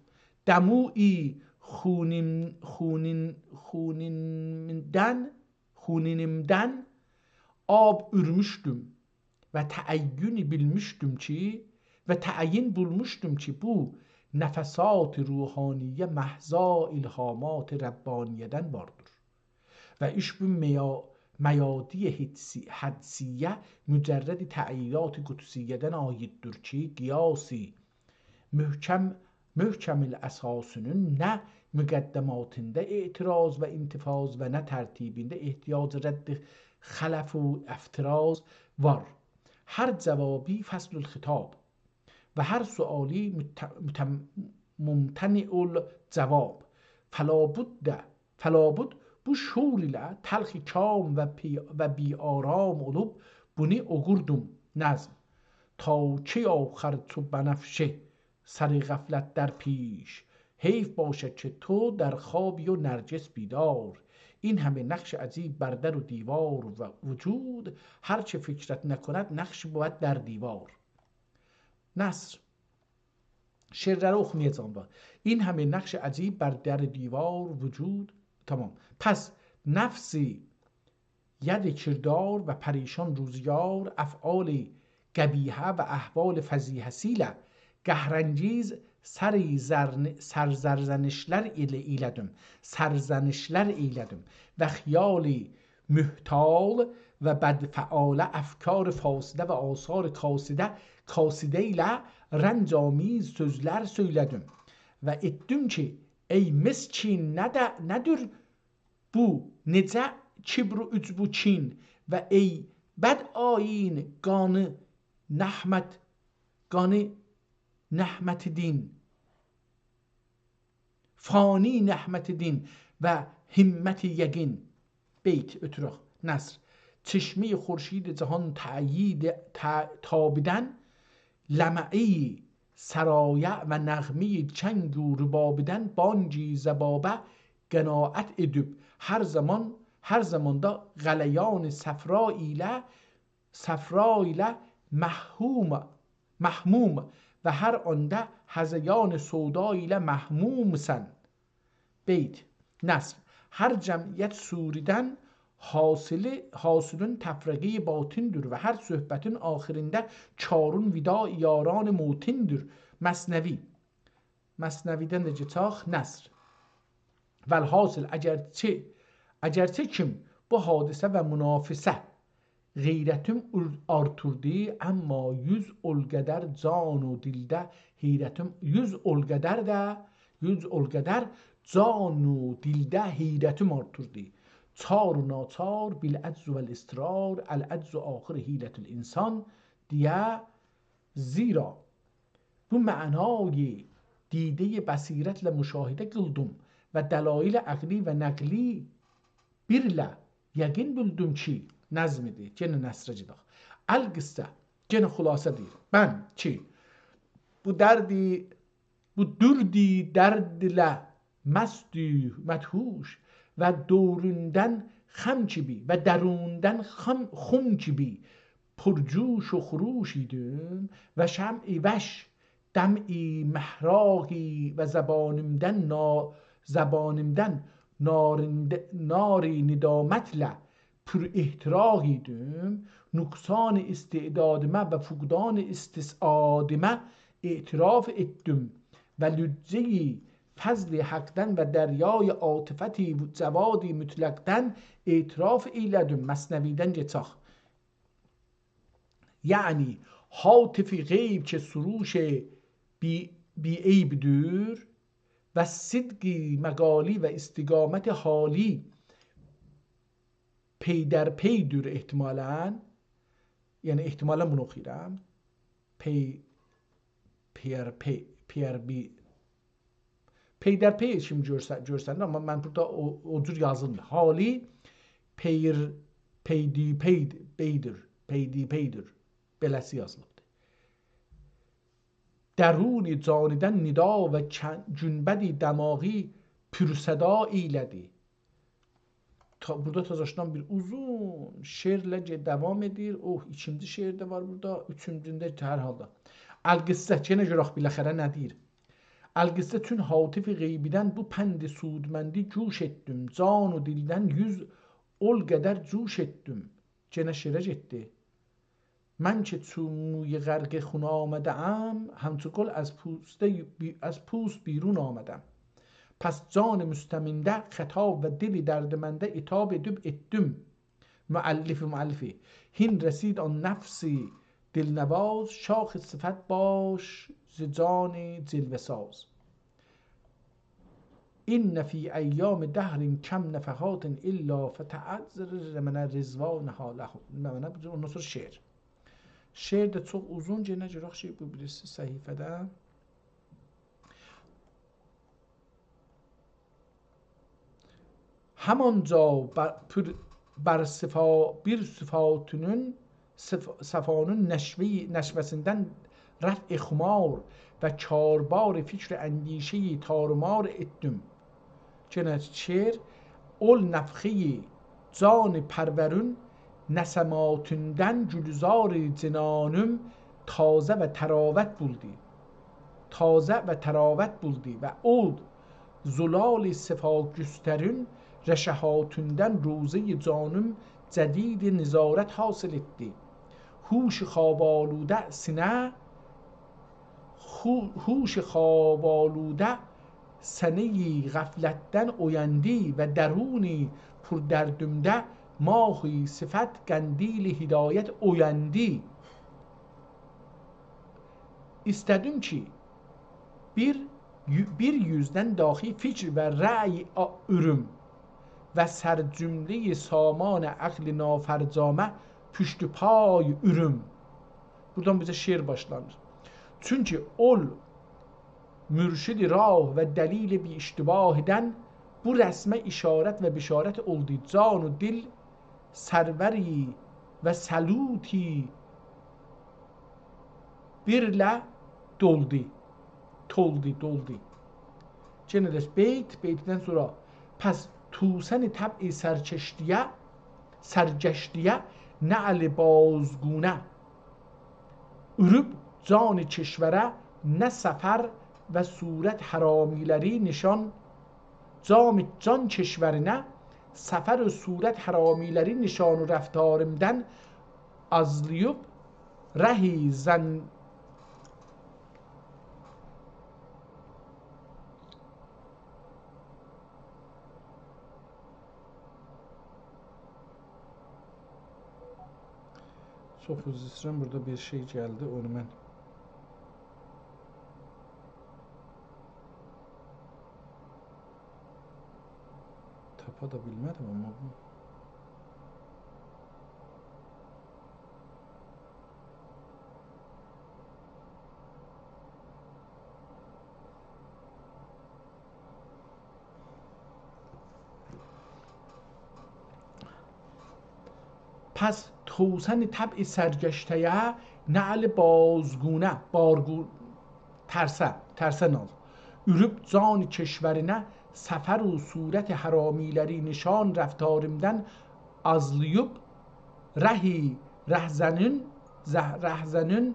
دموع خونیم-، خونین-، خونیمدن، خونینیمدن آب اورموشدوم و تعین بیلمیشدیم کی، و تعین بولموشدوم کی، بو نفسات روحانیه محضا الهامات ربانیه‌دن واردیر. و اشبو میا-، میادی حدسی-، حدسیه مجرد تعیینات قدسیه‌دن عایددیر کی، قیاسی محکم، محکم الاساسینین نه مقدماتیندا اعتراض و انتفاض و نه ترتیبینده احتیاج رد خلف و افتراض وار. هر جوابی فصل الخطاب و هر سؤالی مت-، متم-، ممتنع الجواب. فلا بد، فلا بد بو شور ایله تلخ کام و پی-، و بی‌آرام اولوب بونو اوقوردوم. نظم. تا کی آخر چو بنفشه سر غفلت در پیش، حیف باشد که تو در خوابی و نرگس بیدار. این همه نقش عجیب بر در و دیوار و وجود، هر چه فکرت نکند نقش بود در دیوار. نثر. شعرلری اوخومایاجاغام دا. این همه نقش عجیب بر در دیوار وجود. تمام. پس نفسی ید کردار و پریشان روزگار، افعال قبیحه و احوال فضیحه‌سی ایله قهرانگیز سری زرن-، سرزرزنشلر ایله، ایله‌دیم. سرزنشلر ایله‌دیم. و خیالی محتال و بدفعاله افکار فاسده و آثار کاسده، کاسده ایله رنج‌آمیز سؤزلر سؤیله‌دیم. و ائتدیم کی، ای مسکین، نه ده، نه‌دیر بو، نئجه کبر و عجب و کین و ای بد آیین قانی نحمت، قانی نحمت دین، فانی نحمت دین و همت یقین. بیت، اؤتورک، نثر. چشمهٔ خورشید جهان تأیید، ت-، تابیدن، لمعهٔ سرایه و نغمهٔ چنگ و ربابیدن بانگ زبابه قناعت ائدیب، هر زمان، هر زاماندا غلیان صفرا ایله، صفرا ایله محموم، محموم و هر آندا هذیان سودا ایله مهمومسن. بیت، نثر. هر جمعیت صوریدن حاصلی، حاصلون تفرقهٔ باطندیر و هر صحبتین آخرینده کارون وداع یاران موطندیر. مثنوی. مثنوی‌دن ده گئچک، نثر. والحاصل، اگرچه، اگرچه کیم بو حادثه و منافسه غیرتیم اول-، آرتیردی، اما یوز اول قدر جان و دیلده حیرتیم، یوز اول قدر ده، یوز اول قدر جان و دیلده حیرتیم آرتیردی. چار و ناچار بالعجز والاضطرار، العجز آخر حیلة الانسان دئیه، زیرا بو معنایی دیدهٔ بصیرتله مشاهده قیلدیم و دلایل عقلی و نقلی بیرله یقین بیلدیم کی، نظم‌دیر. یئنه نثره گئدک. القصه، یئنه خلاصه دئییر. من کی، بو دردی، بو دردی، درد ایله مستم مدهوش و دوروندن خم کیمی و درونیندن خم، خم کیمی پرجوش و خروش ایدیم و شمع وش دمع محراقی و زبانیمدن نا-، زبانیمدن نارین-، نار ندامتله پر احتراق ایدیم، نقصان استعدادیمه و فقدان استسعادیمه اعتراف ائتدیم و لجهٔ فضل حقدن و دریای عاطفت جواد مطلقدن اعتراف ائیله‌دیم. مثنوی‌دن گئچک. یعنی هاتف غیب که سروش بی، بی‌عیبدیر و صدق مقالی و استقامت حالی پی‌درپی‌دیر احتمالاً. یعنی احتمالاً بونو اوخویورام. پی، پی‌درپی، پی‌درپی، پی‌درپی کیمی گؤرسه-، گؤرسنیر، آمما من بورادا او، او جور یازیلمیر. حالی پیر، پی‌درپی‌دیر، پی‌درپی‌دیر. بئله‌سی یازیلیبدیر. درون جانیدن ندا و کن-، گنبد دماغی پرصدا ائیله‌دی. تا، بورادا تازاشدان بیر اوزون شعرله گئ-، داوام ائدیر. اوه، ایکینجی شعر ده وار بورادا، اوچونجونده هر حالدا. القصه، یئنه گؤرک بالاخره نه دئییر. القصه چون هاتف غیبیدن بو پند سودمندی گوش ائتدیم، جان و دیلدن یوز اول قدر جوش ائتدیم. یئنه شعره گئتدی. من که چو موی غرقه خون آمده‌ام، همچو گل از پوسته بی-، از پوست بیرون آمدم. پس جان مستمنده خطاب و دل دردمنده عتاب ائدیب ائتدیم. مؤلف، مؤلفی. هین رسید آن نفس دلنواز، شاخ صفت باش ز جان جلوه‌ساز. إن في أيام دهر کم نفحات إلا فتعذر من رضوانها له. نه، نه، اوندان سونرا شعر. شعر ده چوخ اوزون، یئنه گؤرک کی، بو بیریسی صفحه‌ده. همانجا بر، پر، بر صفا، بیر صفاتونون، صف، صفانون نشوه‌ی، نشوه‌سیندن رفع خمار و کاربار فکر و اندیشه‌ی تارومار ائتدیم. یئنه شعر، اول نفخه‌ی جان پرورون نسماتیندن گلزار جنانیم تازه و طراوت بولدی. تازه و طراوت بولدی و اول زلال صفا گسترون رشحاتیندن روضه‌ی جانیم جدید نضارت حاصل ائتدی. هوش خواب‌آلوده سینه، هو، هوش خواب‌آلوده سنه‌ی غفلتدن اویاندی و درون پر دردیمده ماه صفت قندیل هدایت اویاندی. ایسته‌دیم کی، بیر یو، بیر یوزدن داخی فکر و رأی آ، اوروم و سر جمله‌ی سامان عقل نافرجامه پوشت و پای اورم. بورادان بیزه شعر باشلانیر. چونکی اول مرشد راه و دلیل بی‌اشتباهیدن، بو رسمه اشارت و بشارت اولدو. جان و دل سروری و سلوطی بیرله دولدو. تولدو، دولدو. یئنه ده بیت، بیتدن سونرا: پس توسن طبع سرکشتیه، سرگشتیه، نعل بازگونه، اروب جان کشوره، نه سفر و صورت حرامیلری نشان، جام جان کشورینه، سفر و صورت حرامیلری نشان و رفتاریمدان آزلاییب، رهی زن چوخ عذر ایسته‌ییرم، بورادا بیر شئی گلدی، اونو من تاپا دا بیلمه‌دیم، آمما بو پس توسن طبع سرگشته‌یه، نعل بازگونه، بارگو-، ترسه، ترسه نال. اروب جان کشورینه، سفر و صورت حرامیلری نشان رفتاریمدان آزلاییب، رهی رهزنین، زه-، رهزنین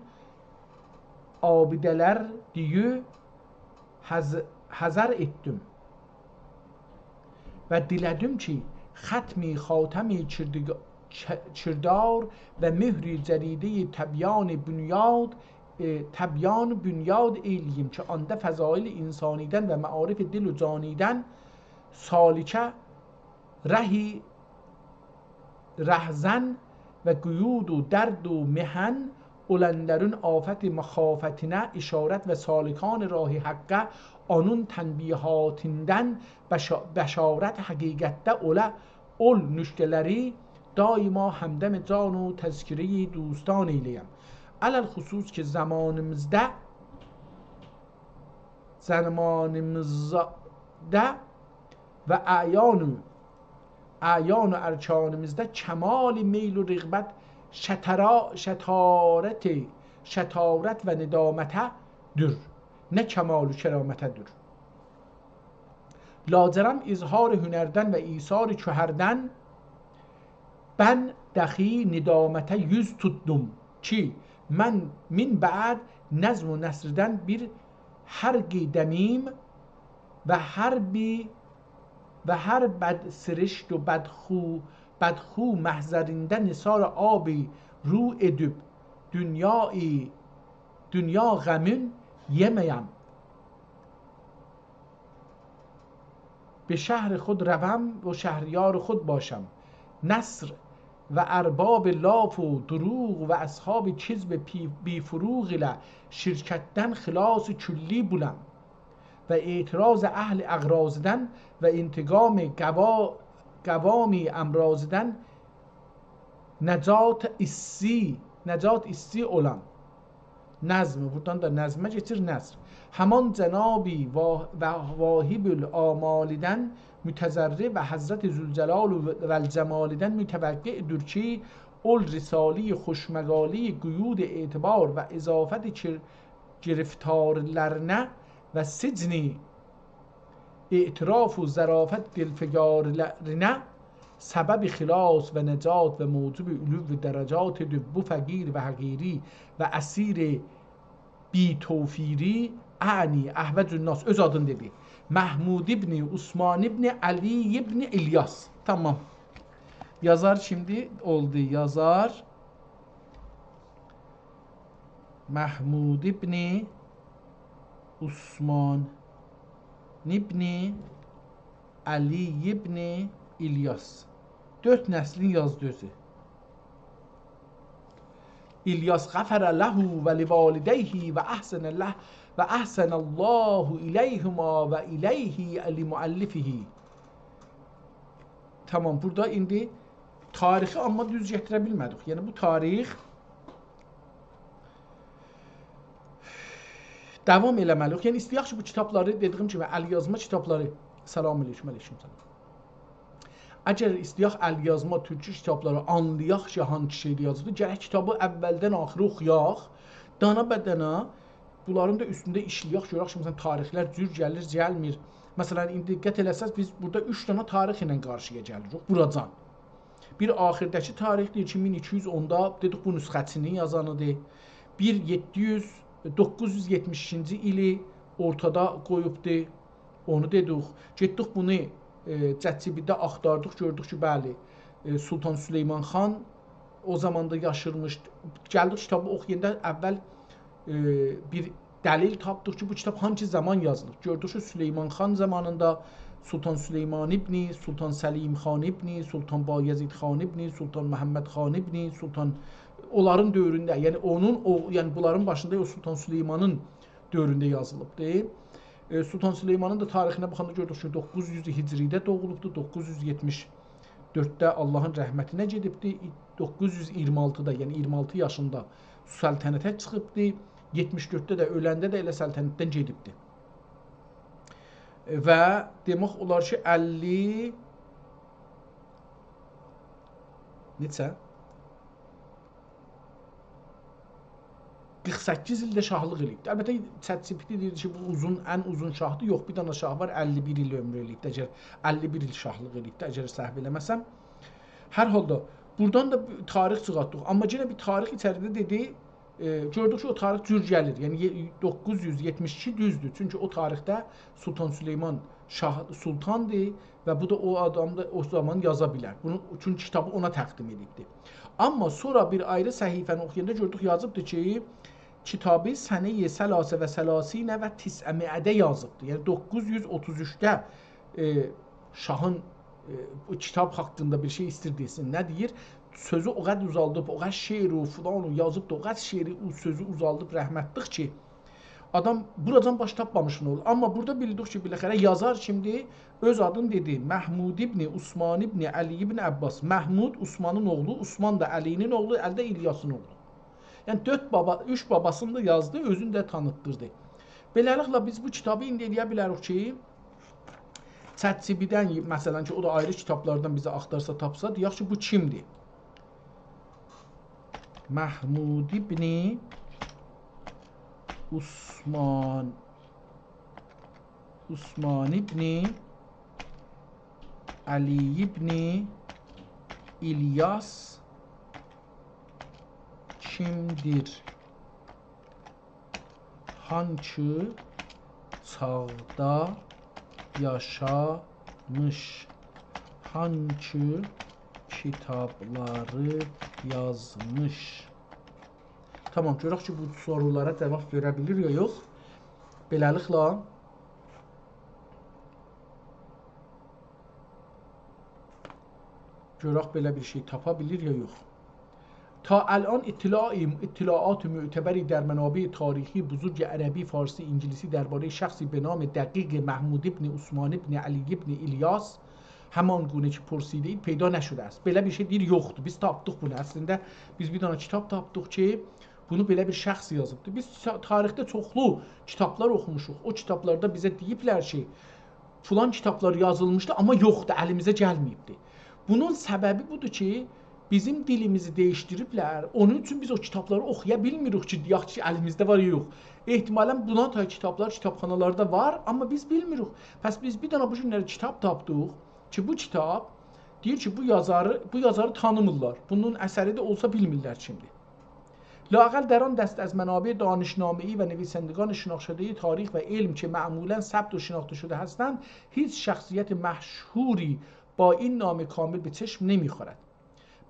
آبده‌لر دییو حذ-، حذر ائتدیم و دیله‌دیم کی، ختمی خاتمی کردگ-، ک-، کردار و مهری جریده‌ی تبیان بنیاد، ائ، تبیان بنیاد ائیله‌ییم کی، آندا فضایل انسانیدن و معارف دل و جانیدن سالکه رهی رهزن و قیود و درد و محن اولنلرین آفت مخافتینه اشارت و سالکان راه حقه اونون تنبیهاتیندان بشا-، بشارت حقیقتده اولا، اول نکته‌لری دایما همدم جان و تذکره‌ی دوستان ائیله‌یم. علی‌الخصوص کی، زمانیمیزدا، زمانیمیزدا و اعیان و، اعیان و ارکانیمیزدا کمال میل و رغبت شطرا-، شطارت، شطارت و ندامته‌دیر، نه کمال و کرامته‌دیر. لاجرم اظهار هنردن و ایثار کهردن، بن دخی ندامته یوز توتدوم کی، من من بعد نظم و نثردن بیر حرقی دمیم و هر بی-، و هر بدسرشت و بدخو-، بدخو محضرینده نثار آبی رو ائدیب دونیایی، دونیا غمین یئمه‌یم. به شهر خود روم و شهریار خود باشم. نثر و ارباب لاف و دروغ و اصحاب کذب پی-، بی‌فروغ ایله شرکتدن خلاص کلی بولم و اعتراض اهل اغراضدن و انتقام قوا-، قوام امراضدن نجات ایستی، نجات ایستی اولام. نظم، بورادان دا نظمه کئچیر، نثر. همان جناب وا-، و-، واهب الآمالدن متضرع و حضرت ذوالجلال و، و الجمالدن متوقع‌دور کی، اول رساله‌ی خوشمقاله‌ی قیود اعتبار و اضافت کر-، گرفتارلرینه و سجن اعتراف و ظرافت دلفگارلرینه سبب خلاص و نجات و موجب علو درجات دو بو فقیر و حقیری و اسیر بی‌توفیری، اعنی احوج الناس، اؤز آدینی دئدی. محمود ابن عثمان ابن علی ابن الیاس. تامام. یازار کیمدی؟ اولدو یازار. محمود ابن عثمان ابن علی ابن الیاس. دؤرد نسلین یازدی اؤزو. الیاس غفر له و لوالدیه و احسن له و احسن الله الیهما و الیه لمؤلفه. تامام، بورادا ایندی تاریخی آمما دوز گتیره بیلمه‌دیک. یعنی بو تاریخ داوام ائله‌مه‌لی‌ییک. یعنی ایسته‌یک کی، بو کیتابلاری، دئدیییم کیمی، ال‌یازما کیتابلاری، سلام علیکم، علیکم سلام. اگر ایسته‌یک ال‌یازما تورکو کیتابلاری آنلایاق کی، هانسی شعر یازیبدیر، گرک کیتابی اولدن آخیرا اوخویاق. دانا به دانا بونلارین دا اوستونده ایشله‌یک، گؤرک کی، مثلا، تاریخلر جور گلیر، گلمیر. مثلا، ایندی دقت ائله‌سز، بیز بورادا اوچ دنه تاریخ ایله قارشییا گلیریک، بوراجان. بیر آخیرداکی تاریخ دئییر کی، مین ایکی یوز اوندا، دئدیک، بو نسخه‌چی‌نین یازانیدیر. بیر یئددی یوز، دوققوز یوز یئتمیش ایکینجی ایلی اورتادا قویوبدور. اونو دئدیک. گئتدیک بونو، ائ، ChatGPT-ده آختاردیق، گؤردوک کی، بلی، ائ، سلطان سلیمان خان او زاماندا یاشیرمیش. گلدیک کیتابی اوخویاندا اول، ائ، بیر دلیل تاپدیق کی، بو کیتاب هانسی زامان یازیلیب. گؤردوک کی، سلیمان خان زامانیندا، سلطان سلیمان ابنی، سلطان سلیم خان ابنی، سلطان بایزید خان ابنی، سلطان محمد خان ابنی، سلطان، اونلارین دؤورونده، یعنی اونون، او، یعنی بونلارین باشیندا او سلطان سلیمانین دؤورونده یازیلیبدیر. ائ، سلطان سلیمانین دا تاریخینه باخاندا گؤردوک کی، دوققوز یوز هجری‌ده دوغولوبدور، دوققوز یوز یئتمیش دؤردده آللاهین رحمتینه گئدیبدیر، دوققوز یوز اییرمی آلتیدا، یعنی اییرمی آلتی یاشیندا سلطنته چیخیبدیر، یئتمیش دؤردده ده اؤلنده ده ائله سلطنتدن گئدیبدیر. و دئمک اولار کی، اللی، نئچه؟ قیرخ سککیز ایل ده شاهلیق ائله‌ییبدی. البته، ChatGPT دئییر کی، بو اوزون، ان اوزون شاهدیر. یوخ، بیر دنه شاه وار، اللی بیر ایل عؤمور ائله‌ییبدی، اگر اللی بیر ایل شاهلیق ائله‌ییبدی، اگر سهو ائله‌مه‌سم. هر حالدا، بورادان دا بیر تاریخ چیخارتدیق. آمما یئنه بیر تاریخ ایچریده دئدی، ائ، گؤردوک کی، او تاریخ جور گلیر. یعنی، یئ-، دوققوز یوز یئتمیش ایکی دوزدور. چونکی او تاریخده سلطان سلیمان شاه، سلطاندیر و بو دا او آدام دا او زامان یازا بیلر. بونون اوچون کیتابی اونا تقدیم ائدیبدی. آمما سونرا بیر آیری صفحه‌نی اوخویاندا گؤردوک، یازیبدی کی، کیتابی سنه‌ی ثلاث و ثلاثین و تسعمایه‌ده یازیبدی. یعنی دوققوز یوز اوتوز اوچده، ائ، شاهین، ائ، بو کیتاب حاقیندا بیر شئی ایستیر دئسین. نه دئییر؟ سؤزو او قدر اوزالدیب، او قدر شعر و فلان و یازیبدی، او قدر شعری، او سؤزو اوزالدیب رحمتلیک کی، آدام بوراجان باش تاپمامیش نه اولور. آمما بورادا بیلدیک کی، بالاخره یازار کیمدیر؟ اؤز آدینی دئدی. محمود ابن عثمان ابن علی ابن عباس. محمود عثمانین اوغلو، عثمان دا علی‌نین اوغلو، علی ده الیاسین اوغلو. یعنی دؤرد بابا، اوچ باباسینی دا یازدی، اؤزونو ده تانیتدیردی. بئله‌لیکله بیز بو کیتابی ایندی ائله‌یه بیلریک کی، ChatGPT-دن، مثلا کی، او دا آیری کیتابلاردان بیزه آختارسا، تاپسا، دئیک کی، بو کیمدیر؟ محمود ابن عثمان، عثمان ابن علی ابن الیاس کیمدیر؟ هانسی چاغدا یاشامیش؟ هانسی کیتابلاری یازمیش؟ تامام، گؤرک کی، بو سورولارا جاواب وئره بیلیر یا یوخ. بئله‌لیکله، گؤرک بئله بیر شئی تاپا بیلیر یا یوخ. تا الان اطلاع، اطلاعات معتبری در منابع تاریخی بزرگ عربی، فارسی، انگلیسی دربارهٔ شخصی به نام دقیق محمود ابن عثمان ابن علی ابن الیاس، همان گونه که پرسیده‌اید، پیدا نشده است. بئله بیر شئی دئییر، یوخدور. بیز تاپدیق بونو. اصلینده بیز بیر دنه کیتاب تاپدیق کی، بونو بئله بیر شخص یازیبدی. بیز تا-، تاریخده چوخلو کیتابلار اوخوموشوق. او کیتابلاردا بیزه دئییبلر کی، فلان کیتابلار یازیلمیشدی، آمما یوخدور، الیمیزه گلمه‌ییبدی. بونون سببی بودور کی، بیزیم دیلیمیزی دییشدیریبلر. اونون اوچون بیز او کیتابلاری اوخویا بیلمیریک کی، دئیک کی، الیمیزده وار یا یوخ. احتمالا بونا تای کیتابلار کیتابخانالاردا وار، آمما بیز بیلمیریک. پس بیز بیر دنه بو گونلری کیتاب تاپدیق کی، بو کیتاب دئییر کی، بو یازاری، بو یازاری تانیمیرلار. بونون اثری ده اولسا بیلمیرلر کیمدیر. لااقل در آن دست از منابع دانشنامه‌ای و نویسندگان شناخته‌شدهٔ تاریخ و علم که معمولا ثبت و شناخته شده هستند، هیچ شخصیت مشهوری با این نام کامل به چشم نمی‌خورد.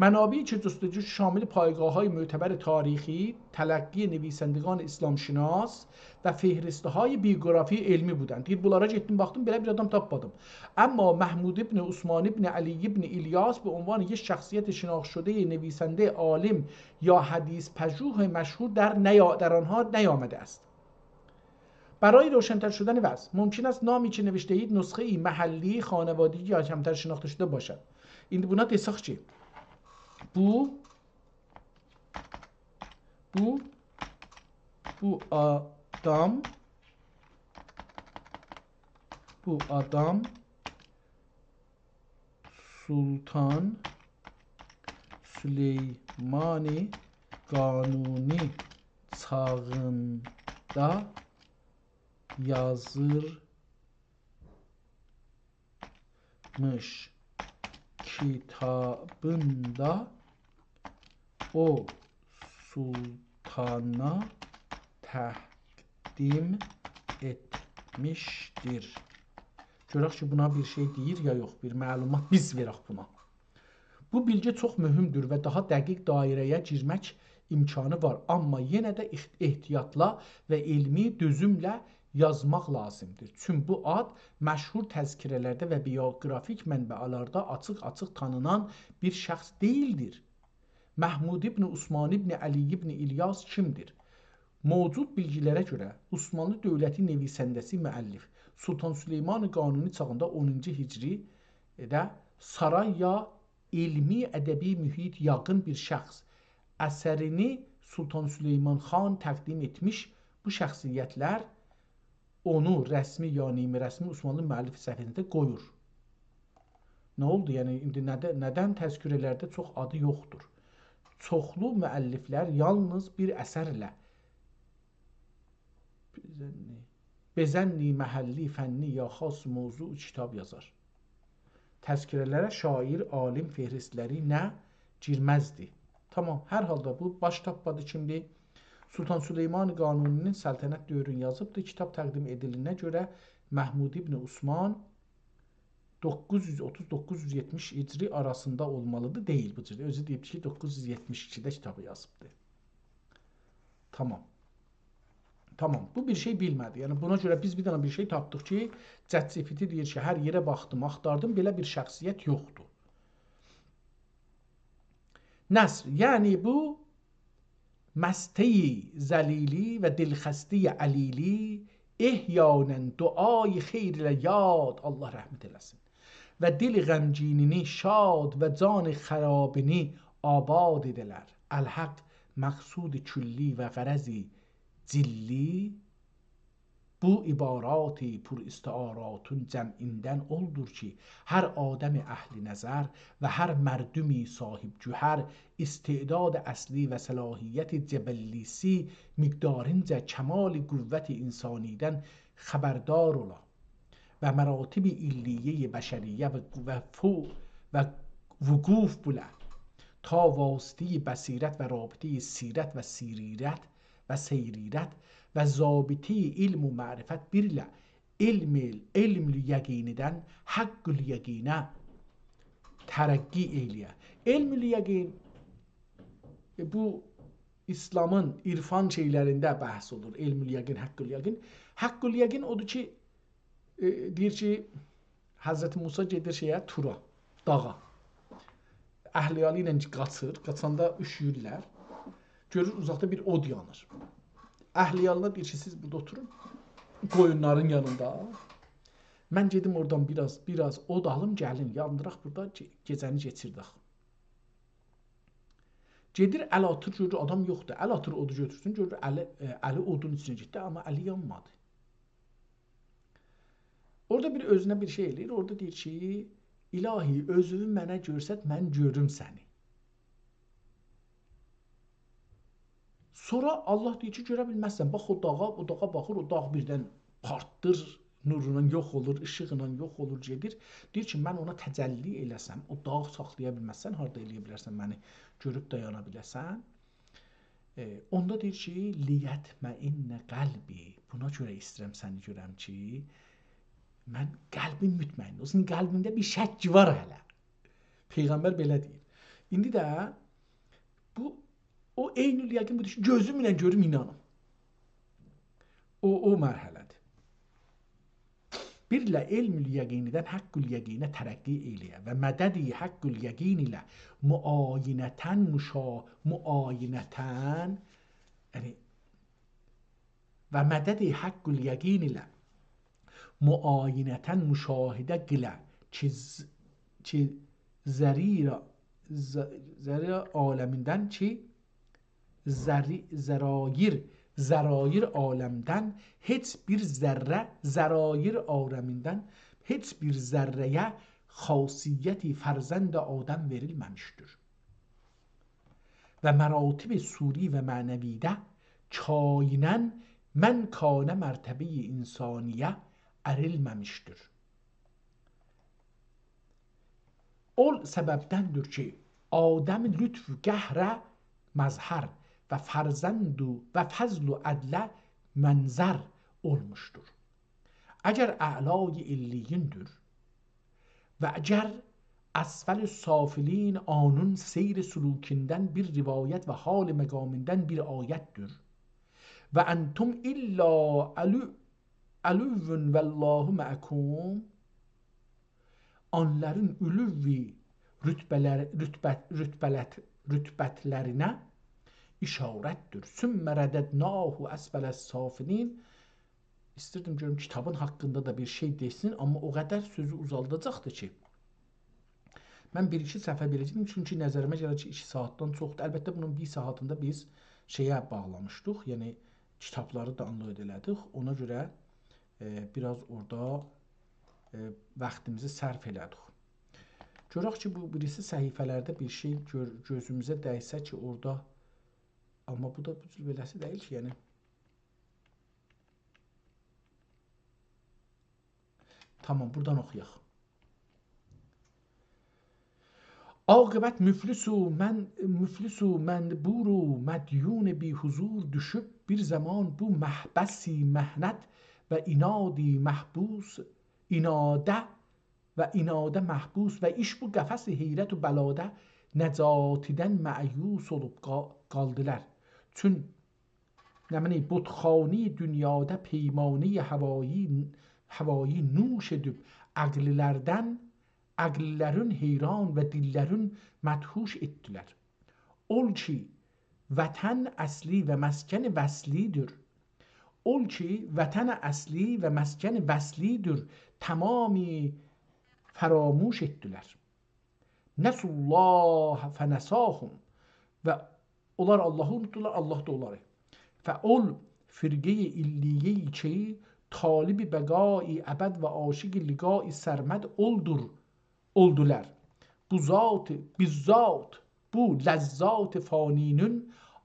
منابعی که جستجو شامل پایگاه‌های معتبر تاریخی، تلقی نویسندگان اسلام‌شناس و فهرسته‌های بیوگرافی علمی بودند. دئییر، بونلارا گئتدیم، باخدیم، بئله بیر آدام تاپمادیم. اما محمود ابن عثمان ابن علی ابن الیاس به عنوان یک شخصیت شناخته شده نویسنده، عالم یا حدیث‌پژوه مشهور در نیا-، در آنها نیامده است. برای روشن‌تر شدن وضع، ممکن است نامی که نوشته‌اید نسخه‌ای محلی، خانوادگی یا کمتر شناخته شده باشد. ایندی بونا دئسک کی، بو، بو، بو آدام، بو آدام سلطان سلیمان قانونی چاغیندا یازیرمیش کیتابیندا او سلطانا تقدیم ائتمیشدیر. گؤرک کی، بونا بیر شئی دئییر یا یوخ، بیر معلومات بیز وئرک بونا. بو بیلگی چوخ مهم‌دور و داها دقیق دایره‌یه گیرمک امکانی وار، آمما یئنه ده اح-، احتیاطلا و علمی دوزومله یازماق لازیمدیر. چون بو آد مشهور تذکره‌لرده و بیوگرافیک منبع‌لرده آچیق-آچیق تانینان بیر شخص دئییلدیر. محمود ابن عثمان ابن علی ابن الیاس کیمدیر؟ موجود بیلگی‌لره گؤره عثمانلی دؤولتی نویسنده‌سی، مؤلف، سلطان سلیمان قانونی چاغیندا اونونجو هجری‌ده سارا یا علمی ادبی محیط یاغین بیر شخص اثرینی سلطان سلیمان خان تقدیم ائتمیش، بو شخصیت‌لر اونو رسمی یا نیمه‌رسمی عثمانلی مؤلف صفحه‌سینده قویور. نه اولدو؟ یعنی، ایندی نده-، ندن تذکره‌لرده چوخ آدی یوخدور؟ چوخلو مؤلف‌لر یالنیز بیر اثرله بزنی، بزنی محلی، فنی یا خاص موضوع کیتاب یازار. تذکره‌لره شاعر، عالم فهرست‌لری نه گیرمزدی. تامام، هر حالدا بو باش تاپمادی کیمدیر؟ سلطان سلیمان قانونی‌نین سلطنت دؤورون یازیبدی. کیتاب تقدیم ائدیلنه گؤره محمود ابن عثمان دوققوز یوز اوتوز، دوققوز یوز یئتمیش هجری آراسیندا اولمالیدیر، دئییل بو جور. اؤزو دئییب کی، دوققوز یوز یئتمیش ایکیده کیتابی یازیبدی. تامام. تامام، بو بیر شئی بیلمه‌دی. یعنی، بونا گؤره بیز بیر دنه بیر شئی تاپدیق کی، ChatGPT دئییر کی، هر یئره باخدیم، آختاردیم، بئله بیر شخصیت یوخدور. نثر، یعنی بو مسته‌ی ذلیلی و دلخسته‌ی علیلی احیاناً دعای خیر ایله یاد، الله رحمت ائله‌سین، و دل غمگینینی شاد و جان خرابینی آباد ائده‌لر. الحق، مقصود کلی و غرض جلی بو عبارات پراستعاراتین جمعیندن اولدور کی، هر آدم اهل نظر و هر مردم صاحب جوهر استعداد اصلی و صلاحیت جبلی‌سی مقدارینجه کمال قوت انسانی‌دن خبردار اولا و مراتب علیه‌ی بشریه و، و فو-، و وقوف بولا، تا واسطه‌ی بصیرت و رابطه‌ی سیرت و سیریرت و سیریرت و ضابطه‌ی علم و معرفت بیر ایله علم، علم الیقینیدن حق الیقینه ترقی ائیله‌یه. علم الیقین، ائ، بو ایسلامین عرفان شئیلرینده بحث اولور. علم الیقین، حق الیقین. حق الیقین اودور کی، ائ، دئییر کی، حضرت موسی گئدیر شئیه، طورا، داغا. اهل عیالی ایله قاچیر، قاچاندا اوشویورلر. گؤرور، اوزاقدا بیر اود یانیر. اهل عیالینا دئییر کی، سیز بورادا اوتورون، قویونلارین یانیندا. من گئدیم اورادان بیر آز، بیر آز اود آلیم، گلیم، یاندیراق بورادا، گئ-، گئجه‌نی کئچیردک. گئدیر، ال آتیر، گؤرور آدام یوخدور. ال آتیر، اودو گؤتورسون، گؤرور الی، ائ، الی اودون ایچینه گئتدی، آمما الی یانمادی. اورادا بیر اؤزونه بیر شئی ائله‌ییر، اورادا دئییر کی، «الهی، اؤزونو منه گؤرست، من گؤروم سنی.» سونرا الله دئییر کی، «گؤره بیلمزسن.» باخ، او داغا، او داغا باخیر، او داغ بیردن پارتلیر، نوروندان یوخ اولور، ایشیغیندان یوخ اولور، گئدیر. دئییر کی، «من اونا تجلی ائله‌سم، او داغی ساخلایا بیلمزسن، هاردا ائله‌یه بیلرسن منی گؤروب دایانا بیله‌سن؟» ائ، اوندا دئییر کی، «لیطمئن قلبی»، بونا گؤره ایسته‌ییرم سنی گؤرم کی، من قلبیم مطمئن اولسون، قلبیمده بیر شک وار هله. پیغمبر بئله دئییر. ایندی ده بو، او عین الیقین بودور کی، گؤزومله گؤروم، اینانیم. او، او مرحله‌دیر. بیر ایله علم الیقینیدن حق الیقینه ترقی ائیله‌یه و مدد حق الیقین ایله معاینتاً مشا-، معاینتاً، یعنی، و مدد حق الیقین ایله معاینتاً مشاهده قیله کی، ز-، کی، ذریرا-، ذ-، ذره عالمیندن کی، ذری-، ذرایر، ذرایر عالمدن هئچ بیر ذره، ذرایر عالمیندن هئچ بیر ذره‌یه خاصیتی فرزند آدم وئریلمه‌میشدیر. و مراتب صوری و معنوی‌ده کائناً من کانه مرتبه‌ی انسانیه اریلمه‌میشدیر. او سببدندیر کی، آدم لطف و قهره مظهر و فرزند و، و فضل و عدله منظر اولموشدور. اگر اعلای علیین‌دیر و اگر اسفل سافلین آنون سیر سلوکیندن بیر روایت و حال مقامیندن بیر آیت‌دیر. و انتم الا علو-، علو والله معکم. آنلارین علو رتبه‌لر-، رتبه-، رتبه‌لت-، رتبتلرینه اشارت‌دیر. ثم رددناه اسفل السافلین. ایستیردیم گؤروم کیتابین حاقیندا دا بیر شئی دئسین، آمما او قدر سؤزو اوزالداجاقدیر کی، من بیر-ایکی صفحه وئره‌جه‌یم، چونکی نظریمه گلیر کی، ایکی ساعاتدان چوخدور. البته، بونون بیر ساعاتیندا بیز شئیه باغلامیشدیق، یعنی کیتابلاری دانلود ائله‌دیک. اونا گؤره، ائ، بیر آز اورادا، ائ، واختیمیزی صرف ائله‌دیک. گؤرک کی، بو بیریسی صفحه‌لرده بیر شئی گؤر-، گؤزوموزه دَیسه کی، اورادا، آمما بو دا بو جور بئله‌سی دئییل کی، یعنی. تامام، بورادان اوخویاق. عاقبت مفلس و من، مفلس و مدبور و مدیون بی‌حضور دوشوب، بیر زامان بو محبسی محنت و عنادی محبوس، عناده و عناده محبوس و ایش بو قفس حیرت و بلاده نجاتیدن مأیوس اولوب قا-، قالدیلار. چون نمنه، بتخانه‌ی دونیادا پیمانه‌ی هوایی، هوایی نوش ائدیب عقل‌لردن، عقل‌لرین حیران و دیل‌لرین مدهوش ائتدیلر. اول کی، وطن اصلی و مسکن وصلی‌دیر. اول کی، وطن اصلی و مسکن وصلی‌دیر، تمامی فراموش ائتدیلر. نسوا الله فنساهم. و اونلار آللاهی اونوتدولار، آللاه دا اونلاری. و اول فرقه‌ی علیه‌ای کی، طالب بقای ابد و عاشق لقای سرمد اولدور، اولدولار. بو ذات، بالذات، بو لذات فانی‌نین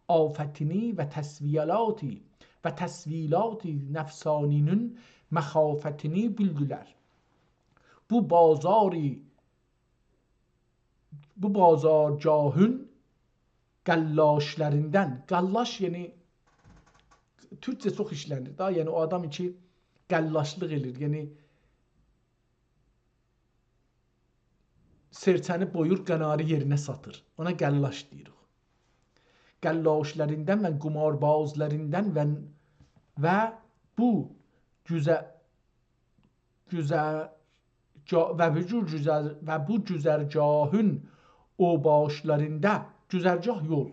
آفتینی و تسویلاتی و تسویلات نفسانی‌نین مخافتینی بیلدیلر. بو بازاری بو بازارگاهین قلاش‌لریندن، قلاش، یعنی، تورکجه چوخ ایشله‌نیر دا، یعنی، او آدام کی، قلاشلیق ائله‌ییر، یعنی، سئرچه‌نی بویور، قناری یئرینه ساتیر. اونا قلاش دئییریک. قلاش‌لریندن و قمارباز‌لریندن و، و بو گوزه-، گوزه-، گا-، و بو گو-، گوزه-، و بو گذرگاهین اوباش‌لاریندا، گذرگاه یول.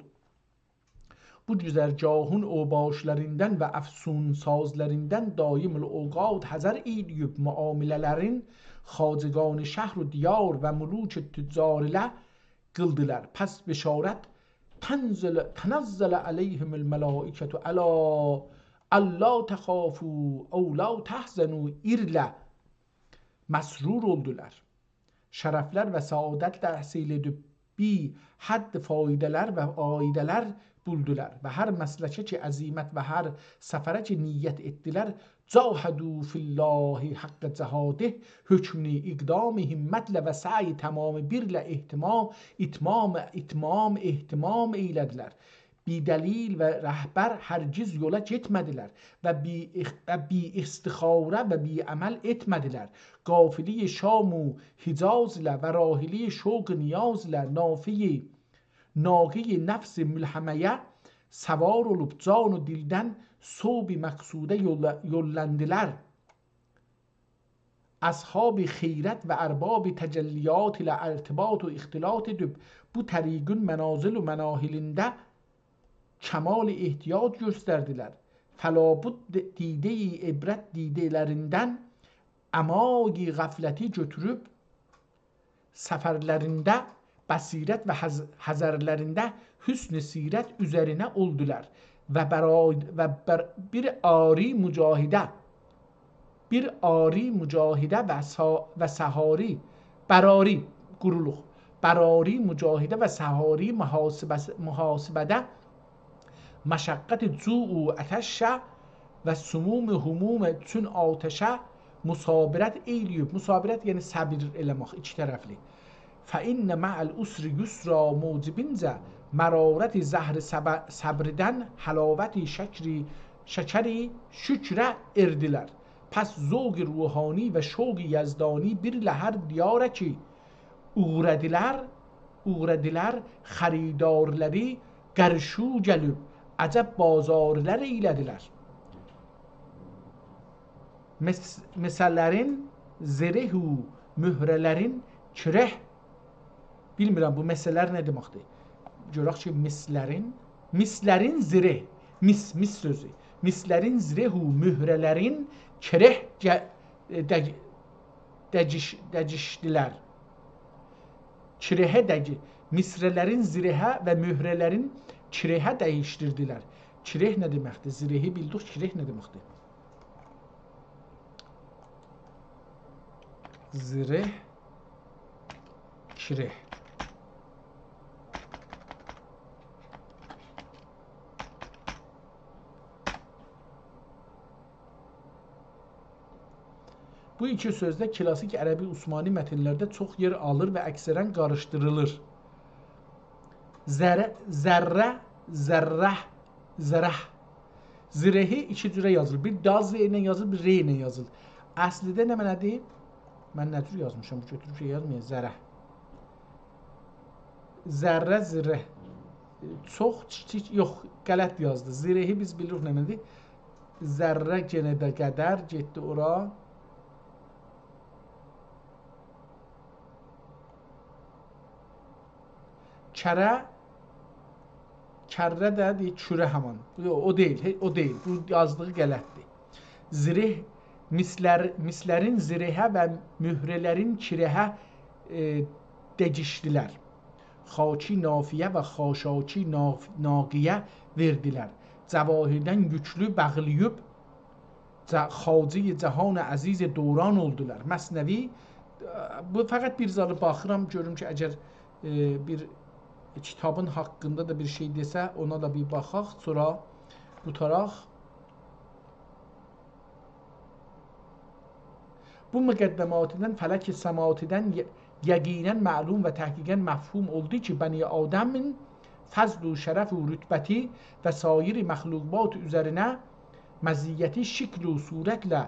بو گذرگاهین اوباش‌لاریندان و افسون‌سازلاریندان دائم‌الاوقات حذر ائیله‌ییب معامله‌لرین خواجگان شهر و دیار و ملوک تجار ایله قیلدیلار. پس بشارت تنزل، تنزل علیهم الملائکة الا، الا تخافوا او لا تحزنوا ایله مسرور اولدولار. شرفلر و سعادت تحصیل ائدیب بی‌حد فایده‌لر و عایده‌لر بولدولار و هر مسلکه کی عزیمت و هر سفره کی نیت ائتدیلر، جاهدوا فی الله حق جهاده، حکمینی اقدام همتله و سعی تمام بیرله اهتمام، اتمام، اتمام، اهتمام ائیله‌دیلر. بی‌دلیل و رهبر هرگز یولا گئتمه‌دیلر و بی اخ-، و بی‌استخاره و بی‌عمل ائتمه‌دیلر. قافله‌ی شام و حجاز ایله و راحله‌ی شوق نیاز ایله نافه‌ی، ناقه‌ی نفس ملهمه‌یه سوار اولوب جان و دیلدن صوب مقصوده یوللا-، یوللندیلار. اصحاب خیرت و ارباب تجلیات ایله ارتباط و اختلاط ائدیب بو طریقین منازل و مناحلینده کمال احتیاط گؤستردیلر. فلابد دیده‌ی عبرت دیده‌لریندن عمای غفلتی گؤتوروب سفرلرینده بصیرت و حذ-، حذرلرینده حسن سیرت اوزرینه اولدولار و برای-، و بر-، بیر آری مجاهده، بیر آری مجاهده و سا-، و سحاری، براری، قورولوق، براری مجاهده و سحاری محاسبه-، محاسبه‌ده مشقت جوع و عطشه و سموم هموم چون آتشه مصابرت ائیله‌ییب. مصابرت، یعنی صبر ائله‌مک، ایکی طرفلی. فإن مع العسر یسرا موجبینجه مرارت زهر صب-، صبردن حلاوت شکری، شکری شکره اردیلر. پس ذوق روحانی و شوق یزدانی بیر لهر دیاره کی، اوغرادیلار، اوغرادیلار خریدارلاری قارشی گلیب، عجب بازارلار ائیله‌دیلر. مس-، مسلرین زره و مهره‌لرین چره. بیلمیرم، بو مسلر نه دئمکدیر؟ گؤرک کی، مسلرین، مسلرین زره، مس، مس سؤزو. مسلرین زره و مهره‌لرین چره گه-، دگ-، دگیش-، دگیشدیلر. چرهه دگی-، مسلرین زرهه و مهره‌لرین چرهه دییشدیردیلر. چره نه دئمکدیر؟ زرهی بیلدیک، چره نه دئمکدیر؟ زره، چره. بو ایکی سؤز ده کلاسیک عربی عثمانی متنلرده چوخ یئر آلیر و اکثراً قاریشدیریلیر. زره، زره، زره، زره. زرهی ایکی جوره یازیلیر. بیر دا ز ایله یازیلیر، بیر ر ایله یازیلیر. اصلیده نمنه‌دیر؟ من نه جور یازمیشام؟ بو گؤتوروب شئی یازمایاق. زره. ذره، زره. چوخ کیچیک، یوخ، غلط یازدی. زرهی بیز بیلیریک نمنه‌دیر. ذره یئنه ده قدر گئتدی اورا. کره، کره ده دئییر، کوره همان. یوخ، او دئییل، هئ، او دئییل. بو یازدیغی غلطدیر. زره، مسلر، مسلرین زرهه و مهره‌لرین چرهه، ائ، دگیشدیلر. خاکی نافیه و خاشاکی ناف-، ناقیه وئردیلر. جواهردن یوکلو باغلاییب، جه-، خواجهٔ جهان عزیز دوران اولدولار. مثنوی، ائ، بو فقط بیر زادی باخیرام، گؤروم کی، اگر، ائ، بیر کیتابین حاقیندا دا بیر شئی دئسه، اونا دا بیر باخاق، سونرا قوتاراق. بو مقدماتیدن، فلک سماتیدن ی-، یقیناً معلوم و تحقیقاً مفهوم اولدو کی، بنی آدمین فضل و شرف و رتبتی و سایر مخلوقات اوزرینه مزیتی شکل و صورتله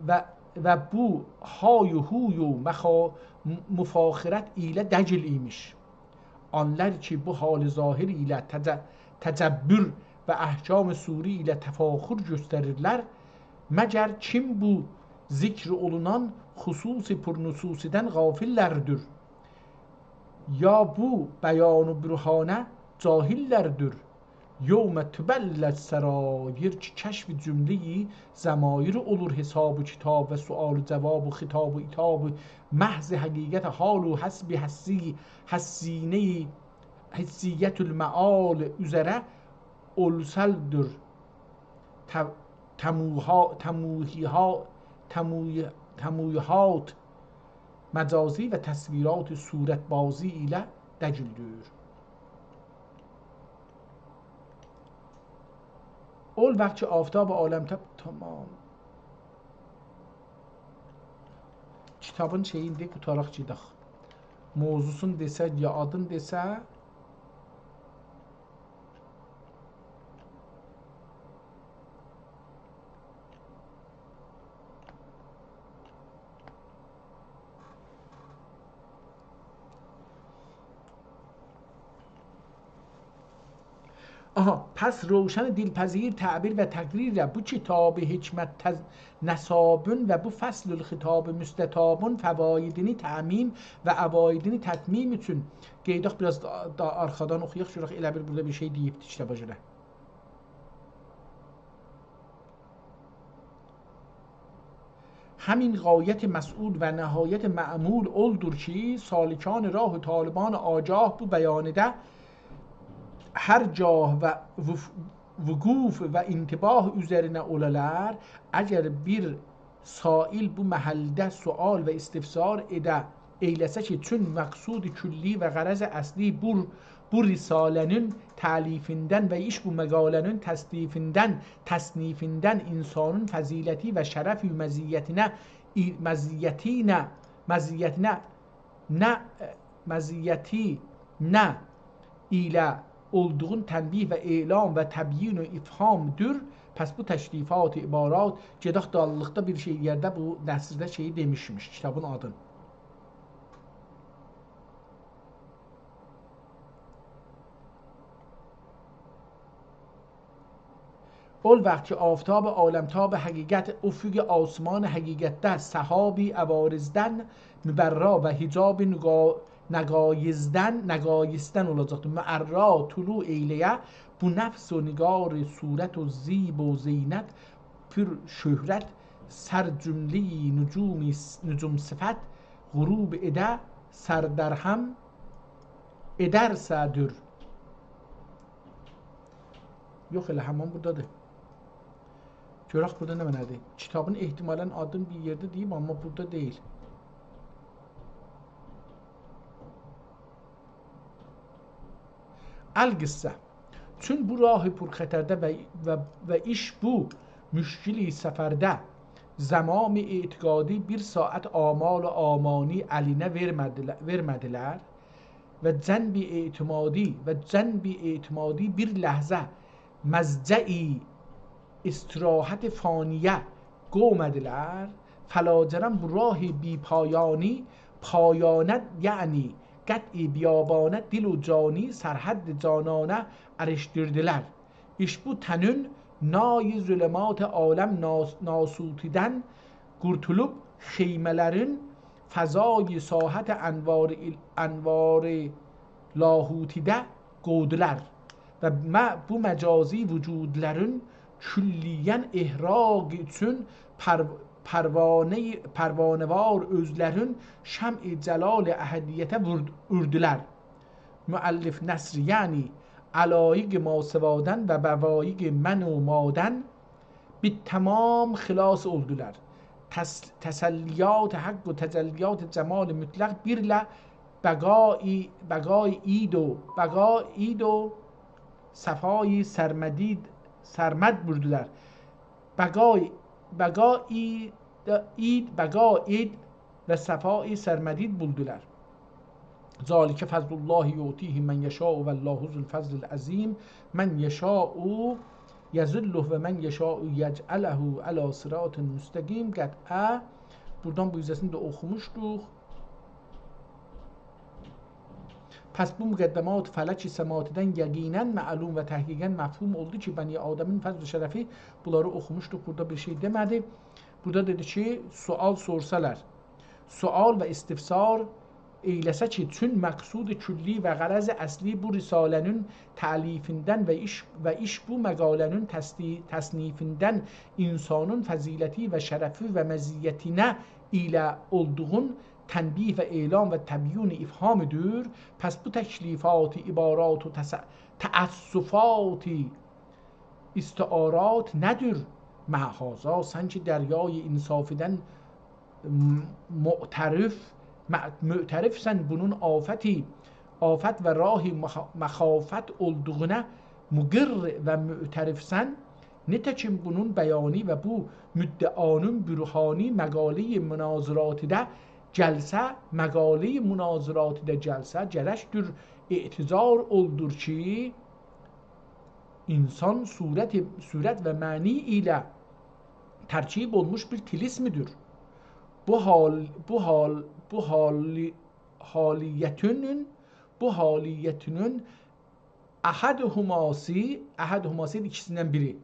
و، و بو های و هوی و مخا-، مفاخرت ایله دگیل ایمیش. آنلار کی، بو حال ظاهر ایله تج-، تجبر و احکام صوری ایله تفاخر گؤستریرلر، مگر کیم بو ذکر اولونان خصوص پرنصوصیدن غافللردیر؟ یا بو بیان و برهانه جاهللردیر؟ یوم تبلی السرایر کی، کشف جملهٔ ضمایر اولور، حساب و کتاب و سؤال و جواب و خطاب و عتاب و محض حقیقت حال و حسب حسی-، حسینهٔ حسیت المعال اوزره اولسلدیر. ت-، تموها-، تموهیها-، تموی-، تمویهات مجازی و تصویرات صورت‌بازی ایله دگیلدیر. اول واخت کی، آفتاب عالم تب-، تمام. کیتابین شئیین دئ، قوتاراق گئدک. موضوعسون دئسه، یا آدین دئسه، آها، پس روشن دلپذیر تعبیر و تقریر بو کتاب حکمت تز-، نسابون و بو فصل الخطاب مستطابون فوایدینی تعمیم و عوایدینی تتمیم اوچون قئیداق، بیر آز دا، دا آرخادان اوخویاق، گؤرک ائله بیل بورادا بیر شئی دئییبدی کیتابا گؤره. همین غایت مسئول و نهایت مأمول اولدور کی، سالکان راه و طالبان آگاه بو بیانیده هر گاه و وف-، وقوف و انتباه اوزرینه اولالار. اگر بیر سائل بو محلده سؤال و استفسار ائده، ائیله‌سه کی، چون مقصود کلی و غرض اصلی بو، بو رساله‌نین تألیفیندن و ایش بو مقاله‌نین تصنیفیندن، تصنیفیندن انسانین فضیلتی و شرف و مزیتینه، ای-، مزیتینه، مزیتینه نه، مزیتی نه ایله اولدوغون تنبیه و اعلام و تبیین و افهامدور. پس بو تکلیفات عبارات، گئدک داللیقدا بیر شئی یئرده بو نثرده شئیی دئمیشمیش، کیتابین آدین. اول وقت کی آفتاب عالمتاب حقیقت افق آسمان حقیقتده سحابی عوارضدن مبرا و حجاب نگا-، نگاییزدن، نگاییزدن اولاجاقدیر. معرا طلوع ائیله‌یه بو نفس و نگار صورت و زیب و زینت پر شهرت سر جمله‌ی نجوم، نجوم صفت غروب ائده سر در هم ائدرسه‌دور. یوخ، ائله همان بورادادیر. گؤرک بورادا نمنه‌دیر؟ کیتابین احتمالاً آدینی بیر یئرده دئییب، آمما بورادا دئییل. القصه. چون بو راه پرخطرده و، و، و ایش بو مشکل سفرده زمام اعتقادی بیر ساعت آمال و آمانی الینه وئرمه‌دیله-، وئرمه‌دیلر. و جنب اعتمادی، و جنب اعتمادی بیر لحظه مضجعی استراحت فانیه قومه‌دیلر. فلاجرم بو راه بی‌پایانی، پایانه یعنی قطع بیابانه دل و جانی سرحد جانانه ارشدیردیلر. ایش بو تنون نای ظلمات عالم ناس-، ناسوتیدن قورتولوب خیمه‌لرین فضای ساحت انوار ال-، انوار لاهوتیده قویدولار و م-، بو مجازی وجودلرین کلیاً احراق اوچون پر-، پروانه-، پروانه‌وار اؤزلرین شمع جلال احدیته وورد-، اوردولار. مؤلف نثر، یعنی علایق ماسوادن و بوایق من و مادن بیر تمام خلاص اولدولار. تس-، تسلیات حق و تجلیات جمال مطلق بیرله بقای، بقای اید و، بقای اید و صفای سرمدید، سرمد بوردولار. بقای، بقا اید، اید، بقا اید و صفای سرمدید بولدولار. ذلک فضل الله یؤتیه من یشاء والله ذو الفضل العظیم. من یشاء یذله و من یشاء یجعله علی صراط مستقیم. قطعه. بورادان بو حیصه‌سینی ده اوخوموشدوق. پس بو مقدمات فلک سماواتیدن یقیناً معلوم و تحقیقاً مفهوم اولدو کی، بنی آدمین فضل و شرفی، بونلاری اوخوموشدوق، بورادا بیر شئی دئمه‌دی. بورادا دئدی کی، سؤال سورسالار، سؤال و استفسار ائیله‌سه کی، چون مقصود کلی و غرض اصلی بو رساله‌نین تألیفیندن و ایش، و ایش بو مقاله‌نین تصدی-، تصنیفیندن انسانین فضیلتی و شرفی و مزیتینه ایله اولدوغون تنبیه و اعلام و تبیین افهامدور. پس بو تکلیفات، عبارات و تس-، تأسفات، استعارات نه‌دیر؟ مع هذا، سن کی دریای انصافیدن م-، معترف، مع-، معترفسن بونون آفتی، آفت و راه مخ-، مخافت اولدوغونا مقر و معترفسن، نتکین بونون بیانی و بو مدعانین برهانی مقاله‌ی مناظراتیده گلسه، مقاله‌ی مناظراتیده گلسه، گرکدیر اعتذار اولدور کی، انسان صورت، صورت و معنی ایله ترکیب اولموش بیر طلسمدیر. بو حال، بو حال، بو حالی-، حالیتینین، بو حالیتینین احد حماسی، احد حماسی ایکیسیندن بیری.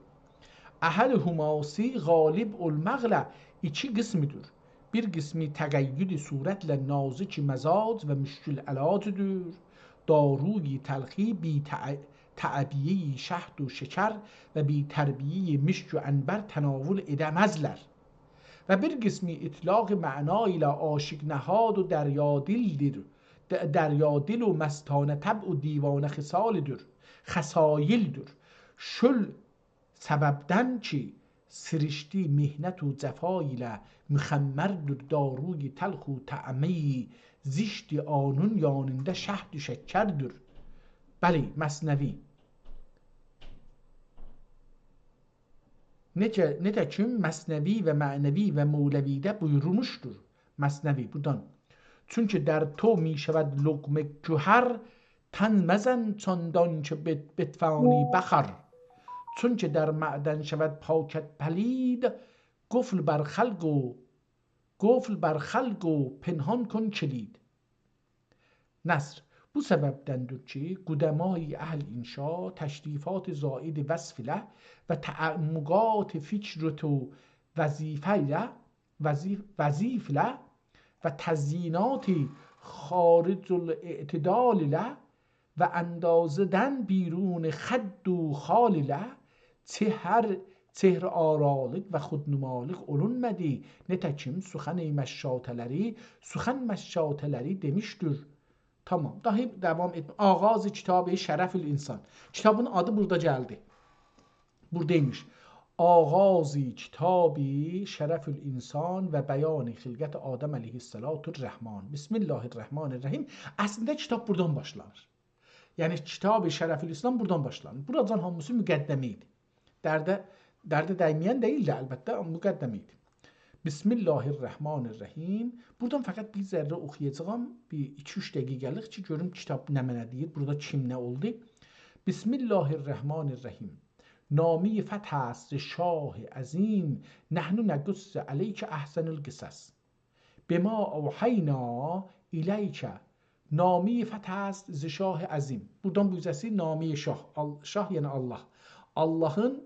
احد حماسی غالب اولماقلا ایکی قسمدیر. بیر قسمی تقید صورتله نازک مزاج و مشکل علاجدیر. داروی تلخی بی تع-، تعبیه‌ی شهد و شکر و بی تربیه‌ی مشک و عنبر تناول ائده‌مزلر. و بیر قسمی اطلاق معنا ایله عاشق نهاد و دریا دیلدیر. د-، دریا دیل و مستانه طبع و دیوانه خصالدیر. خصایلدیر. شؤل سببدن کی، سیریشدی محنت و جفا ایله، مخمردیر داروی تلخ و طعمه‌ی زشت آنون یانیندا شهد و شکردیر. بلی، مثنوی. نئجه، نئجه کی، مثنوی و معنوی و مولوی‌ده بویورولموشدور. مثنوی، بورادان. چونکی در تو می‌شود لقمه گهر، تن مزن چندان که بت-، بتوانی بخر. چون که در معدن شود پاکت پلید، قفل بر خلق و، قفل بر خلق و پنهان کن کلید. نثر. بو سببدندیر کی، قدمای اهل انشا تشریفات زائد وصف ایله و تعمقات فکرت و وظیفه ایله، وظیف-، وظیف ایله و تزیینات خارج الاعتدال ایله و اندازه‌دن بیرون خد و خال ایله چهر-، چهره‌آرالق و خودنمالق اولونمادی. نتکیم سخن مشاطه‌لری، سخن مشاطه‌لری دئمیشدیر. تامام، داها داوام ائتمه. آغاز کتاب شرف الانسان. کیتابین آدی بورادا گلدی. بورادا ایمیش. آغاز کتاب شرف الانسان و بیان خلقت آدم علیه الصلاة الرحمن. بسم الله الرحمن الرحیم. اصلینده کیتاب بورادان باشلانیر. یعنی کتاب شرف الانسان بورادان باشلانیر. بوراجان هامیسی مقدمه ایدی. درده، درده دیمه‌ین دئییل ده، البته، آمما مقدمه ایدی. بسم الله الرحمن الرحیم. بورادان فقط بیر ذره اوخویاجاغام، بیر ایکی-اوچ دقیقه‌لیک کی، گؤروم کیتاب نمنه دئییر، بورادا کیم نه اولدو. بسم الله الرحمن الرحیم. نامهٔ فتح است ز شاه عظیم، نحن نقص علیک احسن القصص. بما اوحینا الیک. نامهٔ فتح است ز شاه عظیم. بورادان بو اوزه‌سی نامهٔ شاه. آل-، شاه یعنی الله. اللهین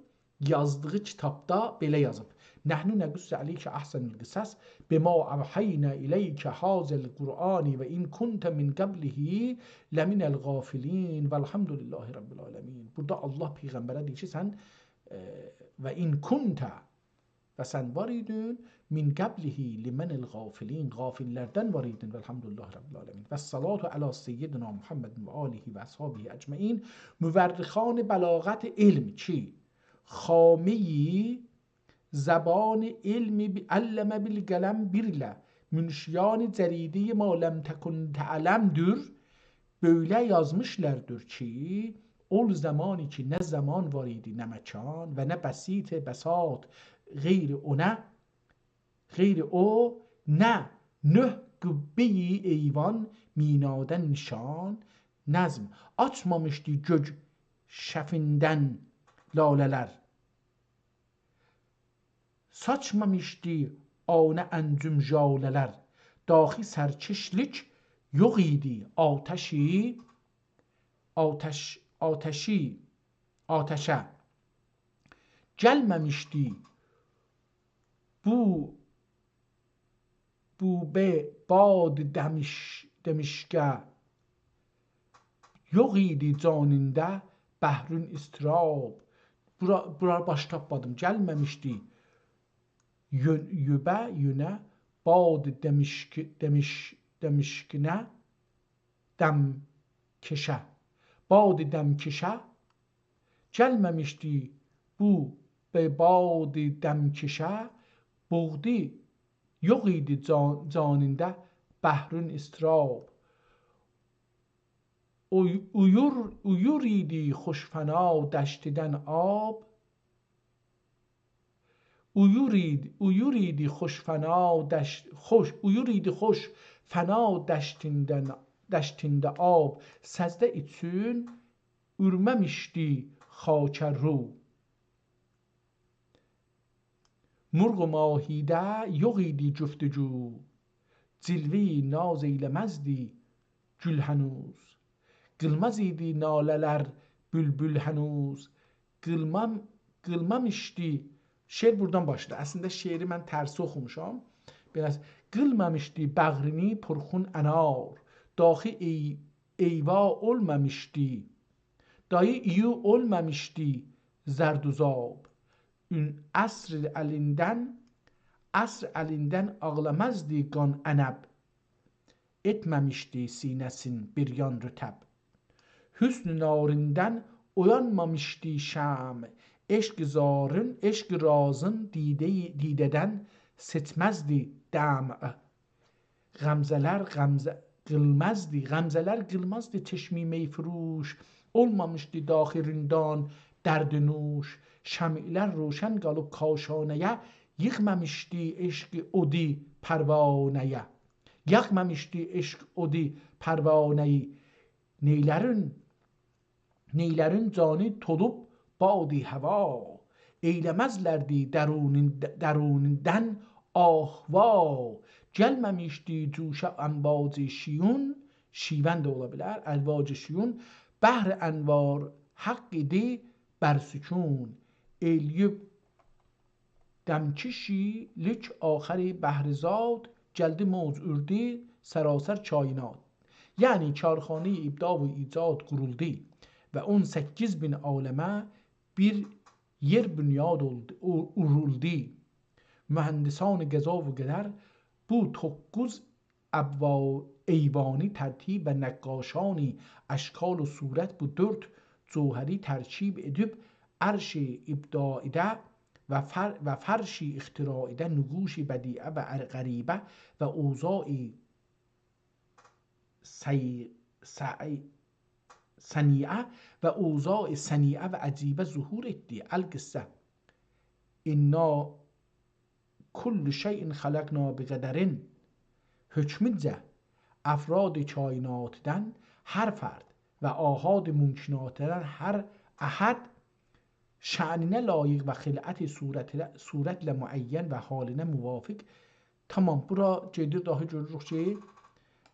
یازدیغی کیتابدا بئله یازیب: «نحن نقص علیک احسن القصص بما اوحینا الیک هذا القرآن و ان کنت من قبله لمن الغافلین و الحمد لله رب العالمین.» بورادا الله پیغمبره دئییر کی، سن، ائ، «و ان کنت»، و سن وار ایدین، «من قبله لمن الغافلین»، غافل‌لردن وار ایدین، «و الحمد لله رب العالمین». و الصلاة علی سیدنا محمد و آله و اصحابه اجمعین. مورخان بلاغت علم کی، خامهٔ زبان علم ب-، «علم بالقلم» بیرله، منشیان جریدهٔ «ما لم تکن تعلم»دور، بؤیله یازمیشلاردیر کی، اول زمانی کی، نه زمان وار ایدی، نه مکان و نه بسیط بساط غیر اونا، غیر او، نه نه قبهٔ ایوان مینادا نشان، نظم آچمامیشدی گؤک شفیندن لاله‌لر. ساچمامیشدی آنه انجم ژاله‌لر. داخی سرکشلیک یوخ ایدی آتشی، آتش، آتشی، آتشه. گلمه‌میشدی بو بو به باد دمش-، دمشقه. یوخ ایدی جانیندا بحرون اضطراب. بورا، بورا باش تاپمادیم. گلمه‌میشدی یؤ-، یوبه، یؤنه، باد دمشق، دمش-، دمشقینه، دمکشه. باد دمکشه گلمه‌میشدی بو به باد دمکشه، بوغدی یوخ ایدی جان-، جانیندا بحرون اضطراب. اوی-، اویور، اویور ایدی خوش فنا دشتدن آب. اویور ایدی، اویور ایدی خوش فنا دشت، خوش، اویور ایدی خوش فنا دشتیندن، دشتینده آب. سجده ایچون اورمه‌میشدی خاکه رو. مرغ و ماهی‌ده یوخ ایدی گفتگو، جلوه‌ی ناز ائیله‌مزدی گول هنوز. قیلماز ایدی ناله‌لر بولبول هنوز. قیلمام-، قیلمامیشدی. شعر بورادان باشلاییر. اصلینده شعری من ترسی اوخوموشام. بئله، قیلمامیشدی باغرینی پرخون انار. داخی ای-، ایوا اولمامیشدی. دایی ایو اولمامیشدی زردوزاب. اون عصر الیندن، عصر الیندن آغلامازدی قان عنب، ائتمه‌میشدی سینه‌سین بریان رطب. حسن ناریندن اویانمامیشدی شمع، عشق زارین، عشق رازین دیده، دیده‌دن سئچمزدی دمع. غمزه‌لر غمزه قیلمازدی، غمزه‌لر قیلمازدی چشمی می‌فروش، اولمامیشدی داخی رندان درد نوش. شمع‌لر روشن قالیب کاشانه‌یه، ییغمامیشدی عشق اودی پروانه‌یه. یاغمامیشدی عشق اودی پروانه‌یی. نئیلرین، نئیلرین جانی تولوب بادی هوا، ائیله‌مزلردی درونین-، درونیندن آه وا. گلمه‌میشدی جوشه امواج شیون، شیون ده اولا بیلر، امواج شیون، بحر انوار حق ایدی بر سکون. ائله‌ییب دمکشی‌لیک آخری بحر ذات، گلدی موج اوردو سراسر کاینات. یعنی کارخانه‌ی ابداع و ایجاد قورولدو و اون سککیز مین عالمه بیر یئر بنیاد اولدو، او-، اورولدو. مهندسان قضا و قدر بو دوققوز ابوا-، ایوانی ترتیب و نقاشانی اشکال و صورت بو دؤرد جوهری ترکیب ائدیب عرش ابداعیده و فر-، و فرش اختراعیده نقوش بدیعه و ار-، غریبه و اوضاع صی-، صی-، صنیعه و اوضاع صنیعه و عجیبه ظهور ائتدی. القصه. انا کل شیء خلقناه بقدر. حکمونجه، افراد کایناتدان هر فرد و آحاد ممکناتدان هر احد شأنینه لایق و خلقت صورت-، صورتله معین و حالینه موافق. تامام، بورا گئدیر، داها گؤروروک کی،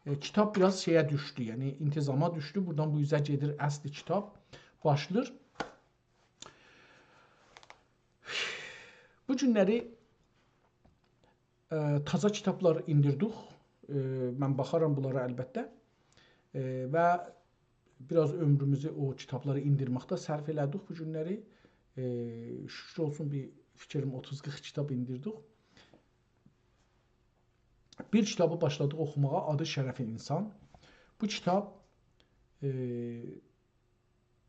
ائ، کیتاب بیر آز شئیه دوشدو، یعنی انتظاما دوشدو. بورادان بو اوزه گئدیر اصل کیتاب، باشلاییر. بو گونلری، ائ، تازا کیتابلار ایندیردیک. ائ، من باخارام بونلارا البته. ائ، و بیر آز عؤمروموزو او کیتابلاری ایندیرمکده صرف ائله‌دیک بو گونلری. ائ، شوکور اولسون، بیر فیکریم اوتوز قیرخ کیتاب ایندیردیک. بیر کیتابی باشلادیق اوخوماغا، آدی شرف انسان. بو کیتاب، ائ،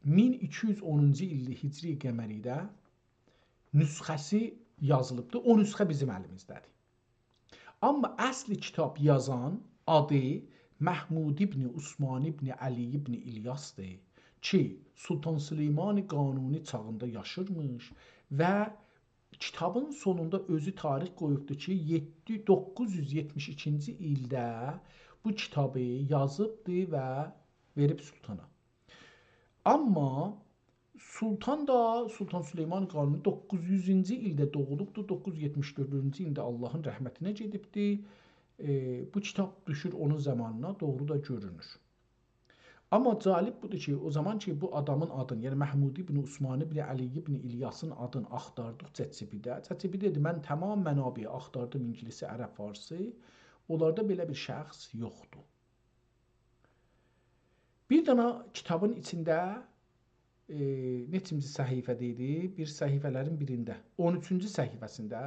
مین ایکی یوز اونونجو ایللی هجری قمریده نسخه‌سی یازیلیبدیر. او نسخه بیزیم الیمیزده‌دیر. آمما اصل کیتاب یازان آدی محمود ابن عثمان ابن علی ابن الیاسدیر کی، سلطان سلیمان قانونی چاغیندا یاشیرمیش و کیتابین سونوندا اؤزو تاریخ قویوبدور کی، یئددی، دوققوز یوز یئتمیش ایکینجی ایلده بو کیتابی یازیبدی و وئریب سلطانا. آمما سلطان دا، سلطان سلیمان قانونی دوققوز یوزونجو ایلده دوغولوبدور، دوققوز یوز یئتمیش دؤردونجو ایلده آللاهین رحمتینه گئدیبدی. ائ، بو کیتاب دوشور اونون زامانینا، دوغرو دا گؤرونور. آمما جالب بودور کی، او زامان کی، بو آدامین آدین، یعنی محمود ابن عثمان ابن علی ابن الیاسین آدین آختاردیق ChatGPT-ده. ChatGPT دئدی: «من تمام منابعی آختاردیم، انگلیسی، عرب، فارسی. اونلاردا بئله بیر شخص یوخدور.» بیر دنه کیتابین ایچینده، ائ، نئچینجی صفحه‌ده ایدی؟ بیر صفحه‌لرین بیرینده، اون اوچونجو صفحه‌سینده،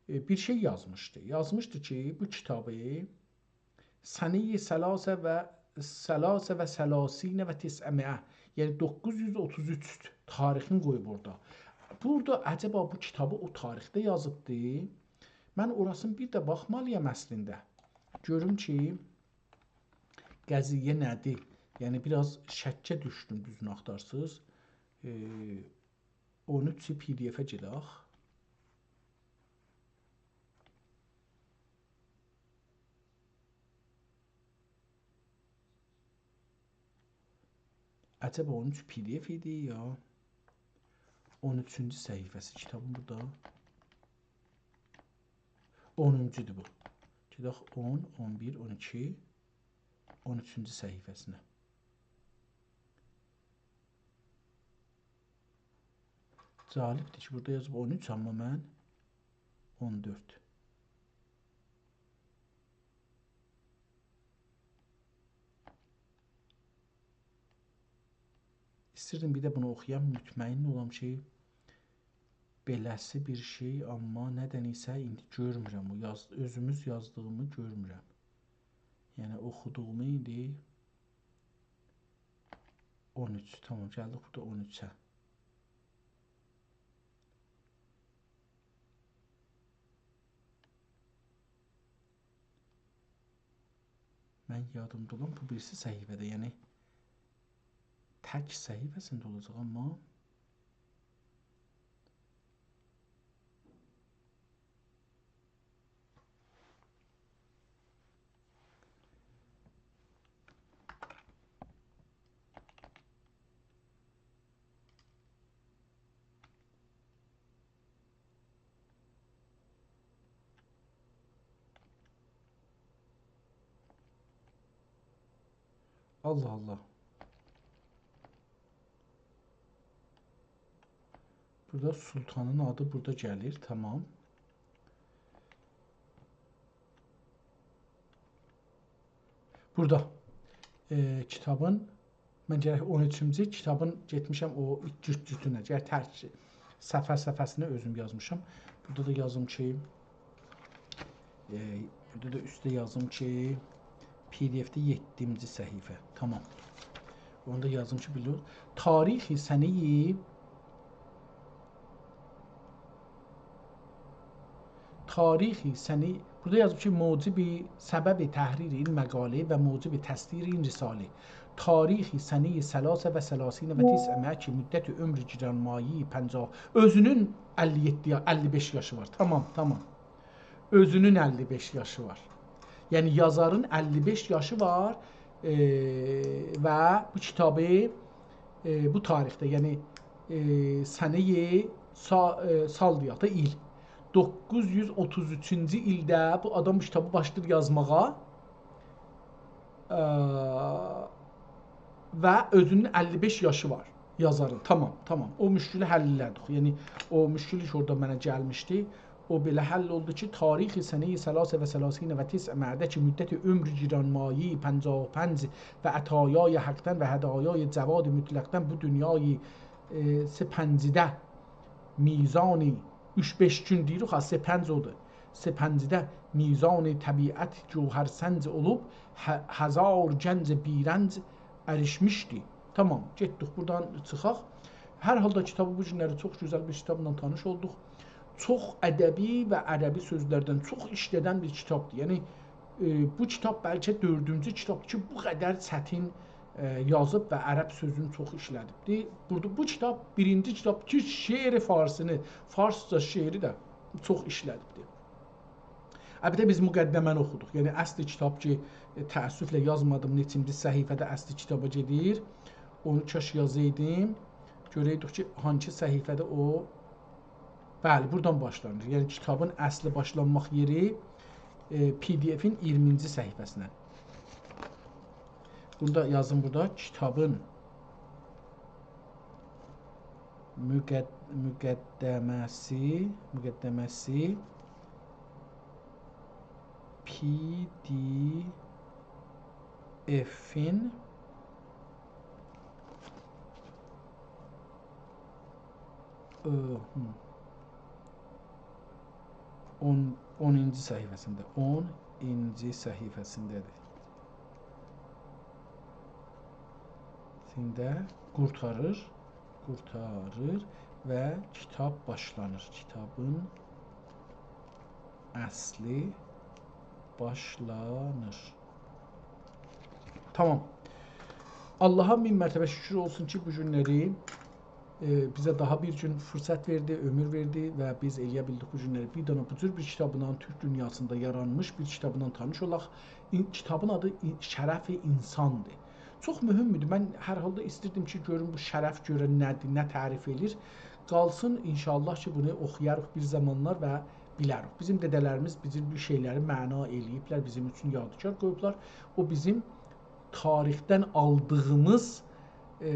ائ، بیر شئی یازمیشدی. یازمیشدی کی، بو کیتابی سنهٔ ثلاث و، ثلاث و ثلاثین و تسعمائة، یعنی دوققوز یوز اوتوز اوچ تاریخین قویوب اورادا. بورادا عجبا بو کیتابی او تاریخده یازیبدی؟ من اوراسینی بیر ده باخمالییام اصلینده. گؤروم کی، قضیه نه‌دیر؟ یعنی، بیر آز شکّه دوشدوم، دوزونو آختارسیز. ائ، اون اوچ PDF-ه گئدک. عجبا اون اوچ PDF ایدی یا اون اوچونجو صفحه‌سی کیتابین بورادا؟ اونونجودور بو. گئدک اون، اون بیر، اون ایکی، اون اوچونجو صفحه‌سینه. جالبدیر کی، بورادا یازیب اون اوچ، آمما من اون دؤرد. ایستیردیم بیر ده بونو اوخویام، مطمئن اولام کی، بئله‌سی بیر شئی، آمما ندنسه ایندی گؤرمورم. او یاز-، اؤزوموز یازدیغیمی گؤرمورم. یعنی اوخودوغومو ایندی اون اوچ، تامام، گلدیک بورادا اون اوچه. من یادیمدا اولان بو بیریسی صفحه‌ده، یعنی تک صفحه‌سینده اولاجاق، آمما الله الله. بورادا سلطانین آدی بورادا گلیر، تامام. بورادا، ائ، کیتابین، من گرک اون اوچونجو کیتابین گئتمیشم او جوت-جوتونه، گرک تک صفحه-صفحه‌سینی اؤزوم یازمیشام. بورادا دا یازیم کی، ائ، بورادا دا اوسته یازیم کی، پی دی اف‌ده یئددینجی صفحه. تامام. اونو دا یازیم کی، بیلین. تاریخ سنه‌ی تاریخ سنه‌ی، بورادا یازیب کی، موجب، سبب تحریر این مقاله و موجب تصدیر این رساله، تاریخ سنه‌ی ثلاث و ثلاثین و تسعمائه کی مدت عمر گرانمایه‌ی پنجاه، اؤزونون اللی یئددی یا-، اللی بئش یاشی وار. تامام، تامام. اؤزونون اللی بئش یاشی وار. یعنی یازارین اللی بئش یاشی وار، ائ، و بو کیتابی، ائ، بو تاریخده، یعنی، ائ، سنه‌ی سا-، ائ، سال دئیک ده، ایل. دوققوز یوز اوتوز اوچونجو ایلده بو آدام بو کیتابی باشلاییر یازماغا. ائ، و اؤزونون اللی بئش یاشی وار یازارین. تامام، تامام. او مشکلی حل ائله‌دیک. یعنی، او مشکل کی، اورادا منه گلمیشدی. او بئله حل اولدو کی، تاریخ سنه‌ی ثلاث و ثلاثین و تسعمائه کی مدت عمر گرانمایه‌ی پنجاه و پنج و عطایای حقدن و هدایای جواد مطلقدن بو دونیای، ائ، سپنجده میزانی اوچ بئش گون دئییریک ها، سپنج اودور. سپنجده میزان طبیعت جوهرسنج اولوب، ه-، هزار گنج بی‌رنج اریشمیشدی. تامام، گئتدیک بورادان چیخاق. هر حالدا کیتابی بو گونلری چوخ گؤزل بیر کیتابلا تانیش اولدوق. چوخ ادبی و عربی سؤزلردن چوخ ایشله‌دن بیر کیتابدیر. یعنی، ائ، بو کیتاب بلکه دؤردونجو کیتابدیر کی، بو قدر چتین، ائ، یازیب و عرب سؤزونو چوخ ایشله‌دیبدیر. بورادا بو کیتاب بیرینجی کیتاب کی، شعر فارسینی، فارسجا شعری ده چوخ ایشله‌دیبدیر. البته، بیز مقدمه‌نی اوخودوق. یعنی، اصلی کیتاب کی، ائ، تأسفله یازمادیم نئچینجی صفحه‌ده اصلی کیتابا گئدیر. اونو کاش یازایدیم. گؤره‌یدیک کی، هانسی صفحه‌ده او. بلی، بورادان باشلانیر. یعنی، کیتابین اصلی باشلانماق یئری، ائ، پی دی افین اییرمینجی صفحه‌سینه. بونو دا یازیم بورادا. کیتابین مقد-، مقدمه‌سی، مقدمه‌سی پی دی افین، ائ، هوم. اون، اونونجو صفحه‌سینده، اونونجو صفحه‌سینده‌دیر. سینده قورتاریر، قورتاریر و کیتاب باشلانیر. کیتابین اصلی باشلانیر. تامام. آللاها مین مرتبه شوکور اولسون کی، بو گونلری، ائ، بیزه داها بیر گون فرصت وئردی، عؤمور وئردی و بیز ائلیه بیلدیک بو گونلری بیر دنه بو جور بیر کیتابلا، تورک دونیاسیندا یارانمیش بیر کیتابلا تانیش اولاق. این-، کیتابین آدی این-، شرف اینساندیر. چوخ مهمدور. من هر حالدا ایستیردیم کی، گؤروم بو شرف گؤره نه‌دیر، نه تعریف ائله‌ییر. قالسین انشاءالله کی، بونو اوخویاریق بیر زامانلار و بیلریک. بیزیم دده‌لریمیز بیزیم بو شئیلری معنا ائله‌ییبلر، بیزیم اوچون یادگار قویوبلار. او بیزیم تاریخدن آلدیغیمیز، ائ،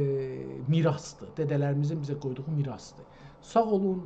میراثدیر. دده‌لریمیزین بیزه قویدوغو میراثدیر. ساغ اولون،